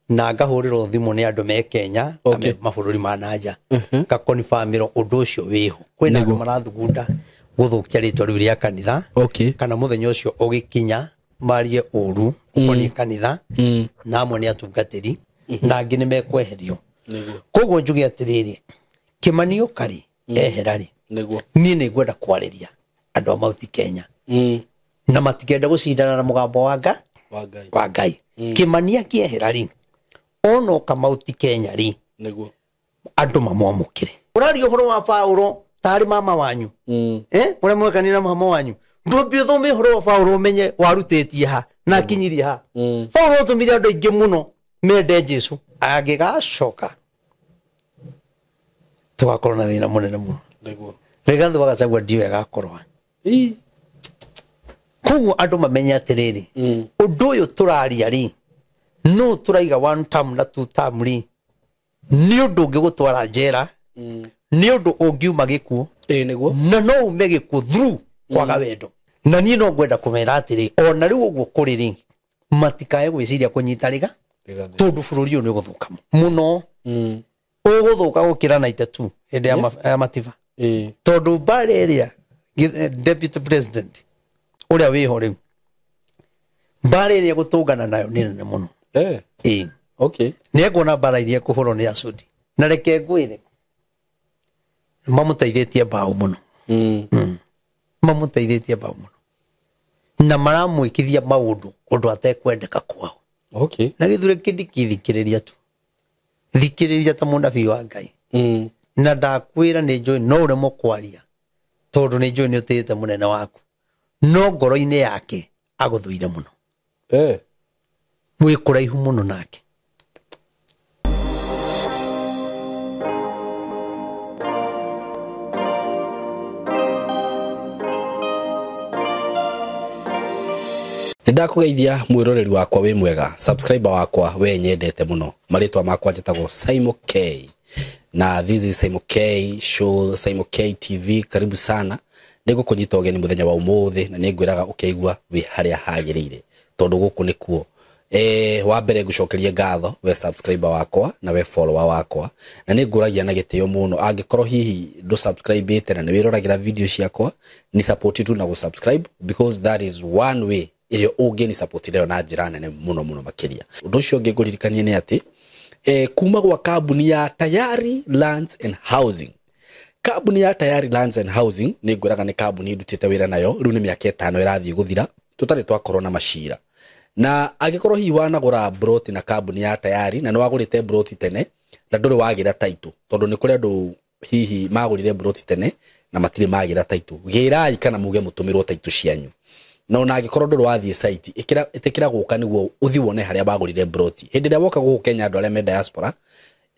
Na ngahũrĩrwo thimũ nĩ andũ me Kenya na me mabũrũri ma nanja, ngakonfamĩrwo ũndũ ũcio wĩho. Kwĩna andũ marathugunda gũthũkia rĩtwa rĩu rĩa kanitha, kana mũthenya ũcio ũgĩkinya marie ũru ũkoniĩ kanitha, na amwe nĩ atungatĩri na angĩ nĩ mekweherio. Koguo njuge atĩrĩrĩ, Kĩmani ũka rĩ, ehera rĩ, niĩ nĩ ngwenda kwarĩria andũ a Mount Kenya na matikenda gũcindana na mũgambo wa nga wa Ngai. Wa Ngai. Kĩmani akĩehera rĩ, onoka Mount Kenya rĩ, andũ mamwamũkĩre. Ũraria ũhoro wa Paũlo tarĩ mama wanyu, ũrĩa mwekania na mama wanyu. Ndũmbi ũthome ũhoro wa Paũlo ũmenye warutĩtie ha na akinyirie ha. Paũlo ũtũmire andũ aingĩ mũno mende Jesu. Angĩgacoka tũgakorwo na thĩna mũnene mũno. Rigathi wa Gachagua ndiũĩ agakorwo. Koguo andũ mamenye atĩrĩrĩ, ũndũ ũyũ tũraria rĩ, no tũraiga one term na two term rĩ, nĩ ũndũ ũngĩgũtwara njera, nĩ ũndũ ũngiuma gĩkuũ, na no ume gĩkuũ through kwaga wendo. Na niĩ no ngwenda kũmera atĩrĩ, ona rĩu ũguo kũrĩ rĩ, matikae gwĩciria kũnyita rĩga, tondũ bũrũri ũyũ nĩ ũgũthũka mũno. Ũgũthũka gũkĩra 92 hĩndĩ ya Matiba. Tondũ mbara ĩrĩa deputy president ũrĩa wĩho rĩu, mbara ĩrĩa gũtũngana nayo nĩ nene mũno. Ĩĩ. Nĩ ekuona mbara iria ekũhũrwo nĩ Acudi. Na reke ngwĩre, mamũteithĩtie mbaũ mũno. Mamũteithĩtie mbaũ mũno. Na maramwĩkithia maũndũ ũndũ atekwendeka kwao. Na gĩthure kĩndiki thikĩrĩria tu. Thikĩrĩria ta mũnabii wa Ngai. Na ndakwĩra nĩ njũĩ no ũremwo kwaria, tondũ nĩ njũĩ nĩ ũtĩĩte mũnene waku. No ngoro-inĩ yake agũthũire mũno. Wĩ kũraihu mũno nake. Nĩndakũgeithia mwĩroreri wakwa wĩ mwega, subscriber wakwa we nyendete mũno. Marĩtwa makwa njĩtagwo Simon K. Na this is Simon K show, Simon K TV. Karibu sana. Nĩngũkũnyita ũgeni mũthenya wa ũmũthĩ na nĩngwĩraga ũkĩigua wĩ harĩa hagĩrĩire, tondũ gũkũ nĩkuo. Wa mbere ngũcokerie ngatho we subscriber wakwa na we follower wakwa, na nĩngũragia na gĩtĩo mũno angĩkorwo hihi ndũ subscribe-ĩte na nĩwĩroragĩra video ciakwa, ni support tu na gũ subscribe, because that is one way ĩrĩa ũngĩni support nayo na njĩra nene mũno mũno makĩria. Ũndũ ũcio ũngĩ ngũririkanie nĩ atĩ, kuma gwa kambuni ya Tayari Lands and Housing. Kambuni ya Tayari Lands and Housing nĩ ngwĩraga nĩ kambuni ndutĩte wĩra nayo rĩu nĩ mĩaka 5 ĩrathiĩ gũthira tũtarĩ twakorwo na macira. Na angĩkorwo hihi wanagũra broti na kambuni ya Tayari na nĩ wagũrĩte broti tene na ndũrĩ wagĩra title, tondũ nĩ kũrĩ andũ hihi magũrire broti tene na matirĩ magĩra title, gĩrai kana muge mũtũmĩrwo title cianyu. Na ona angĩkorwo ndũrĩ wathiĩ site, ĩtĩkĩra gũka nĩguo ũthiĩ wone harĩa bagũrire broti. Hĩndĩ ĩrĩa woka gũkũ Kenya andũ arĩa me diaspora,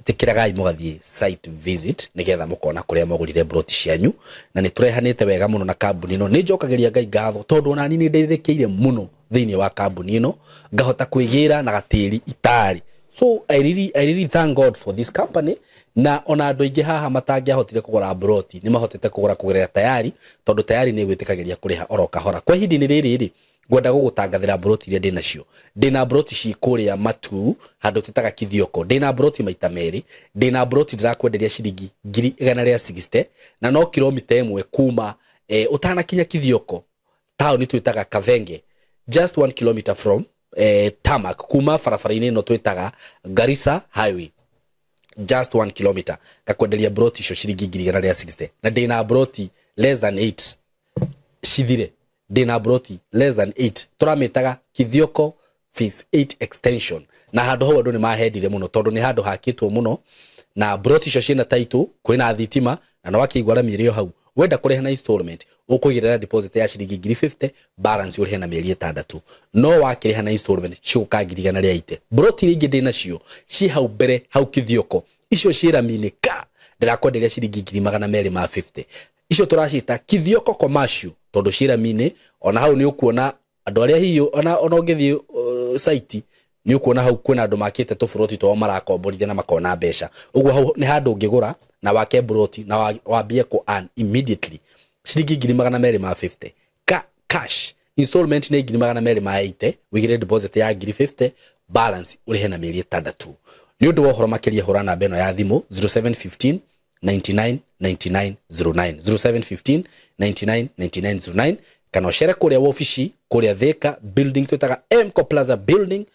ĩtĩkĩragai mũgathiĩ site visit nĩgetha mũkona kũrĩa mwagũrire broti cianyu. Na nĩ tũrehanĩte wega mũno na kambuni ĩno. Nĩ njokagĩria Ngai ngatho tondũ ona niĩ nĩ ndeithĩkĩire mũno thĩinĩ wa kambuni ĩno, ngahota kwĩgĩra na gatĩri itarĩ. So I really thank God for this company. Na ona andũ aingĩ haha matangĩahotire kũgũra broti nĩ mahotete kũgũra kũgerera Tayari, tondũ Tayari nĩ ĩgwĩtĩkagĩria kũrĩha oro kahora. Kwa ihinda-inĩ rĩrĩ rĩ, ngwenda gũgũtangathĩra broti iria ndĩ nacio. Ndĩ na broti ci kũrĩa Matuu, handũ twĩtaga Kithioko. Ndĩ na broti maita merĩ. Ndĩ na broti ndĩrakwenderia ciringi ngiri igana rĩa 60, na no kilomita ĩmwe kuma, ũtanakinya Kithioko, taũni twĩtaga Kavenge, just 1 kilometer from, tarmac, kuma barabara-inĩ ĩno twĩtaga Garissa Highway, just 1 kilometer. Ngakwenderia broti icio ciringi ngiri igana rĩa 60, na ndĩ na broti less than 8 cithire. Ndĩ na broti less than 8, tũramĩtaga Kithioko Phase 8 extension. Na handũ hau andũ nĩ mahendire mũno tondũ nĩ handũ hakĩtwo mũno, na broti icio ciĩna title, kwĩna thitima, na no wakĩigua rami ĩrĩ o hau. Wenda kũrĩha na installment, ũkũigĩrĩra deposit ya ciringi ngiri 50, balance ũrĩhe na mĩeri 6. No wakĩrĩha na installment cigũka ngiri igana rĩa 80. Broti iria ingĩ ndĩ nacio ci hau mbere hau Kithioko, icio ciĩ rami-inĩ ka ndĩrakwenderia ciringi ngiri magana merĩ ma 50. Icio tũraciĩta Kithioko commercial tondũ ciĩ rami-inĩ. Ona hau nĩ ũkuona andũ arĩa hihi ona ũngĩthiĩ, site nĩ ũkuona hau kwĩna andũ makĩte tũburoti twao marakomborithia na makona mbeca. Ũguo hau nĩ handũ ũngĩgũra na wake broti na wambie kũ earn immediately ciringi ngiri magana merĩ ma 50 cash. Installment nĩ 280,000, wĩigĩre deposit ya 50,000, balance ũrĩhe na mĩeri 6. Nĩ ũndũ wa ũhoro makĩria hũra namba ĩno ya thimũ 0715 99 99 09, 0715 99 99 09, kana ũcere kũrĩa wobici kũrĩa Thika building twĩtaga Mco Plaza building,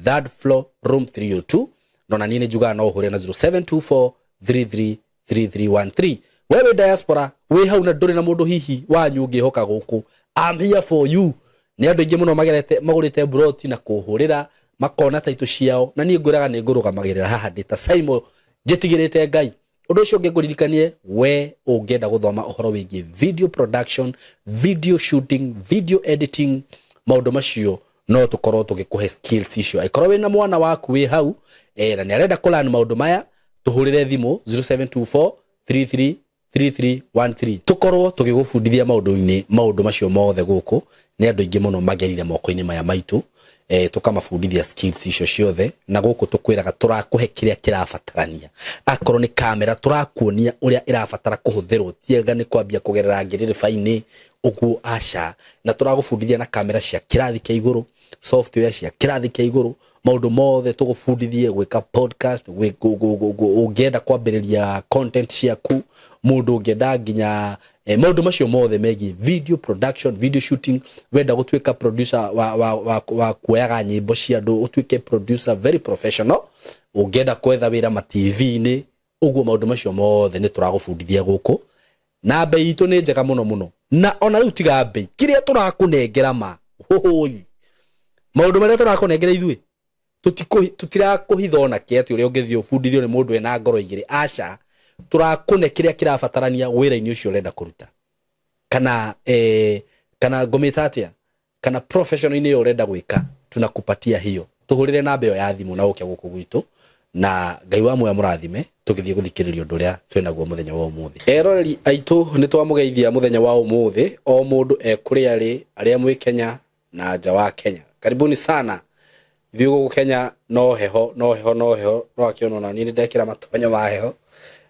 third floor, room 302. Nona niĩ nĩ njugaga no ũhũre na 0724 33 3313. Wewe diaspora wĩ hau na ndũrĩ na mũndũ hihi wanyu ũngĩhoka gũkũ, I'm here for you. Nĩ andũ aingĩ mũno magerete magũrĩte broti na kũhũrĩra makona taitũ ciao, na niĩ ngwĩraga nĩ ngũrũgamagĩrĩra haha ndĩ ta Simon njĩtigĩrĩte Ngai. Ũndũ ũcio ũngĩ ngũririkanie, we ũngĩenda gũthoma ũhoro wĩgiĩ video production, video shooting, video editing, maũndũ macio no tũkorwo tũgĩkũhe skills icio. Angĩkorwo wĩna mwana waku wĩ hau na nĩ arenda kũlearn maũndũ maya, tũhũrĩre thimũ 0724 33 3313, tũkorwo tũgĩgũbundithia maũndũ-inĩ maũndũ macio mothe gũkũ. Nĩ andũ aingĩ mũno magerire moko-inĩ maya maitũ, tũkamabundithia skills icio ciothe, na gũkũ tũkwĩraga tũrakũhe kĩrĩa kĩrabatarania. Akorwo nĩ kamera tũrakuonia ũrĩa ĩrabatara kũhũthĩrwo, tiega nĩ kwambia kũgerera ngĩrĩrĩba-inĩ ũguo, aca. Na tũragũbundithia na kamera cia kĩrathi kĩa igũrũ, software cia kĩrathi kĩa igũrũ, maũndũ mothe tũgũbundithie gwĩka podcast, ũngĩenda kwambĩrĩria content ciaku, mũndũ ũngĩenda nginya maũndũ macio mothe megiĩ video production, video shooting, wenda gũtuĩka producer wa kuoyaga nyĩmbo cia andũ, ũtuĩke producer very professional, ũngĩenda kwetha wĩra ma TV-inĩ, ũguo maũndũ macio mothe nĩ tũragũbundithia gũkũ. Na bei itũ nĩ njega mũno mũno, na ona rĩu tiga bei, kĩrĩa tũrakũnengera ma hũhũi, maũndũ marĩa tũrakũnengera ithuĩ tũtirakũhitha ona kĩ atĩ ũrĩa ũngĩthiĩ ũbundithio nĩ mũndũ ena ngoro igĩrĩ, aca. Tũrakũne kĩrĩa kĩrabatarania wĩra-inĩ ũcio ũrenda kũruta, kana kana ngũmĩta atĩa, kana profession-inĩ ĩyo ũrenda gwĩka, tunakupatia hiyo. Tũhũrĩre namba ĩyo ya thimũ na ũke gũkũ gwitũ, na Ngai wa muoya mũrathime. Tũgĩthiĩ gũthikĩrĩria ũndũ ũrĩa twĩnaguo mũthenya wa ũmũthĩ. Eroreri aitũ, nĩ twamũgeithia mũthenya wa ũmũthĩ, o mũndũ e kũrĩa arĩ, arĩa mwĩ Kenya na nja wa Kenya, karibuni sana. Ithuĩ gũkũ Kenya no heho, no heho, no heho, no akĩona ona niĩ nĩ ndekĩra matonyo ma heho,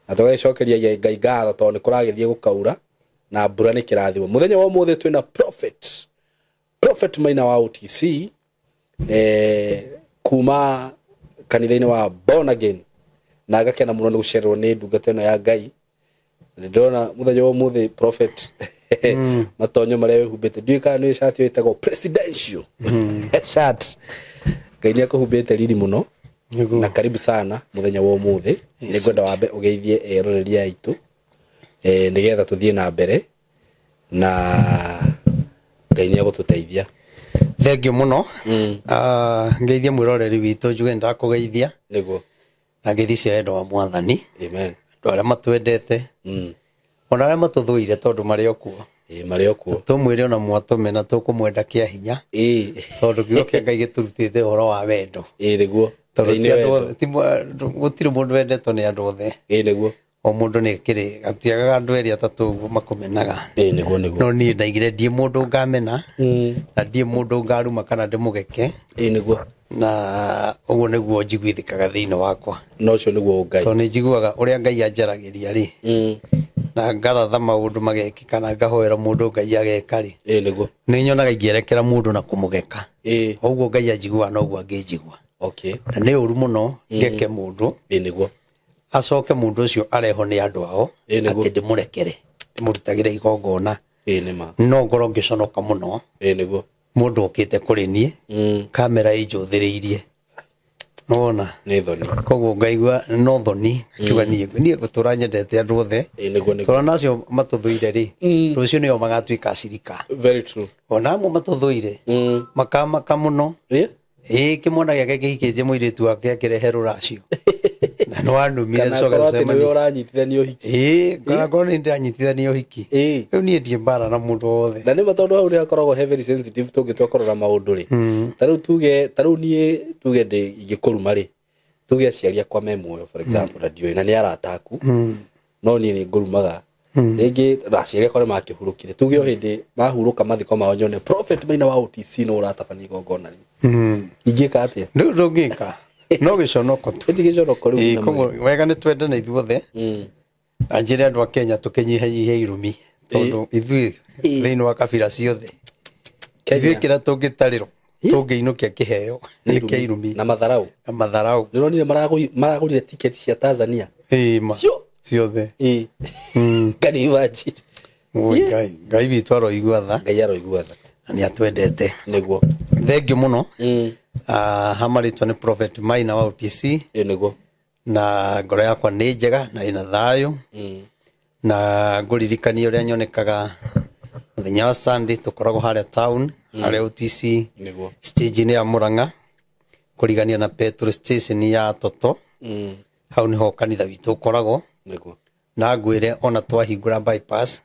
na tũgagĩcokeria Ngai ngatho tondũ nĩ kũragĩthiĩ gũkaura na mbura nĩ kĩrathimo. Mũthenya wa ũmũthĩ twĩna Prophet Maina wa OTC, kuma kanitha-inĩ wa Born Again, na ngakena mũno nĩ gũcererwo nĩ ndungata ĩno ya Ngai. Nĩ ndĩrona mũthenya wa ũmũthĩ Prophet matonyo marĩa wĩhumbĩte, ndiũĩ kana nĩ cati ĩyo ĩtagwo presidential shirt. Ngai nĩ akũhumbĩte riri mũno, na karibu sana mũthenya wa ũmũthĩ. Nĩ ngwenda wambe ũgeithie eroreri aitũ, nĩgetha tũthiĩ na mbere, na Ngai nĩ egũtũteithia. Thengiũ mũno. Ngeithie mwĩroreri witũ, njuge nĩndakũgeithia. Nĩguo. Na ngeithi cia wendo wa Mwathani. Amen. Andũ arĩa matwendete, ona arĩa matũthũire tondũ marĩ o kuo. Ĩĩ, marĩ o kuo. Tũmwĩre ona mwatũme na tũkũmwenda kĩa hinya. Tondũ kiugo kĩa Ngai gĩtũrutĩte ũhoro wa wendo. Ĩĩ, nĩguo. Tondũ Ngai ti nĩ andũ wendo. othe, gũtirĩ mũndũ wendetwo nĩ andũ othe. Ĩĩ, nĩguo. O mũndũ nĩ kĩrĩ, gatiagaga andũ erĩ atatũ ũguo makũmenaga. Ĩĩ, nĩguo, nĩguo. No niĩ ndaigire ndiĩ mũndũ ngamena, na ndiĩ mũndũ ngaruma kana ndĩmũgeke. Ĩĩ, nĩguo. Na ũguo nĩguo njiguithĩkaga thĩinĩ wakwa. Na ũcio nĩguo Ngai. Tondũ nĩ njiguaga ũrĩa Ngai anjaragĩria rĩ, na ngaratha maũndũ magekĩka na ngahoera mũndũ Ngai ageka rĩ, Ĩĩ, nĩguo. nĩ nyonaga ingĩerekera mũndũ na kũmũgeka. Ĩĩ. Ũguo Ngai anjiguaga noguo angĩnjigua. Okay. Na nĩ ũru mũno ngeke mũndũ, Ĩĩ, nĩguo. acoke mũndũ ũcio arehwo nĩ andũ ao, Ĩĩ, nĩguo. atĩ ndĩmũrekere, ndĩmũrutagĩre igongona. Ĩĩ, nĩ ma. No ngorwo ngĩconoka mũno. Ĩĩ, nĩguo. Mũndũ okĩte kũrĩ niĩ, kamera ĩnjũthĩrĩirie, nĩwona? Nĩ thoni. Koguo ngaigua no thoni, ngakiuga niĩ ngũtũra nyendete andũ othe. Ĩĩ, nĩguo, nĩguo. Tondũ nacio matũthũire rĩ, rũciũ nĩo magatuĩka acirika. Very true. Ona amwe matũthũire, makamaka mũno. Ĩĩ? Ĩĩ, kĩmwana gĩake kĩhikĩtie mũirĩtu wake akĩrehe rũracio. Na nĩ wanumire Kana coka akorwo atĩ nĩwe tũcemanie. ũranyitithania ũhiki. Ĩĩ, kana korwo nĩ ndĩranyitithania ũhiki. Ĩĩ. Rĩu niĩ ndirĩ mbara na mũndũ wothe. Na nĩ ma tondũ hau nĩ hakoragwo he very sensitive tũngĩtua kũrora maũndũ rĩ. Ta rĩu tuge, ta rĩu niĩ tuge ndĩ ingĩkũruma rĩ, tuge aciari akwa me muoyo, for example, na ndiũĩ, na nĩ arata aku. No niĩ nĩ ngũrumaga. Rĩngĩ na aciari akwa nĩ makĩhurũkire. Tuge o hĩndĩ mahurũka mathiko mao nyone Prophet Maina wa OTC no ũratabania igongona rĩ. Ingĩka atĩa? Ndũ ndũngĩka. No gĩconoko tu. Ĩti gĩconoko rĩu Ĩĩ, na koguo wega nĩ twendane ithuothe. Na njĩre andũ a Kenya tũkĩnyihanyihie irumi, tondũ ithuĩ thĩinĩ wa kabira ciothe Ithuĩ kĩrĩa tũngĩtarĩrwo tũngĩinũkia kĩheo nĩ kĩa irumi na matharau. Na matharau. Nĩũronire maragũrire tiketi cia Tanzania. Ĩĩ ma. Ciothe. Ĩĩ. Can you imagine? Oi Ngai, Ngai witũ aroigua tha. Ngai aroigua tha. Na nĩ atwendete. Nĩguo. Thengiũ mũno. Hamarĩtwo nĩ Prophet Maina wa OTC. Ĩĩ nĩguo. Na ngoro yakwa nĩ njega na ĩna thayũ. Na ngũririkanie ũrĩa nyonekaga mũthenya wa Sunday tũkoragwo harĩa town, harĩa OTC. Nĩguo. Stage-inĩ ya Murang'a kũrigania na petrol station ya Toto. Hau nĩho kanitha witũ ũkoragwo. Nĩguo. Na ngwĩre ona twahingũra bypass,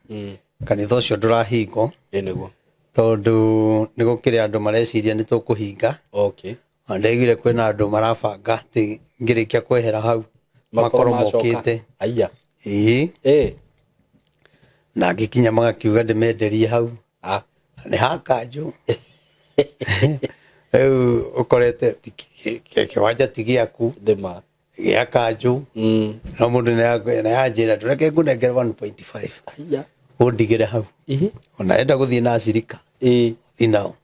kanitha ũcio ndũrahingwo. Ĩĩ nĩguo. Tondũ nĩ gũkĩrĩ andũ mareciria nĩ tũkũhinga. Okay. Na ndaiguire kwĩna andũ marabanga atĩ ngĩrĩkia kwehera hau makorwo mokĩte. Aya. Ĩĩ. Ĩĩ. Na ngĩkinya magakiuga ndĩmenderie hau. Ah. Nĩ hakanjũ. Rĩu ũkorete kĩwanja ti gĩaku. Ndĩma. Gĩa kanjũ. No mũndũ nĩanjĩra ndũreke ngũnengere 1.5. Aya. Ũndigĩre hau. Ĩĩ. Ona enda gũthiĩ na acirika. Ĩĩ. Thiĩ nao.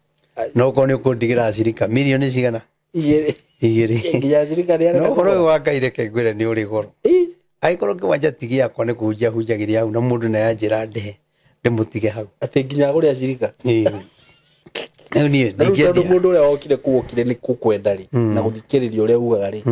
No okorwo nĩ ũkũndigĩra acirika mirioni cigana? Igĩrĩ. Igĩrĩ. Nginya acirika nĩ arenda No ũhoro ũyũ wa Ngai reke ngwĩre nĩ ũrĩ goro. Ĩĩ. Angĩkorwo kĩwanja ti gĩakwa nĩ kũhunjia hunjagĩria hau na mũndũ nĩanjĩra ndĩhe ndĩmũtige hau. Atĩ nginya agũre acirika. Ĩĩ. Rĩu niĩ Na rĩu tondũ ndingĩendia. mũndũ ũrĩa wokire kũu okire nĩ kũkwenda rĩ na gũthikĩrĩria ũrĩa ugaga rĩ.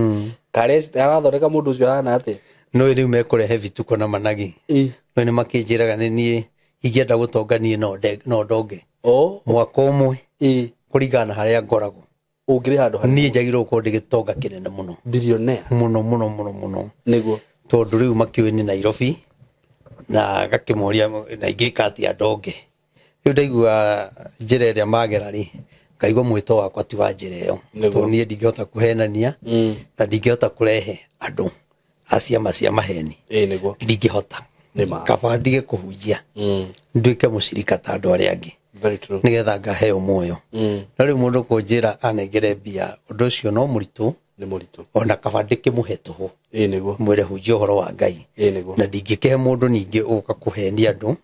Kare arathondeka mũndũ ũcio ahana atĩa? No rĩu mekũrehe vituko na managi. Ĩĩ. No nĩ makĩnjĩraga nĩ niĩ ingĩenda gũtonga niĩ no ndonge. O. Mwaka ũmwe. Ĩĩ. Kũringana na harĩa ngoragwo. Ũngĩrĩ handũ harĩa. Niĩ njagĩrĩirwo gũkorwo ndĩ gĩtonga kĩnene mũno. Billionaire. Mũno mũno mũno mũno. Nĩguo. Tondũ rĩu makĩũĩ nĩ Nairobi na ngakĩmoria na ingĩka atĩa ndonge. Rĩu ndaigua njĩra ĩrĩa magera rĩ, ngaigua mwĩto wakwa ti wa njĩra ĩyo. Nĩguo. Tondũ niĩ ndingĩhota kũhenania na ndingĩhota kũrehe andũ a ciama cia maheni. Ĩĩ nĩguo. Ndingĩhota. Nĩ ma. Kaba ndige kũhunjia. Nduĩke mũcirika ta andũ arĩa angĩ. Very true. Nĩgetha ngaheo muoyo. No rĩu mũndũ kũnjĩra anengere mbia, ũndũ ũcio no mũritũ. Nĩ mũritũ. Ona kaba ndĩkĩmũhe tũhũ. Ĩĩ nĩguo. Mwĩre hunjia ũhoro wa Ngai. Ĩĩ nĩguo. Na ndingĩkĩhe mũndũ ningĩ ũka kũhenia andũ.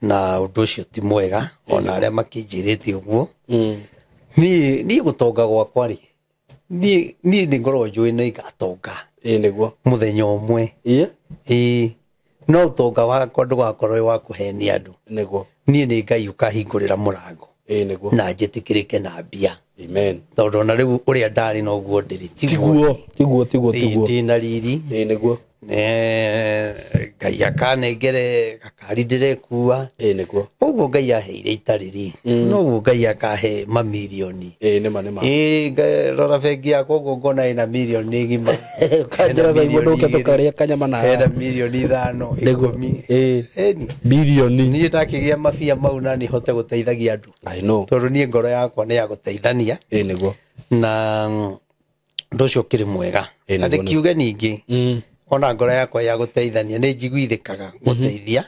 Na ũndũ ũcio ti mwega ona arĩa makĩnjĩrĩte ũguo. Niĩ gũtonga gwakwa rĩ, niĩ nĩ ngoragwo njũĩ nĩ ngatonga. Ĩĩ nĩguo. Mũthenya ũmwe. Ĩĩ. Ĩĩ. No ũtonga wakwa ndũgakorwo wĩ wa kũhenia andũ. Nĩguo. Niĩ nĩ Ngai ũkahingũrĩra mũrango. Ĩĩ nĩguo. Na njĩtĩkĩrĩke na mbia. Amen. Tondũ ona rĩu ũrĩa ndarĩ noguo ndĩrĩ. Tiguo. Tiguo tiguo tiguo. Ndĩ na riri. Ĩĩ nĩguo. Ngai akanengere gakari ndĩrekua. Ĩĩ nĩguo. Ũguo Ngai aheire itarĩ rĩ, noguo Ngai akahe mamirioni. Ĩĩ nĩma nĩma. Ĩĩ rora bengi yakwa ũguo ngona ĩna mirioni ng'ima. Kanjĩra Simon ndũke tũkarĩe kanyama na Hena mirioni 5, 10. Ĩĩ. Ĩni. Birioni. Niĩ ndakĩgĩa mabia mau na nĩ hote gũteithagia andũ. I know. Tondũ niĩ ngoro yakwa nĩ ya gũteithania. Ĩĩ nĩguo. Na ũndũ ũcio ũkĩrĩ mwega. Ĩĩ Na nĩguo. ndĩkiuge ningĩ. Ona ngoro yakwa ya gũteithania nĩ njiguithĩkaga gũteithia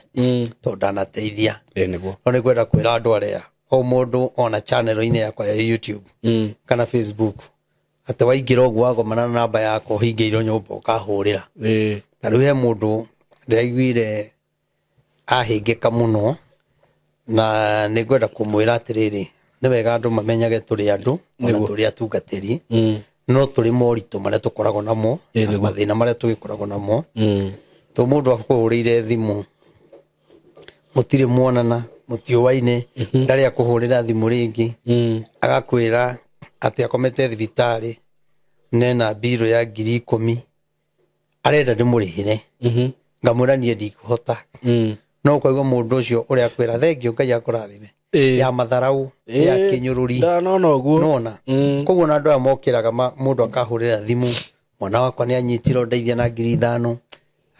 tondũ ndanateithia. Ĩĩ nĩguo. No nĩ ngwenda kwĩra andũ arĩa o mũndũ ona channel-inĩ yakwa ya YouTube kana Facebook atĩ waingĩra ũguo wagomana na namba yakwa ũhingĩirwo nyũmba ũkahũrĩra. Ĩĩ. Ta rĩu he mũndũ ndĩraiguire ahĩngĩka mũno na nĩ ngwenda kũmwĩra atĩrĩrĩ, nĩ wega andũ mamenyage tũrĩ andũ ona tũrĩ atungatĩri. No tũrĩ moritũ marĩa tũkoragwo namo, na mathĩna marĩa tũgĩkoragwo namo. Tondũ mũndũ akũhũrĩire thimũ, mũtirĩ muonana, mũtiũaine, ndarĩ akũhũrĩra thimũ rĩngĩ, agakwĩra atĩ akomete thibitarĩ, nena mbirũ ya 10,000, arenda ndĩmũrĩhĩre. Ngamwĩra niĩ ndikũhota. No ũkaigua mũndũ ũcio ũrĩa akwĩra thengio Ngai akũrathime. Ya matharau, ya kĩnyũrũri. Ndanona ũguo. Nona. Koguo na andũ aya mokĩraga mũndũ akahũrĩra thimũ, mwana wakwa nĩ anyitirwo ndeithia na 5,000,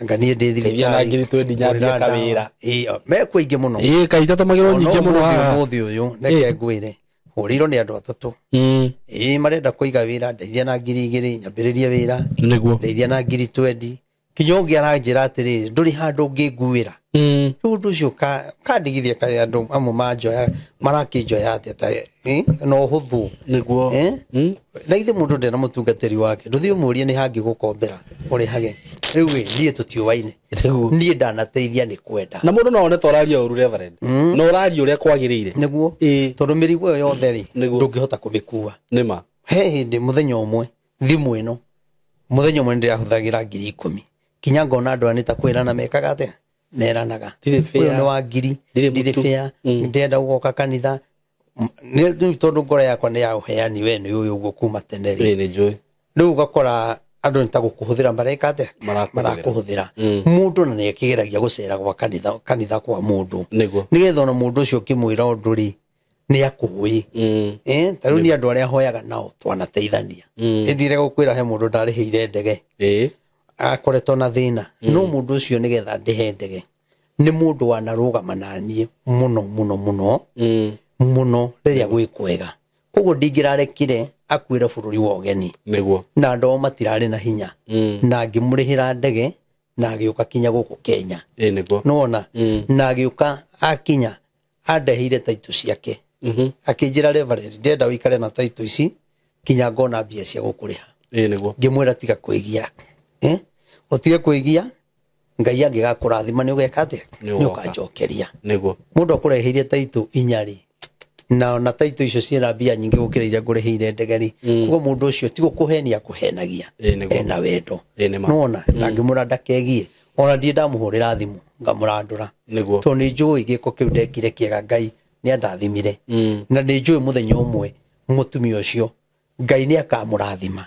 anga niĩ ndĩ Ndeithia na thibitarĩ. 20,000 nyambie Ngũrĩra ndawa. kawĩra. Ĩĩ, mekuo aingĩ mũno. Ĩĩ kaita tũmagĩrwo Ona nyingĩ mũno haha. ũmũthĩ ũyũ, reke ngwĩre, hũrĩirwo nĩ andũ atatũ. Ĩĩ marenda kũiga wĩra, ndeithia na 2,000, nyambĩrĩrie wĩra. Nĩguo. Ndeithia na 20,000. Kinya ũngĩ aranjĩra atĩrĩrĩ, ndũrĩ handũ ũngĩnguĩra. Rĩu ũndũ ũcio ũkandigithia kaĩ andũ amwe manjoya, marakĩnjoya atĩa ta, na ũhũthũ. Nĩguo. Na ithe mũndũ ndena mũtungatĩri wake, ndũthiĩ ũmũrie nĩ hangĩgũkombera ũrĩhage. Rĩu ĩ niĩ tũtiũaine. Nĩguo. Niĩ ndanateithia nĩ kwenda. Na mũndũ no one ta ũraria ũru Reverend, no ũraria ũrĩa kwagĩrĩire. Nĩguo. Ĩĩ. Tondũ mĩrigo ĩyo yothe rĩ, Nĩguo. ndũngĩhota kũmĩkua. Nĩma. He hĩndĩ mũthenya ũmwe thimũ ĩno, mũthenya ũmwe nĩndĩrahũthagĩra 10,000 kinya ngona andũ aya nĩ ta kwĩrana mekaga atĩa, meranaga Ndirĩ fair. ũyũ nĩ wa ngiri, Ndirĩ ndirĩ mũtu. fair, ndĩrenda gũgoka kanitha. Rĩu tondũ ngoro yakwa nĩ ya ũheani, we nĩ ũyũ ũguo kuma tene rĩ, Ĩĩ nĩ njũĩ. rĩu ũgakora andũ nĩ ta gũkũhũthĩra mareka atĩa, Marakũhũthĩra. marakũhũthĩra. Mũndũ na nĩ akĩgeragia gũcera gwa kanitha, kanitha kwa mũndũ, Nĩguo. nĩgetha ona mũndũ ũcio ũkĩmwĩra ũndũ rĩ, nĩ akũĩ. Ta rĩu nĩ andũ arĩa hoyaga nao twanateithania. Ĩndire gũkwĩra he mũndũ ndarĩhĩire ndege, Ĩĩ. akoretwo na thĩna, no mũndũ ũcio nĩgetha ndĩhe ndege nĩ mũndũ wanarũgama naniĩ mũno mũno mũno mũno rĩrĩa gwĩ kwega, koguo ndingĩrarekire akuĩre bũrũri wa ũgeni. Nĩguo. Na andũ ao matirarĩ na hinya, na ngĩmũrĩhĩra ndege na agĩũka kinya gũkũ Kenya. Ĩĩ nĩguo. Nĩwona, na agĩũka akinya andeheire taitũ ciake, akĩnjĩra Reverend, ndĩrenda ũikare na taitũ ici kinya ngona mbia cia gũkũrĩha. Ĩĩ nĩguo. Ngĩmwĩra tiga kwĩgia, ũtige kwĩgia, Ngai angĩgakũrathima nĩ ũgeka atĩa, Nĩ nĩ ũgoka. ũkanjokeria. Nĩguo. Mũndũ akũreheire taitũ inya rĩ, na ona taitũ icio ciĩna mbia nyingĩ gũkĩra iria ngũrĩhĩire ndege rĩ, koguo mũndũ ũcio ti gũkũhenia akũhenagia, Ĩĩ nĩguo. ena wendo. Ĩĩ nĩ ma. Nĩwona, na ngĩmwĩra ndakegie, ona ndirĩ ndamũhũrĩra thimũ ngamũrandũra, Nĩguo. tondũ nĩ njũĩ gĩko kĩu ndekire kĩega, Ngai nĩ andathimire, na nĩ njũĩ mũthenya ũmwe mũtumia ũcio Ngai nĩ akamũrathima,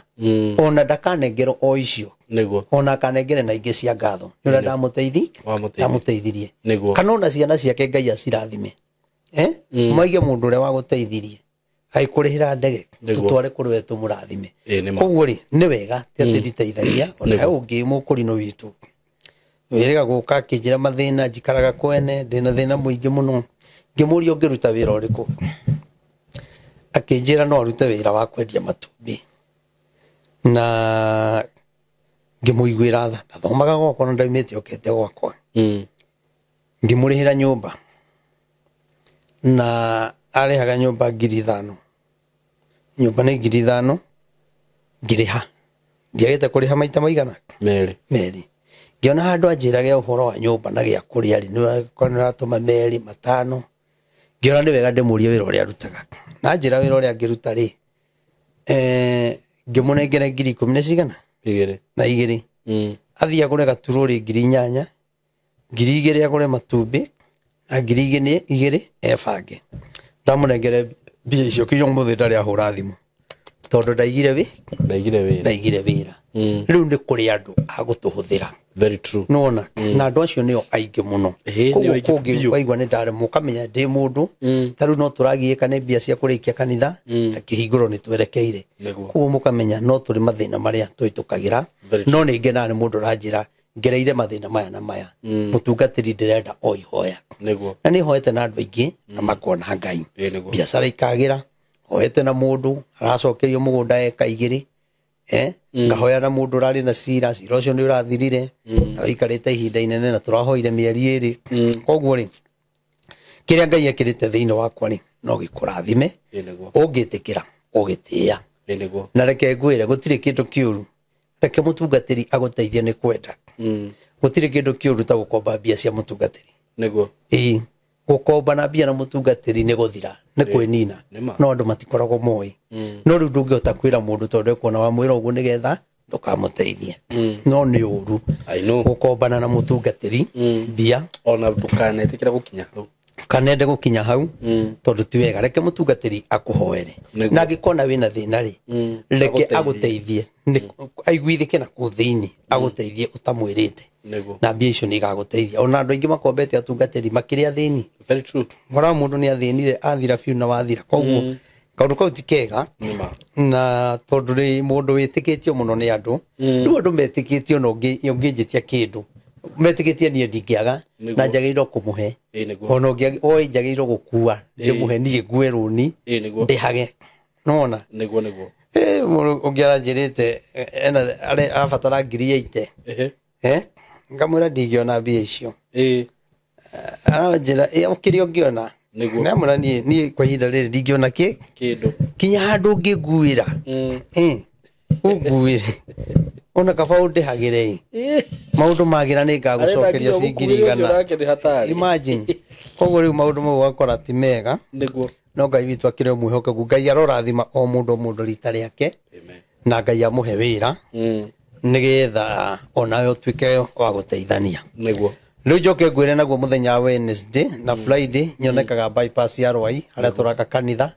ona ndakanengerwo o icio, Nĩguo. ona akanengere na ingĩ cia ngatho nĩ ũrĩa Wamũteithirie. ndamũteithirie, Nĩguo. kana ona ciana ciake Ngai acirathime, maige mũndũ ũrĩa wagũteithirie agĩkũrĩhĩra ndege, Nĩguo. tũtware kũrĩ we tũmũrathime. Ĩĩ nĩ ma. Koguo rĩ, nĩ wega ti atĩ nditeithagia, ona he ũngĩ mũkũrinũ witũ wĩrĩga gũka akĩnjĩra mathĩna, njikaraga kwene, ndĩna thĩna mũingĩ mũno. Ngĩmũria ũngĩruta wĩra ũrĩkũ, akĩnjĩra no arute wĩra wa kwendia matumbĩ, na ngĩmũiguĩra tha, ndathomaga gwakwa na ndaumĩte okete gwakwa, ngĩmũrĩhĩra nyũmba, na arĩhaga nyũmba 5,000, nyũmba nĩ 5,000, ngĩrĩha, ndiagĩte kũrĩha maita maigana Merĩ. merĩ. Ngĩona handũ anjĩrage ũhoro wa nyũmba na gĩa kũrĩa rĩ, nĩ ũratũma merĩ matano, ngĩona nĩ wega ndĩmũrie wĩra ũrĩa arutaga, na anjĩra wĩra ũrĩa angĩruta rĩ, ngĩmũnengere 10,000 na cigana Igĩrĩ. na igĩrĩ, athiĩ agũre gaturũrĩ 8,000, 2,000 agũre matumbĩ, na 2,000 ebange. Ndamũnengere mbia icio kinya ũmũthĩ ndarĩ ahũra thimũ, tondũ ndaigire wĩ Ndaigire wĩra. ndaigire wĩra. Rĩu nĩ kũrĩ andũ a gũtũhũthĩra. Very true. Nĩwona, na andũ acio nĩo aingĩ mũno. Ĩĩ, nĩo Koguo aingĩ kũngĩ biũ. waigua nĩ ndaremwo, ũkamenya ndĩ mũndũ ta rĩu no tũragiĩka nĩ mbia cia kũrĩkia kanitha, na kĩhingũro nĩ twerekeire. Nĩguo. Koguo mũkamenya no tũrĩ mathĩna marĩa tũhĩtũkagĩra, Very no nĩ ngenaga nĩ mũndũ ũranjĩra ngereire mathĩna maya na maya, mũtungatĩri ndĩrenda o ihoya. Nĩguo. Na nĩ hoete na andũ aingĩ na makona Ngai, Ĩĩ nĩguo. biacara ikagĩra, hoete na mũndũ aracokerio mũgũnda eka igĩrĩ, ngahoya na mũndũ ũrarĩ na cira, cira ũcio nĩ ũrathirire, na ũikarĩte ihinda inene, na tũrahoire mĩeri 2. Koguo rĩ, kĩrĩa Ngai ekĩrĩte thĩinĩ wakwa rĩ, no gĩkũrathime Ĩĩ nĩguo. ũngĩtĩkĩra ũgĩtĩĩa. Ĩĩ nĩguo. Na reke ngwĩre gũtirĩ kĩndũ kĩũru, reke mũtungatĩri agũteithie nĩ kwenda. Gũtirĩ kĩndũ kĩũru ta gũkomba mbia cia mũtungatĩri. Nĩguo. Ĩĩ, gũkomba na mbia na mũtungatĩri nĩ gũthira, nĩ kwĩnina, Nĩ ma. no andũ matikoragwo moĩ. No rĩu ndũngĩhota kwĩra mũndũ tondũ ekuona wamwĩra ũguo nĩgetha ndũkamũteithie, no nĩ ũru I know. gũkombana na mũtungatĩri mbia. Ona ndũkanetĩkĩra gũkinya hau. Kanende gũkinya hau, tondũ ti wega. Reke mũtungatĩri akũhoere, Nĩguo. na angĩkona wĩna thĩna rĩ, reke Agũteithie. agũteithie, aiguithĩke na kũu thĩinĩ, agũteithie ũtamwĩrĩte, Nĩguo. na mbia icio nĩ igagũteithia. Ona andũ aingĩ makombete atungatĩri makĩrĩ athĩni. Very true. Ngora mũndũ nĩ athĩnire athira biũ na wathira, koguo kaũndũ kau ti kega. Nĩ ma. Na tondũ nĩ mũndũ wĩtĩkĩtio mũno nĩ andũ, rĩu andũ metĩkĩtio na ũngĩnjĩtia kĩndũ metĩkĩtie niĩ ndingĩaga, Nĩguo. na njagĩrĩirwo kũmũhe, Ĩĩ nĩguo. ona oĩ njagĩrĩirwo gũkua ndĩmũhe niĩ ngue rũni Ĩĩ nĩguo. ndĩhage, nona. Nĩguo nĩguo. Mũndũ ũngĩ aranjĩrĩte ena arabatara 80,000, Ehe. ngamwĩra ndingĩona mbia icio. Ĩĩ. Aranjĩra kĩrĩa ũngĩona. Nĩguo. Ndamwĩra niĩ kwa ihinda rĩrĩ ndingĩona kĩ Kĩndũ. kinya handũ ũngĩnguĩra, ũnguĩre Ona kaba ũndĩhagĩre maũndũ magira nĩ ngagũcokeria ci ngiri igana. Imagine. Koguo rĩu maũndũ mau ũgakora ti mega. Nĩguo. No Ngai witũ akĩrĩ mwĩhokeku. Ngai arorathima o mũndũ o mũndũ rita rĩake. Na Ngai amũhe wĩra. Nĩgetha onawe ũtuĩke wa gũteithania. Nĩguo. Rĩu njoke ngwĩre naguo mũthenya wa Wednesday na Friday nyonekaga bypass ya Rwai harĩa tũraka kanitha.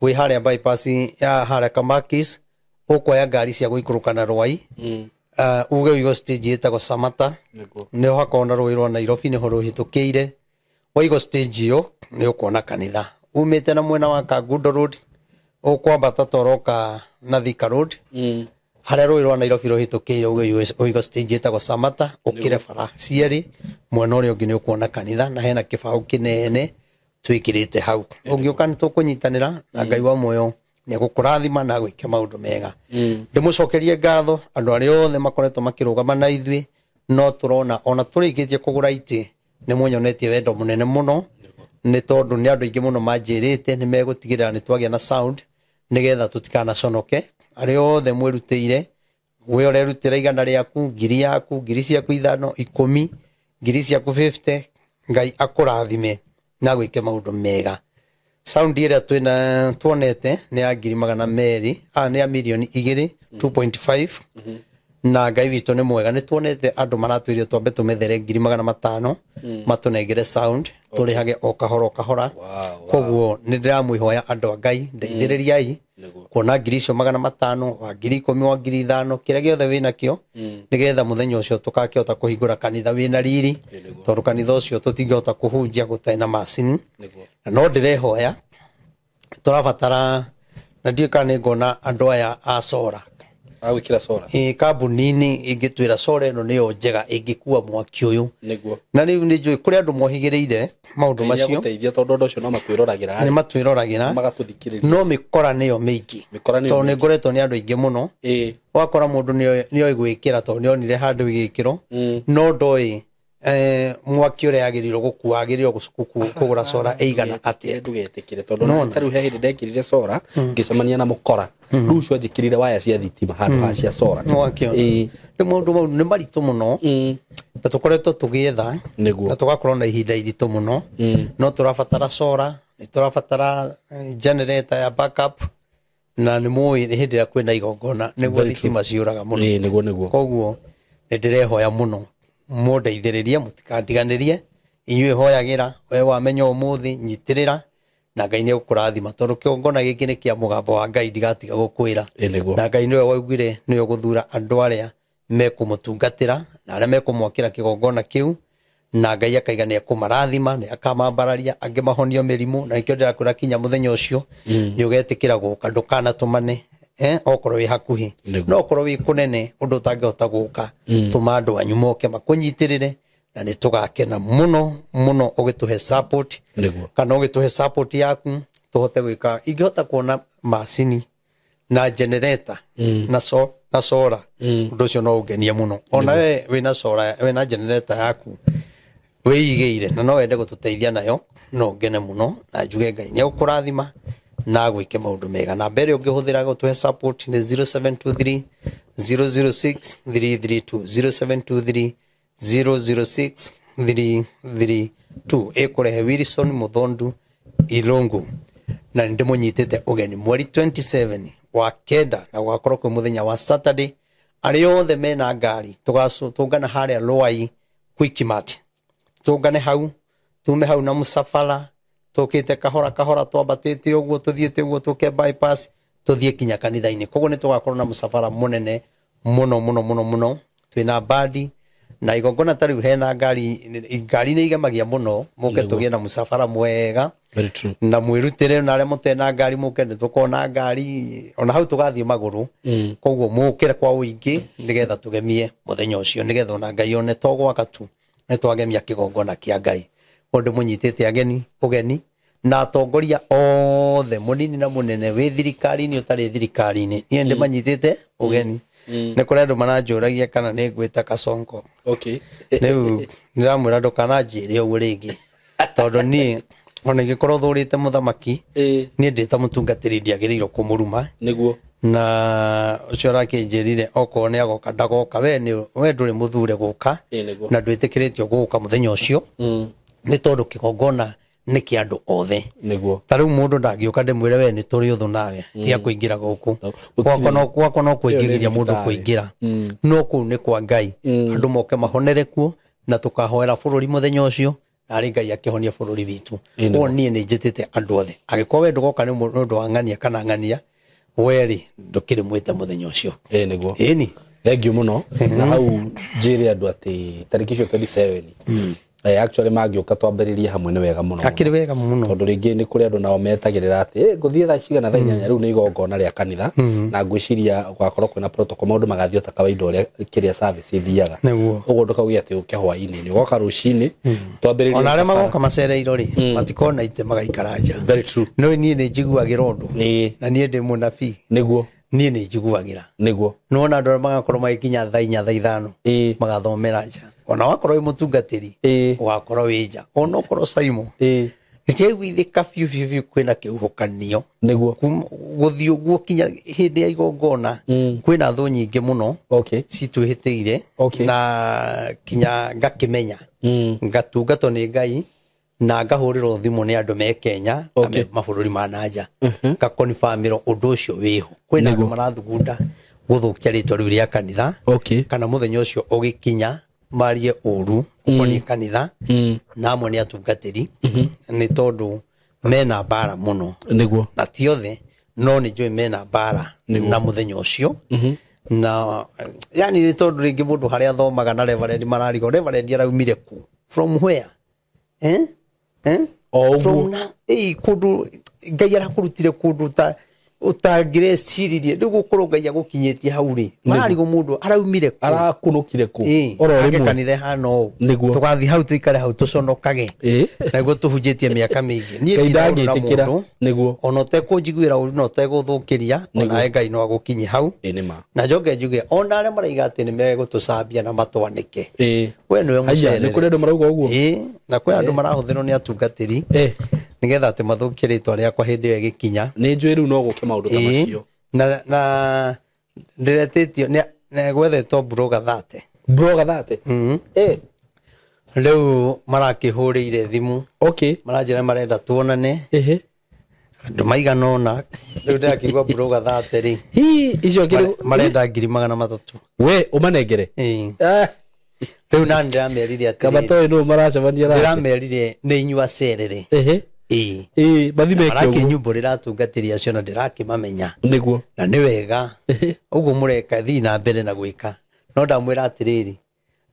Wĩ harĩa bypass ya harĩa Kamakis ũkuoya ngari cia gũikũrũka na Rwai. Uge ũigo stage ĩtagwo Samata. Nĩho hakoragwo na rũĩ rwa Nairobi nĩho rũhĩtũkĩire. Waigo stage ĩyo nĩ ũkuona kanitha. Umĩte na mwena wa Kangundo Road ũkwambata toroka na Thika Road. Harĩa rũĩ rwa Nairobi rũhĩtũkĩire uge ũigo stage ĩtagwo Samata ũkĩre bara cierĩ mwena ũrĩa ũngĩ nĩ ũkuona kanitha na hena kĩbaũ kĩnene twĩkĩrĩte hau. Ũngĩũka nĩ tũkũnyitanĩra na Ngai wa muoyo nĩ egũkũrathima na agwĩke maũndũ mega. Ndĩmũcokerie ngatho andũ arĩa othe makoretwo makĩrũgama na ithuĩ no tũrona ona tũrĩkĩtie kũgũra itĩ nĩ mũnyonetie wendo mũnene mũno nĩ tondũ nĩ andũ aingĩ mũno manjĩrĩte nĩ megũtigĩrĩra nĩ twagĩa na sound nĩgetha tũtikanaconoke. Arĩa othe mwĩrutĩire we ũrerutĩra igana rĩaku ngiri yaku ngiri ciaku 5 10 ngiri ciaku 50 Ngai akũrathime na agwĩke maũndũ mega. Sound ĩrĩa twĩna tuonete nĩ ya ngiri magana merĩ nĩ ya mirioni 2 2.5 na Ngai witũ nĩ mwega nĩ tuonete andũ maratwĩrire twambe tũmethere ngiri magana matano matũnengere sound tũrĩhage o kahora o kahora. Koguo nĩ ndĩramwĩhoya andũ a Ngai ndeithĩrĩriai kuona ngiri icio magana matano wa ngiri 10 wa ngiri 5 kĩrĩa gĩothe wĩnakĩo nĩgetha mũthenya ũcio tũgakĩhota kũhingũra kanitha wĩna riri tondũ kanitha ũcio tũtingĩhota kũhunjia gũtarĩ na macini. Na no ndĩrehoya tũrabatara na ndiũĩ kana nĩngona andũ aya a Sora agwĩkĩra Sora kambuni-inĩ ĩngĩtwĩra Sora ĩno nĩyo njega ĩngĩkua mwaki ũyũ. Nĩguo. Na rĩu nĩ njũĩ kũrĩ andũ mohĩgĩrĩire maũndũ macio gũteithia tondũ andũ acio no matwĩroragĩra nĩ matwĩroragĩra magatũthikĩrĩria no mĩkora nĩyo mĩingĩ tondũ nĩ ngoretwo nĩ andũ aingĩ mũno. Wakora mũndũ nĩoĩ gwĩkĩra tondũ nĩonire handũ ĩgĩkĩrwo no ndoĩ mwaki ũrĩa agĩrĩirwo gũkua agĩrĩirwo kũgũra Sora ĩigana atĩa. Ndũgetĩkĩre tondũ ta rĩu he hĩndĩ ndekĩrire Sora ngĩcemania na mũkora rĩu ũcio anjĩkĩrire waya cia thitima handũ ha cia Sora. Rĩu maũndũ mau nĩ maritũ mũno na tũkoretwo tũgĩetha na tũgakorwo na ihinda iritũ mũno no tũrabatara Sora nĩ tũrabatara generator ya backup na nĩ mũĩ hĩndĩ ĩrĩa kwĩna igongona nĩguo thitima ciũraga mũno. Nĩguo. Koguo nĩ ndĩrehoya mũno mũndeithĩrĩrie mũtikandiganĩrie inyuĩ hoyagĩra we wamenya ũmũthĩ nyitĩrĩra na Ngai nĩ egũkũrathima tondũ kĩgongona gĩkĩ nĩ kĩa mũgambo wa Ngai ndigatiga gũkwĩra. Na Ngai nĩwe waugire nĩwe ũgũthura andũ arĩa mekũmũtungatĩra na arĩa mekũmwakĩra kĩgongona kĩu na Ngai akaiga nĩ ekũmarathima nĩ akamambararia angĩ mahonio mĩrimũ na nĩkĩo ndĩrakwĩra kinya mũthenya ũcio nĩ ũgetĩkĩra gũka ndũkanatũmane okorwo wĩ hakuhĩ no okorwo wĩ kũnene ũndũ ũtangĩhota gũka tũma andũ anyu moke makũnyitĩrĩre na nĩ tũgakena mũno mũno ũgĩtũhe support kana ũgĩtũhe support yaku tũhote gwĩka. Ingĩhota kuona macini na generator na Sora ũndũ ũcio no ũngenie mũno. Ona we wĩna Sora wĩna generator yaku wĩigĩire na no wende gũtũteithia nayo no ngene mũno na njuge Ngai nĩ egũkũrathima na agwĩke maũndũ mega. Na mbere ũngĩhũthĩra gũtũhe support nĩ 0723 006 332 0723 006 332 ĩkũrehe Wilson Muthondu Irungu na nĩ ndĩmũnyitĩte ũgeni mweri 27 wa kenda na gũgakorwo kwĩ mũthenya wa Saturday. Arĩa othe mena ngari tũgacũtũngana harĩa Ruai Quickmart tũngane hau tume hau na mũcabara tũkĩte kahora kahora twambatĩte ũguo tũthiĩte ũguo tũke bypass tũthiĩ kinya kanitha-inĩ. Koguo nĩ tũgakorwo na mũcabara mũnene mũno mũno mũno mũno twĩna bandi na igongona ta rĩu hena ngari ngari nĩ igemagia mũno mũke tũgĩe na mũcabara mwega na mwĩrutĩre na arĩa mũtarĩ na ngari mũke nĩ tũkona ngari ona hau tũgathiĩ magũrũ. Koguo mũkĩre kwa ũingĩ nĩgetha tũgemie mũthenya ũcio nĩgetha ona Ngai one to gwaka tu nĩ twagemia kĩgongona kĩa Ngai. Ũndũ mũnyitĩte ageni ũgeni na atongoria othe mũnini na mũnene wĩ thirikari-inĩ ũtarĩ thirikari-inĩ niĩ ndĩmanyitĩte ũgeni. Nĩ kũrĩ andũ maranjũragia kana nĩ ngwĩta Kasongo. Rĩu ndĩramwĩra ndũkananjĩre ũguo rĩngĩ tondũ niĩ ona ingĩkorwo thũrĩte mũthamaki niĩ ndĩ ta mũtungatĩri ndiagĩrĩirwo kũmũruma. Nĩguo. Na ũcio arakĩnjĩrire okorwo nĩ agoka ndagoka, we ndũrĩ mũthure gũka na ndwĩtĩkĩrĩtio gũka mũthenya ũcio nĩ tondũ kĩgongona nĩ kĩa andũ othe. Ta rĩu mũndũ ndangĩũka ndĩmwĩre we nĩ tũrĩ ũthũ nawe tia kũingĩra gũkũ gwakwa no kũingĩria mũndũ kũingĩra, no kũu nĩ kwa Ngai. Andũ moke mahonere kuo na tũkahoera bũrũri mũthenya ũcio arĩ Ngai akĩhonia bũrũri witũ. Ũguo niĩ nĩ njĩtĩte andũ othe, angĩkorwo we ndũgoka nĩ ũndũ wa ng'ania kana ng'ania, we-rĩ ndũkĩrĩ mwĩte mũthenya ũcio. Nĩguo. Ĩni. Thank you mũno. Na hau njĩre andũ atĩ tarĩki icio 27 actually mangĩũka twambĩrĩrie hamwe nĩ wega mũno. Akĩrĩ wega mũno. Tondũ rĩngĩ nĩ kũrĩ andũ nao metagĩrĩra atĩ ngũthiĩ thaa cigana thaa 8 rĩu nĩ igongona rĩa kanitha na ngwĩciria gũgakorwo kwĩna protocol, maũndũ magathiĩ o ta kawaida ũrĩa kĩrĩa service ĩthiaga. Ũguo ndũkauge atĩ ũke hwaĩ-inĩ, nĩ ũgoka rũcinĩ twambĩrĩrie. Ona arĩa magoka macereirwo rĩ matikona itĩ magaikara nja. Very true. No niĩ nĩ njiguagĩra ũndũ na niĩ ndĩ mũnabii. Nĩguo. Niĩ nĩ njiguagĩra. Nĩguo. Nĩwona andũ arĩa magakorwo magĩkinya thaa 4 thaa 5 magathomera nja. Ona wakorwo wĩ mũtungatĩri ũgakorwo wĩ nja, ona ũkorwo Saimo nĩkĩaiguithĩka biũ biũ biũ kwĩna kĩhuhũkanio. Nĩguo. Gũthiĩ ũguo kinya hĩndĩ ya igongona kwĩna thũ nyingĩ mũno citwĩhĩtĩire na kinya ngakĩmenya ngatungatwo nĩ Ngai na ngahũrĩrwo thimũ nĩ andũ me Kenya na mabũrũri ma na nja ngakonfirmĩrwo ũndũ ũcio wĩho. Kwĩna andũ marathugunda gũthũkia rĩtwa rĩu rĩa kanitha kana mũthenya ũcio ũgĩkinya marie ũru ũkoniĩ kanitha na amwe nĩ atungatĩri nĩ tondũ mena mbara mũno. Nĩguo. Na ti othe no nĩ njũĩ mena mbara na mũthenya ũcio na yani nĩ tondũ rĩngĩ mũndũ harĩa athomaga na reverend mararigwo reverend araumire kũ, from where, from na kũndũ Ngai arakũrutire kũndũ ta ũtangĩreciririe rĩu gũkorwo Ngai agũkinyĩtie hau rĩ mararigwo mũndũ araumire kũ, arakunũkire kũ, oro rĩmwe kanitha ĩhana ũũ tũgathiĩ hau tũikare hau tũconokage naguo tũhunjĩtie mĩaka mĩingĩ. Niĩ ndingĩtĩkĩra mũndũ ona ũtekũnjiguĩra ũru na ũtegũthũkĩria onawe Ngai no agũkinye hau. Na njoke njuge ona arĩa maraiga atĩ nĩ megũtũcambia na matwanĩke we nĩwe mũcerere. Nĩ kũrĩ andũ marauga ũguo. Na kwĩ andũ marahũthĩrwo nĩ atungatĩri nĩgetha atĩ mathũkie rĩtwa rĩakwa hĩndĩ ĩyo ĩgĩkinya. Nĩ njũĩ rĩu no gũke maũndũ ta macio. Na ndĩretĩtio nĩ gwethetwo broga 30. Broga 30? Rĩu marakĩhũrĩire thimũ. Maranjĩra marenda tuonane. Andũ maigana ũna. Rĩu ndĩrakĩigua broga 30 rĩ. Icio marenda 300,000. We ũmanengere? Rĩu nani ndĩramerire atĩrĩrĩ. Kaba toĩ nũ maracemania nake. Ndĩramerire nĩ inyuĩ acerere. Mathi meke ũguo. Marakĩnyumbũrĩra atungatĩri acio na ndĩrakĩmamenya. Nĩguo. Na nĩ wega. Ũguo mũreka thiĩ na mbere na gwĩka. No ndamwĩra atĩrĩrĩ,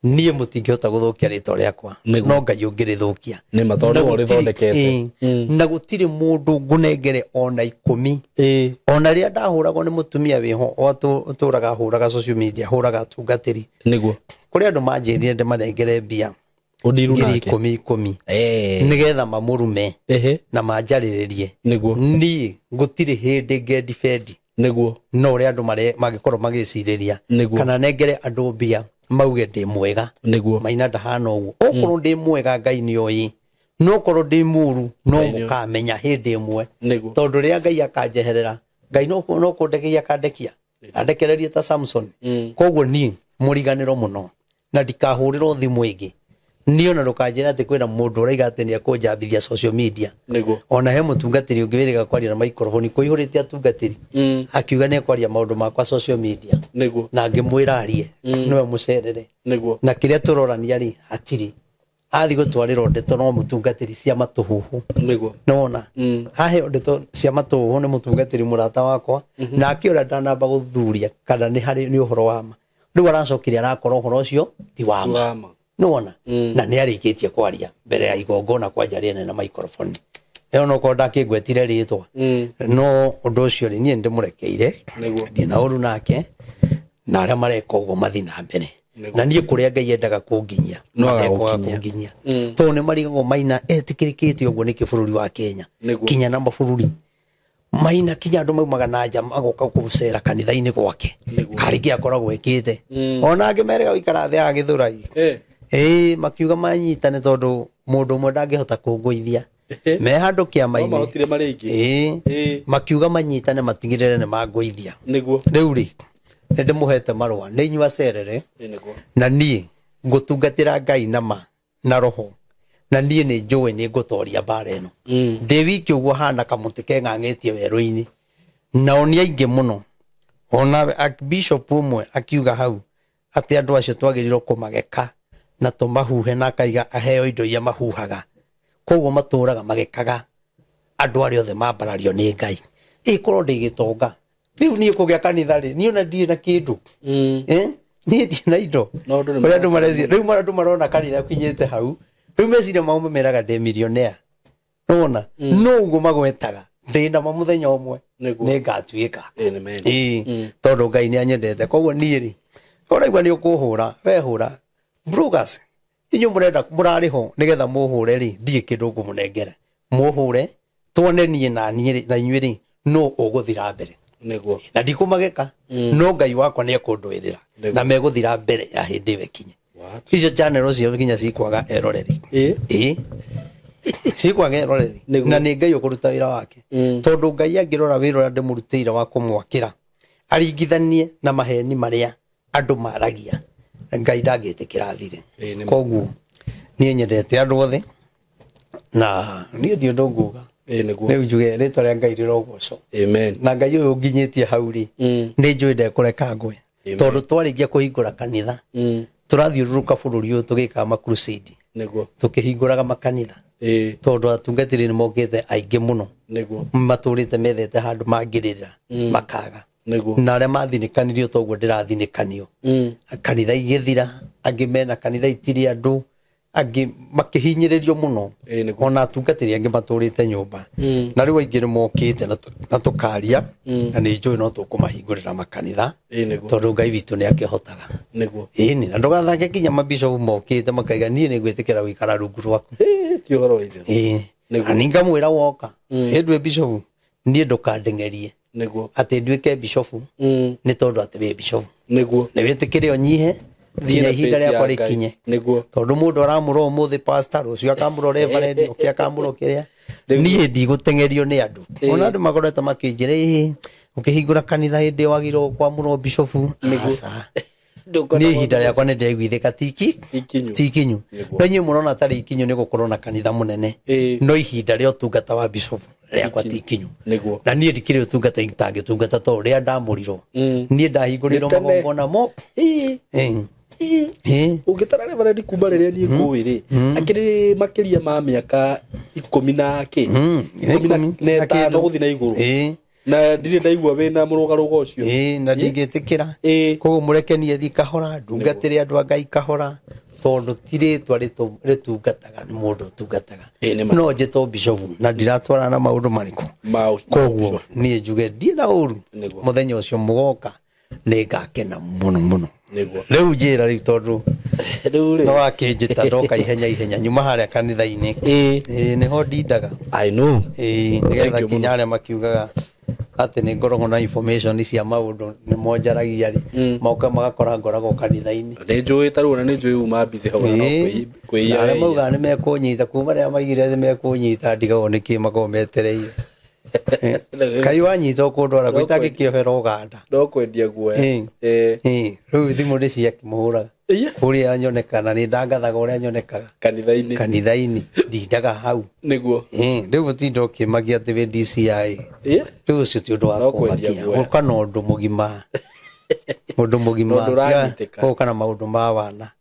niĩ mũtingĩhota gũthũkia rĩtwa rĩakwa. No Ngai ũngĩrĩthũkia. Nĩ ma tondũ nĩwe ũrĩthondekete. Na gũtirĩ mũndũ ngũnengere ona 10. Ona rĩrĩa ndahũragwo nĩ mũtumia wĩho ũtũraga hũraga social media, hũraga atungatĩri. Nĩguo. Kũrĩ andũ manjĩrire ndĩmanengere mbia. Ũndiru nake. 10,000 10,000. Nĩgetha mamũrume na manjarĩrĩrie. Nĩguo. Niĩ gũtirĩ hĩndĩ ngendibendi. Nĩguo. No ũrĩa andũ mangĩkorwo magĩcirĩria. Kana nengere andũ mbia mauge ndĩ mwega. Nĩguo. Maina ndahana ũguo. Okorwo ndĩ mwega Ngai nĩoĩ. No okorwo ndĩ mũru no mũkamenya hĩndĩ ĩmwe. Tondũ rĩrĩa Ngai akanjeherera, Ngai no kũndekeria akandekia. Andekererie ta Samson. Koguo niĩ mũriganĩro mũno na ndikahũrĩrwo thimũ ĩngĩ. Niĩ ona ndũkanjĩre atĩ kwĩna mũndũ ũraiga atĩ nĩekũnjambithia social media. Nĩguo. Ona he mũtungatĩri ũngĩ wĩrĩga kwaria na microphone kũihũrĩte atungatĩri akiuga nĩekwaria maũndũ makwa social media. Nĩguo. Na ngĩmwĩra arie nĩwe mũcerere. Nĩguo. Na kĩrĩa tũrorania rĩ hatirĩ. Athiĩ gũtwarĩrwo ndeto no mũtungatĩri cia matũhũhũ. Nĩguo. Nĩwona? Aheo ndeto cia matũhũhũ nĩ mũtungatĩri mũrata wakwa nake ũrĩa ndanamba gũthuria kana nĩ harĩ nĩ ũhoro wa ma. Rĩu aracokire arakora ũhoro ũcio ti wa ma. Nĩwona? Na nĩ arĩkĩtie kwaria mbere ya igongona kwanja rĩene na microphone. Ĩyo no korwo ndakĩngwetire rĩtwa. No ũndũ ũcio rĩ niĩ nĩndĩmũrekeire. Ndĩ na ũru nake na arĩa mareka ũguo mathiĩ na mbere. Na niĩ kũrĩa Ngai endaga kũnginyia matekwaga kũnginyia. Tondũ nĩ marigagwo Maina etĩkĩrĩkĩte ũguo nĩkĩ bũrũri wa Kenya. Kinya na mabũrũri. Maina kinya andũ maumaga na nja magoka gũcera kanitha-inĩ gwake. Karĩ kĩ akoragwo ekĩte. Ona angĩ merega gũikara thĩ agĩthũrai. Makiuga manyitane tondũ mũndũ ũmwe ndangĩhota kũngũithia. Me handũ kĩama-inĩ. No mahotire marĩ aingĩ. Ĩĩ. Ĩĩ. Makiuga manyitane matigĩrĩre nĩ mangũithia. Nĩguo. Rĩu rĩ, nĩ ndĩmũhete marũa nĩ inyuĩ acerere. Ĩĩ nĩguo. Na niĩ ngũtungatĩra Ngai na ma na roho, na niĩ nĩ njũĩ nĩ ngũtoria mbara ĩno. Ndĩ wiki ũguo hana kamũtĩ keng'ang'ĩtie werũ-inĩ, nao nĩ aingĩ mũno. Ona bishop ũmwe akiuga hau atĩ andũ acio twagĩrĩirwo kũmageka na tũmahuhe, na akaiga aheo indo iria mahuhaga, koguo matũraga magekaga andũ arĩa othe mambarario nĩ Ngai. Ĩkorwo ndĩ gĩtonga rĩu niĩ kũgĩa kanitha rĩ, niĩ ona ndirĩ na kĩndũ. Niĩ ndirĩ na indo. No andũ nĩ Ũrĩa andũ mareciria rĩu, andũ marona kanitha kinyĩte hau rĩu meciria mao mameraga ndĩ millionaire. Nĩwona no ũguo magwetaga ndĩ na ma mũthenya ũmwe Nĩguo. nĩ ngatuĩka. Ĩĩ nĩ meni. Ĩĩ, tondũ Ngai nĩ anyendete. Koguo niĩ rĩ, ũraigua nĩ ũkũhũra, we hũra bloggers inyuĩ mũrenda mũrarĩ ho nĩgetha mũhũre rĩ, ndirĩ kĩndũ ngũmũnengera, mũhũre tuone niĩ na niĩ rĩ, na inyuĩ rĩ, nũ ũgũthira mbere. Nĩguo. Na ndikũmageka, no Ngai wakwa nĩ ekũndũĩrĩra Nĩguo. na megũthira mbere ya hĩndĩ ĩyo ĩkinye. What? Icio channel cio nginya cikwaga eroreri. Ĩĩ. Ĩĩ, cikwaga eroreri. Nĩguo. Na nĩ Ngai ũkũruta wĩra wake, tondũ Ngai angĩrora wĩra ũrĩa ndĩmũrutĩire wa kũmwakĩra aringithanie na maheni marĩa andũ maragia, Ngai ndangĩtĩkĩra thire. Ĩĩ, nĩ ma. Koguo niĩ nyendete andũ othe na niĩ ndi ũndũ nguga. Ĩĩ nĩguo. Rĩu njuge rĩtwa rĩa Ngai rĩrogocwo. Amen. Na Ngai ũyũ ũnginyĩtie hau rĩ, nĩ njũĩ ndekũreka ngwe, Amen. tondũ twarĩkia kũhingũra kanitha, tũrathiũrũrũka bũrũri ũyũ tũgĩkaga ma crusade, Nĩguo. tũkĩhingũraga makanitha, Ĩĩ. tondũ atungatĩri nĩ mokĩte aingĩ mũno, Nĩguo. matũrĩte methete handũ mangĩrĩra makaga. Nĩguo. Na arĩa mathinĩkanirio toguo ndĩrathinĩkanio, kanitha igĩthira, angĩ mena kanitha itirĩ andũ, angĩ makĩhinyĩrĩrio mũno. Ĩĩ nĩguo. Ona atungatĩri angĩ matũrĩte nyũmba, na rĩu aingĩ nĩ mokĩte na tũkaria, na nĩ njũĩ no tũkũmahingũrĩra makanitha, Ĩĩ nĩguo. tondũ Ngai witũ nĩ akĩhotaga. Nĩguo. Ĩni, na ndũgathake kinya mabishopu mokĩte makaiga niĩ nĩ ngwĩtĩkĩra gũikara rungu rwaku. Ĩĩ ti ũhoro wa itherũ. Ĩĩ. Nĩguo. Na nĩngamwĩra woka ĩndwĩ bishopu, niĩ ndũkandeng'erie Nĩguo. atĩ nduĩke bishopu nĩ tondũ atĩ wĩ bishopu. Nĩguo. Nĩ wĩtĩkĩre ũnyihe Thiĩ nginya na ihinda pace ya rĩakwa Ngai. rĩkinye. Nĩguo. Tondũ mũndũ aramũra ũmũthĩ pastor, rũciũ akamũra reverend, ũkĩ akamũra kĩrĩa. Niĩ ndigũteng'erio nĩ andũ. Ona andũ makoretwo makĩnjĩra, ĩĩ ũkĩhingũra kanitha hĩndĩ ĩyo wagĩrĩirwo kwamũrwo bishopu. Aca, niĩ ihinda rĩakwa nĩ ndĩraiguithĩka tiki Ikinyu. ti ikinyu. Nĩguo. No inyuĩ mũrona tarĩ ikinyu nĩ gũkorwo na kanitha mũnene, Ĩĩ. no ihinda rĩa ũtungata wa bishopu rĩakwa ti ikinyu. Nĩguo. Na niĩ ndikĩrĩ ũtungata itangĩtungata tondũ rĩrĩa ndamũrirwo, niĩ ndahingũrĩirwo Nĩ tene. magongona mo. Ĩĩ. Ĩĩ. Ĩĩ. Ĩĩ. Ũngĩtara reverend kuma rĩrĩa niĩ ngũĩ rĩ, akĩrĩ makĩria ma mĩaka ikũmi na kĩ, ikũmi na Ikũmi na na ĩtano kĩndũ. gũthiĩ na igũrũ. Ĩĩ. Na ndirĩ ndaigua wĩna mũrũgarũgo ũcio. Ĩĩ, na ndingĩtĩkĩra. Ĩĩ. Koguo mũrekenie thiĩ kahora, ndungatĩre andũ a Ngai kahora, tondũ ti rĩtwa rĩtungataga nĩ mũndũ ũtungataga. Ĩĩ, nĩ ma. No njĩtwo bishopu na ndiratwarana na maũndũ marĩkũ. Koguo niĩ njuge ndirĩ na ũru. Nĩguo. Mũthenya ũcio mũgoka nĩ ngakena mũno mũno. Nĩguo. Rĩu njĩra rĩu tondũ Rĩu no rĩ. wakĩnjĩta ndoka ihenya ihenya nyuma harĩa kanitha-inĩ. Ĩĩ. Ĩĩ, nĩho ndindaga. I know. Ĩĩ, nĩgetha Thank you kinya arĩa makiugaga atĩ nĩ ngoragwo na information cia maũndũ nĩ monjaragia rĩ, moka magakora ngoragwo kanitha-inĩ. Nĩ njũĩ ta rĩu ona nĩ njũĩ uma busy hau na no Ĩĩ. kwĩia Na arĩa maugaga nĩ mekũnyita kuma rĩrĩa maigire nĩ mekũnyita, ndigagwo nĩ kĩ makoragwo metereire. Kai wanyita ũkũndwara kũ itangĩkĩohera Ũganda. No kwendia guoya. Ĩĩ. Ĩĩ. Ĩĩ, rĩu thimũ nĩ ciakĩmũhũraga Ĩĩ. kũrĩa nyonekaga, nĩ ndangathaga ũrĩa nyonekaga Kanitha-inĩ. kanitha-inĩ, ndindaga hau. Nĩguo. Ĩĩ, rĩu ũtinda ũkĩmagia atĩ wĩ DCI. Ĩĩ. Rĩu ũcio ti ũndũ wa No kwendia kũmakia, guoya. ũka na ũndũ mũgima, ũndũ mũgima, Ũndũ ũranyitĩka. ũka na maũndũ ma wana.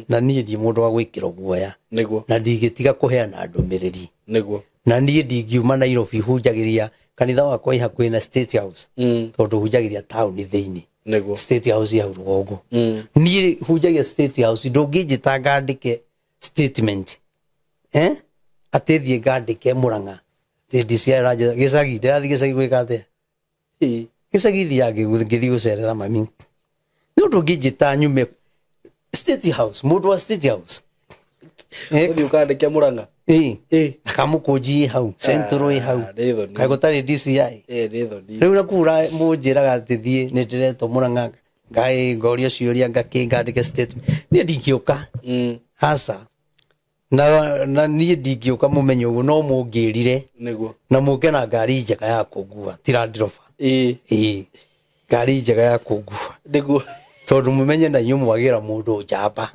Na niĩ ndi mũndũ wa gwĩkĩrwo guoya, Nĩguo. na ndingĩtiga kũheana ndũmĩrĩri. Nĩguo. Na niĩ ndingiuma Nairobi, hunjagĩria kanitha wakwa ĩ hakuhĩ na State House, tondũ hunjagĩria taũni thĩinĩ. Nĩguo. State House ya rũgongo, niĩ hunjagia State House. Ndũngĩnjĩta ngandĩke statement, atĩ thiĩ ngandĩke Mũrang'a atĩ DCI ĩranjĩta gĩcagi, ndĩrathiĩ gĩcagi gwĩka atĩa? Ĩĩ. Gĩcagi thiaga ngĩthiĩ gũcerera mami. Nĩ ũndũ ũngĩnjĩta nyume State House, mũndũ wa State House. Ũthiĩ ũkandĩke Mũrang'a. Ĩĩ. Ĩĩ. Na kamũkũnji ĩ hau, Central ĩ hau. Nĩ thoni. Kaĩ gũtarĩ DCI? Ĩĩ nĩ thoni. Rĩu nakura mũnjĩraga atĩ thiĩ nĩ ndĩretwo Mũrang'a, ngaĩ ngorio ciũria ngakĩ ngandĩke statement, niĩ ndingĩũka. Aca. Na niĩ ndingĩũka mũmenye ũguo no mũngĩrire. Nĩguo. Na mũke na ngari njega ya kũngua ti Land Rover. Ĩĩ. Ĩĩ. Ngari njega ya kũngua. Nĩguo. Tondũ mũmenye na inyuĩ mwagĩra mũndũ njamba.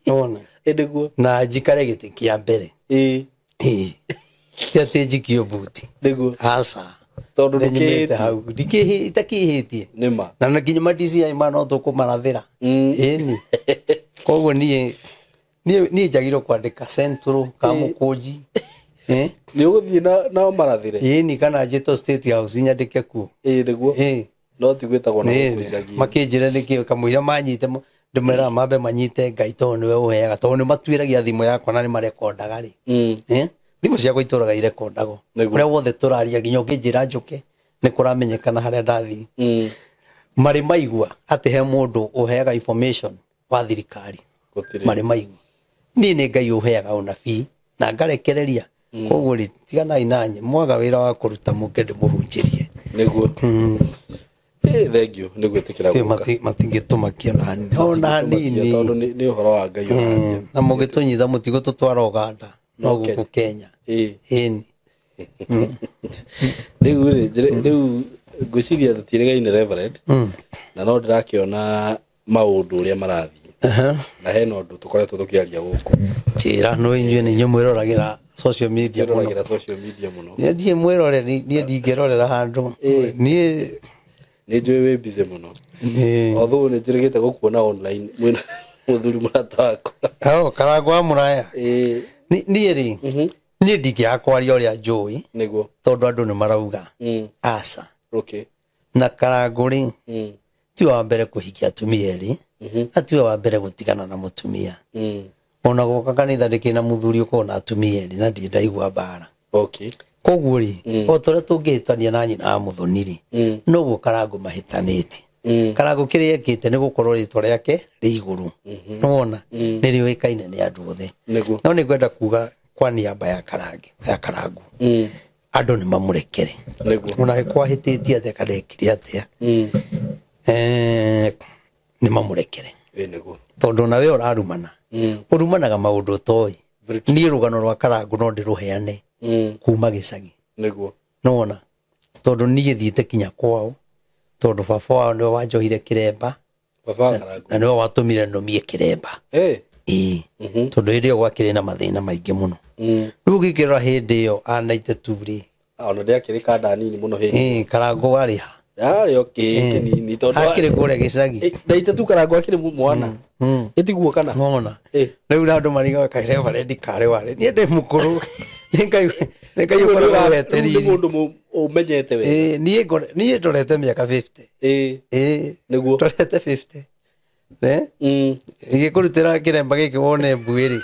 Nĩwona? Ĩĩ nĩguo. Na njikare gĩtĩ kĩa mbere. Ĩĩ. Ĩĩ. Ti atĩ njikio buti. Nĩguo. Aca. Tondũ Nĩnyumĩte ndũkĩhĩtie. hau. Itakĩhĩtie. Nĩma. Na nginya ma DCI ma no tũkũmarathĩra. Ĩni. Koguo niĩ njagĩrĩirwo kwandĩka Central Kamũkũnji. Eh? Nĩ ũgũthiĩ na marathĩre. Ĩni kana njĩtwo State House nyandĩke kuo. Ĩĩ nĩguo. Ĩĩ. No ti gwĩtagwo na gũkũ icagi. Makĩnjĩra nĩkĩ kamũira manyite ndĩmeraga mambe manyite Ngai tondũ nĩwe ũheaga tondũ nĩ matuĩragia thimũ yakwa na nĩ marekondaga rĩ. Thimũ ciakwa itũraga irekondagwo. Ũrĩa wothe tũraria nginya ũngĩnjĩra njũke nĩ kũramenyekana harĩa ndathiĩ. Marĩ maigua atĩ he mũndũ ũheaga information wa thirikari. Marĩ maigua. Niĩ nĩ Ngai ũheaga ũnabii na ngarekereria. Koguo rĩ tiganai nanye mwaga wĩra wa kũruta mũke ndĩmũhunjĩrie. Nĩguo. Thank you nĩ gwĩtĩkĩra gũka. Matingĩtũmakia na hanini. Ona hanini. Tondũ nĩ ũhoro wa Ngai. Na mũngĩtũnyita mũtigũtũtwara Ũganda no gũkũ Kenya. Ĩni. Rĩu rĩ rĩu ngwĩciria tũtiĩrĩgaine Reverend. Na no ndĩrakĩona maũndũ ũrĩa marathiĩ. Na hena ũndũ tũkoretwo tũkĩaria gũkũ. Njĩra no inyuĩ nĩ inyuĩ mwĩroragĩra social media mũno. Mwĩroragĩra social media mũno. Niĩ ndirĩ mwĩroreri, niĩ ndingĩrorera handũ. Niĩ nĩ njũĩ wĩ busy mũno. Although nĩ njĩrĩgĩte gũkuona online mwĩna mũthuri mũrata wakwa. Oh, Karangũ wa Mũraya. Niĩ rĩ, niĩ ndingĩaga kwaria ũrĩa njũĩ. Nĩguo. Tondũ andũ nĩ marauga. Aca. Okay. Na Karangũ rĩ, tiwe wa mbere kũhikia atumia erĩ, na tiwe wa mbere gũtigana na mũtumia. Ona gũka kanitha ndĩkĩrĩ na mũthuri ũkoragwo na atumia erĩ na ndirĩ ndaigua mbara. Okay. Koguo rĩ, o ta ũrĩa tũngĩhĩtania na nyina wa Mũthoni rĩ, noguo Karangũ mahĩtanĩtie. Karangũ kĩrĩa ekĩte nĩ gũkorwo rĩtwa rĩake rĩ igũrũ. Nĩwona? Nĩ rĩũĩkaine nĩ andũ othe. No nĩ ngwenda kuga kwa niaba ya Karangũ. Andũ nĩ mamũrekere. Ona angĩkorwo ahĩtĩtie atĩa kana ekire atĩa. Nĩ mamũrekere. Tondũ ona we ũrarumana. Ũrumanaga maũndũ ũtoĩ. Niĩ rũgano rwa Karangũ no ndĩrũheane. Kuma gĩcagi. Nĩguo. Nĩwona? Tondũ niĩ thiĩte kinya kwao tondũ baba wao nĩwe wanjohire kĩremba. Baba wa Karangũ. Na nĩwe watũmire nũmie kĩremba. Ĩĩ. Tondũ hĩndĩ ĩyo gwakĩrĩ na mathĩna maingĩ mũno. Rĩu ũngĩkĩrora hĩndĩ ĩyo a 92 rĩ. Ona ndĩakĩrĩ kanda nini mũno hĩndĩ. Ĩĩ, Karangũ warĩ ha? Yarĩ o kĩnini tondũ akĩrĩ kũrĩa gĩcagi. 92 Karangũ akĩrĩ mwana. Ĩtiguo kana? Nĩwona? Rĩu na andũ marigaga kaĩ Reverend karĩ warĩ. Niĩ ndĩ mũkũrũ. Nĩ Ngai ũkoragwo weterire. Nĩ mũndũ ũmenyete wega. Niĩ ndorete mĩaka 50. Ĩĩ. Nĩguo. Ndorete 50. Ingĩkũrutĩra kĩremba gĩkĩ wone mbuĩ rĩ.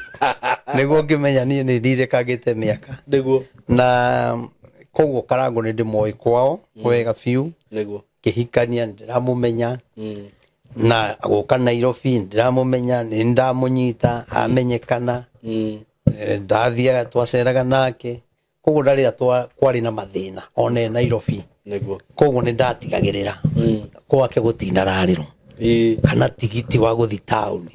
Nĩguo ngĩmenya niĩ nĩ ndirĩkangĩte mĩaka. Nĩguo. Na koguo Karangũ nĩ ndĩmoĩ kwao wega biũ. Nĩguo. Kĩhikania ndĩramũmenya. Na gũka Nairobi ndĩramũmenya, nĩ ndamũnyita amenyekana. Ndathiaga twaceraga nake. Koguo ndarĩra kwarĩ na mathĩna ona e Nairobi. Nĩguo. Koguo nĩ ndatigagĩrĩra gwake gũtinararĩrwo. Kana tigiti wa gũthiĩ taũni.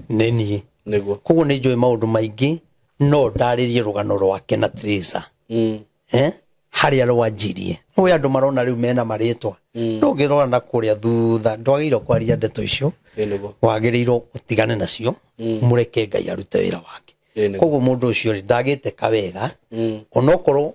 Nĩ niĩ. Nĩguo. Koguo nĩ njũĩ maũndũ maingĩ no ndarĩrie rũgano rwake na Teresa. Harĩa rwanjirie. Nĩũĩ andũ marona rĩu mena marĩtwa. No ũngĩrora na kũrĩa thutha ndwagĩrĩirwo kwaria ndeto icio. Wagĩrĩirwo ũtigane nacio. Mũreke Ngai arute wĩra wake. Koguo mũndũ ũcio rĩ ndagĩte kawega. Onokorwo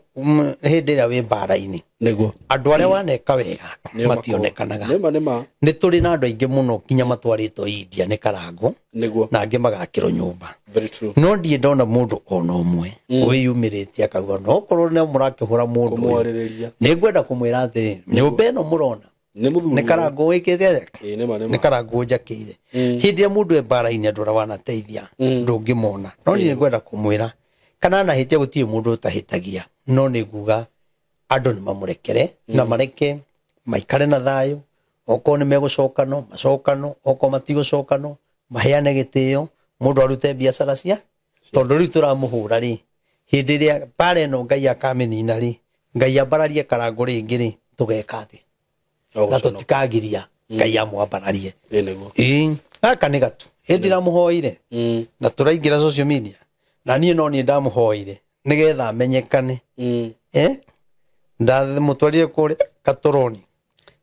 hĩndĩ ĩrĩa wĩ mbara-inĩ. Nĩguo. Andũ arĩa waneka wega mationekanaga. Nĩma. Nĩ tũrĩ na andũ aingĩ mũno nginya matwarĩtwo India nĩ Karangũ. Nĩguo. Na angĩ magakĩrwo nyũmba. Very true. No ndirĩ ndona mũndũ ona ũmwe wĩyumĩrĩtie akauga no korwo nĩ mũrakĩhũra mũndũ ũyũ. Nĩ ngwenda kũmwĩra atĩrĩ, nyũmba ĩno mũrona Nĩ mũthuri. Nĩ Karangũ wĩkĩte atĩa? Nĩma. Nĩ Karangũ njakĩire. Hĩndĩ ĩrĩa mũndũ e mbara-inĩ andũ arĩa wanateithia ndũngĩmona. No niĩ nĩngwenda kũmwĩra kana anahĩtia gũtirĩ mũndũ ũtahĩtagia. No nĩ nguga andũ nĩ mamũrekere na mareke maikare na thayũ. Okorwo nĩ megũcokano macokano, okorwo matigũcokano maheane gĩtĩo, mũndũ arute biacara cia tondũ rĩu tũramũhũra rĩ hĩndĩ ĩrĩa mbara ĩno Ngai akamĩnina rĩ, Ngai ambararie Karangũ rĩngĩ rĩ, tũgeka atĩa? Na tũtikagiria Ngai amwambararie. Gaka nĩ gatu. Ĩ ndĩramũhoire na tũraingĩra social media na niĩ no niĩ ndamũhoire nĩgetha amenyekane. Ndamũtwarire kũrĩa Katoroni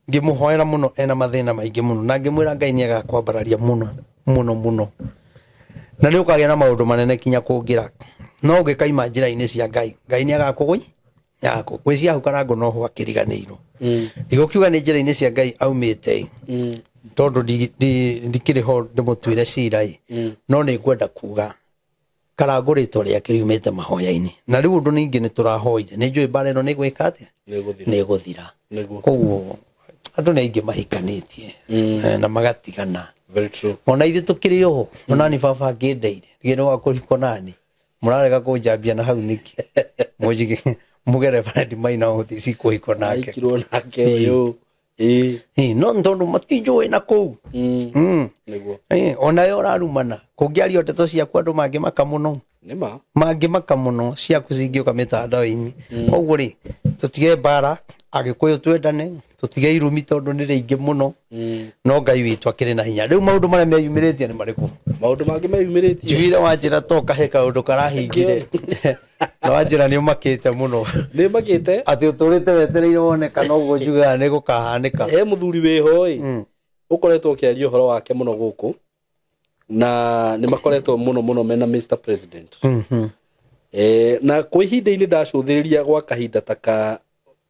ngĩmũhoera mũno, ena mathĩna maingĩ mũno, na ngĩmwĩra Ngai nĩ agakwambararia mũno mũno mũno, na nĩ ũkagĩa na maũndũ manene kinya kũngĩra, no ũngĩkaima njĩra-inĩ cia Ngai, Ngai nĩ agakũgũi gwĩcia hau Karangũ noho akĩriganĩirwo. Ndigũkiuga nĩ njĩra-inĩ cia Ngai aumĩte, tondũ ndikĩrĩ ho ndĩmũtuĩre cira ĩ, no nĩ ngwenda kuga Karangũ rĩtwa rĩake riumĩte mahoya-inĩ, na rĩu ũndũ ningĩ nĩ tũrahoire, nĩ njũĩ mbara ĩno nĩ gwĩka atĩa, nĩ gũthira. Koguo andũ nĩ aingĩ mahikanĩtie na magatigana. Very true. Ona ithuĩ tũkĩrĩ oho, onani baba angĩndeire gĩno wa kũhikwo nani, mũrarega kũnjambia na hau nĩkĩ? Mũnjige mũgere Fred Maina ũthi cikũhikwo nake. Aikirwo nake ũyũ. Ĩĩ. No tondũ matinjũĩ na kũu. Nĩguo. Onawe ũrarumana kũngĩario ndeto ciaku andũ mangĩmaka mũno. Nĩma. Mangĩmaka mũno ciaku cingĩũka mĩtandao-inĩ. Koguo rĩ, tũtige mbara, Agĩkũyũ twendane, tũtige irumi tondũ nĩ rĩingĩ mũno. No Ngai witũ akĩrĩ na hinya. Rĩu maũndũ marĩa meyumĩrĩtie nĩ marĩkũ? Maũndũ mangĩ meyumĩrĩtie. Njugire wanjĩra to kahe kaũndũ karahingire. Na wanjĩra nĩ ũmakĩte mũno. Nĩ makĩte. Atĩ ũtũrĩte wetereire wone kana ũguo njugaga nĩ gũkahanĩka. He mũthuri wĩho ĩ, ũkoretwo ũkĩaria ũhoro wake mũno gũkũ, na nĩ makoretwo mũno mũno mena Mr President. Na kwa ihinda-inĩ ndacũthĩrĩria gwa kahinda ta ka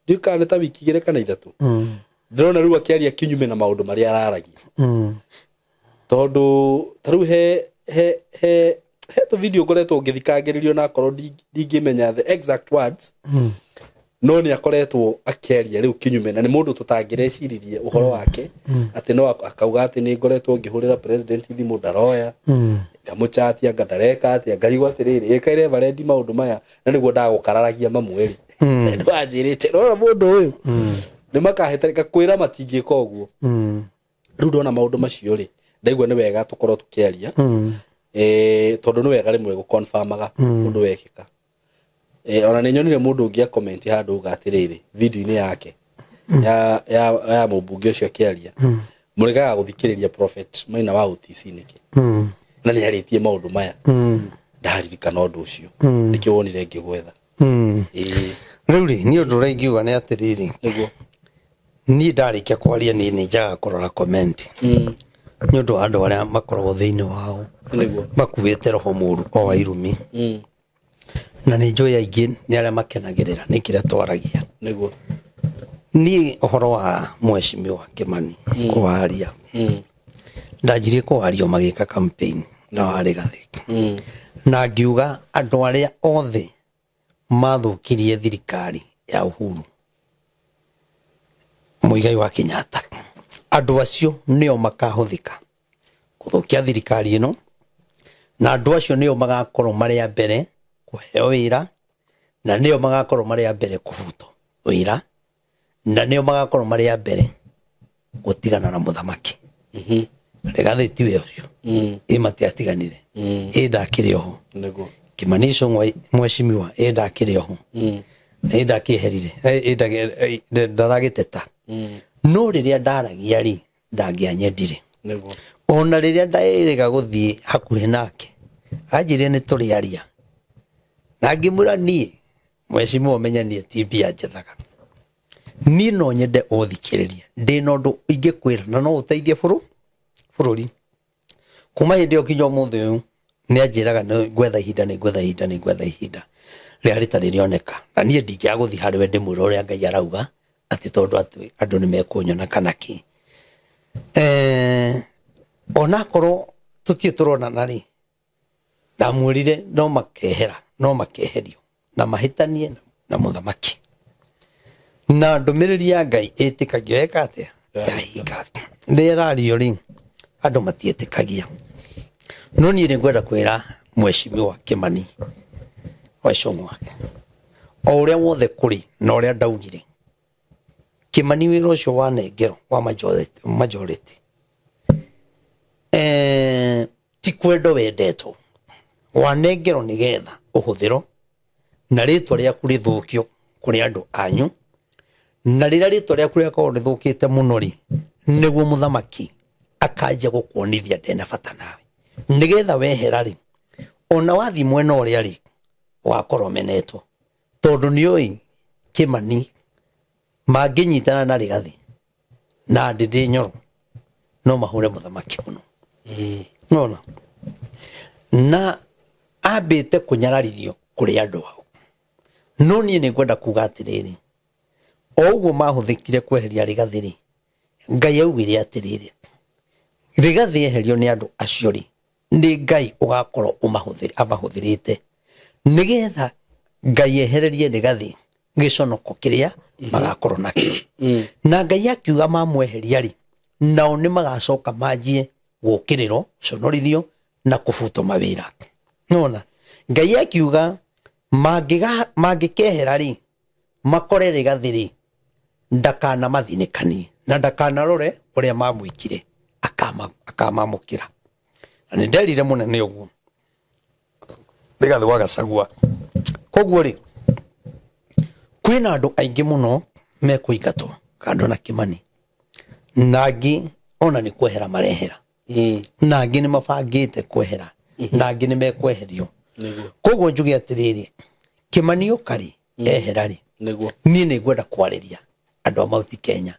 ndiũĩ kana nĩ ta wiki igĩrĩ kana ithatũ, ndĩrona rĩu akĩaria kinyume na maũndũ marĩa araragia. Tondũ ta rĩu he tũ video ngoretwo ngĩthikangĩrĩrio na akorwo ndingĩmenya the exact words, no nĩ akoretwo akĩaria rĩu kinyume, na nĩ mũndũ tũtangĩreciririe ũhoro wake, atĩ no akauga atĩ nĩ ngoretwo ngĩhũrĩra president thimũ ndaroya, ngamũchatia anga ndareka atĩa, ngarigwo atĩrĩrĩ, ĩka reverend maũndũ maya na nĩguo ndagũkararagia mamwe rĩ. Nĩ wanjĩrĩte, rora mũndũ ũyũ nĩ makahĩtĩka kwĩra matingĩka ũguo. Rĩu ndona maũndũ macio rĩ, ndaigua nĩ wega tũkorwo tũkĩaria, tondũ nĩ wega rĩmwe gũconfirmaga ũndũ wekĩka. Ona nĩ nyonire mũndũ ũngĩ akomenti handũ uga atĩrĩrĩ video-inĩ yake ya mũmbunge ũcio akĩaria, mũregaga gũthikĩrĩria Prophet Maina wa OTC nĩkĩ? Na nĩ arĩtie maũndũ maya. Ndaririkana ũndũ ũcio. Nĩkĩo wonire ngĩgwetha. Rĩu rĩ, niĩ ũndũ ũrĩa ingiuga nĩ atĩrĩrĩ, Nĩguo. niĩ ndarĩkia kwaria niĩ nĩ njaga kũrora comment. Nĩ ũndũ wa andũ arĩa makoragwo thĩinĩ wao. Nĩguo. Makuĩte roho mũũru o wa irumi. Na nĩ njũĩ aingĩ nĩ arĩa makenagĩrĩra nĩ kĩrĩa twaragia. Nĩguo. Niĩ ũhoro wa mheshimiwa Kimani kũwaria. Ndanjirie kũwario magĩka campaign na warĩ Gathĩ. Na ngiuga andũ arĩa othe mathũkirie thirikari ya Uhuru Muigai wa Kenyatta, andũ acio nĩo makahũthĩka gũthũkia thirikari ĩno, na andũ acio nĩo magakorwo marĩ a mbere kũheo wĩra, na nĩo magakorwo marĩ a mbere kũbutwo wĩra, na nĩo magakorwo marĩ a mbere gũtigana na mũthamaki. Rigathĩ tiwe ũcio. Ĩ matiatiganire. Ĩ ndakĩrĩ oho. Nĩguo. Kimani Ichung'wa mheshimiwa ĩ ndakĩrĩ oho. Ĩ ndakĩeherire. Ĩ ndaragĩteta. No rĩrĩa ndaragia rĩ, ndangĩanyendire. Nĩguo. Ona rĩrĩa ndaĩrĩga gũthiĩ hakuhĩ nake, anjĩrire nĩ tũrĩaria. Na ngĩmwĩra niĩ, mheshimiwa ũmenye niĩ ti mbia njethaga. Niĩ no nyende ũthikĩrĩrie. Ndĩna ũndũ ingĩkwĩra na no ũteithie bũrũri. Kuma hĩndĩ ĩyo nginya ũmũthĩ ũyũ, nĩ anjĩraga nĩ ngwetha ihinda, nĩ ngwetha ihinda, nĩ ngwetha ihinda rĩrĩa rĩtarĩ rĩoneka. Na niĩ ndingĩaga gũthiĩ harĩ we ndĩmwĩre ũrĩa Ngai arauga, atĩ tondũ atĩ andũ nĩ mekũnyona kana kĩ. Onakorwo tũtirĩ tũronana rĩ, ndamwĩrire no makehera, no makeherio na mahĩtanie na mũthamaki. Na ndũmĩrĩri ya Ngai ĩtĩkagio eka atĩa? Yahinga. Rĩrĩa ĩrario rĩ, andũ matiĩtĩkagia. No niĩ nĩ ngwenda kwĩra mheshimiwa Kimani wa Ichung'wa, o ũrĩa wothe kũrĩ na ũrĩa ndaugire, Kimani wĩra ũcio wanengerwo wa majority, ti kwendwo wendetwo, wanengerwo nĩgetha ũhũthĩrwo na rĩtwa rĩaku rĩthũkio kũrĩ andũ anyu, na rĩrĩa rĩtwa rĩaku rĩakorwo rĩthũkĩte mũno rĩ, nĩguo mũthamaki akanjia gũkuonithia ndena bata nawe. Nĩgetha wehera rĩ, ona wathiĩ mwena ũrĩa rĩ, ũgakorwo ũmenetwo. Tondũ nĩũĩ Kĩmani mangĩnyitana na Rigathi na Ndĩndĩ Nyoro no mahũre mũthamaki mũno. Nona na ambĩte kũnyararithio kũrĩ andũ ao. No niĩ nĩ ngwenda kuga atĩrĩrĩ, o ũguo mahũthĩkire kweheria Rigathi rĩ, Ngai augire atĩrĩrĩ, Rigathi eherio nĩ andũ acio rĩ, nĩ Ngai ũgakorwo amahũthĩrĩte nĩgetha Ngai ehererie Rigathi gĩconoko kĩrĩa magakorwo nakĩo. Na Ngai akiuga mamweheria rĩ, nao nĩ magacoka manjie gũkĩrĩrwo, gũconorithio na kũbutwo mawĩra. Nona Ngai akiuga mangĩkehera rĩ, makore Rigathi rĩ, ndakanamathinĩkanie na ndakanarore ũrĩa mamwĩkire, akamamũkĩra. Na nĩ nderire mũnene ũguo Rigathi wa Gachagua. Koguo rĩ, kwĩna andũ aingĩ mũno mekũingatwo kando na Kĩmani, na angĩ ona nĩ kwehera marehera, na angĩ nĩ mabangĩte kwehera, na angĩ nĩ mekweherio. Koguo njuge atĩrĩrĩ, Kĩmani oka rĩ, ehera rĩ, niĩ nĩ ngwenda kwarĩria andũ a Mount Kenya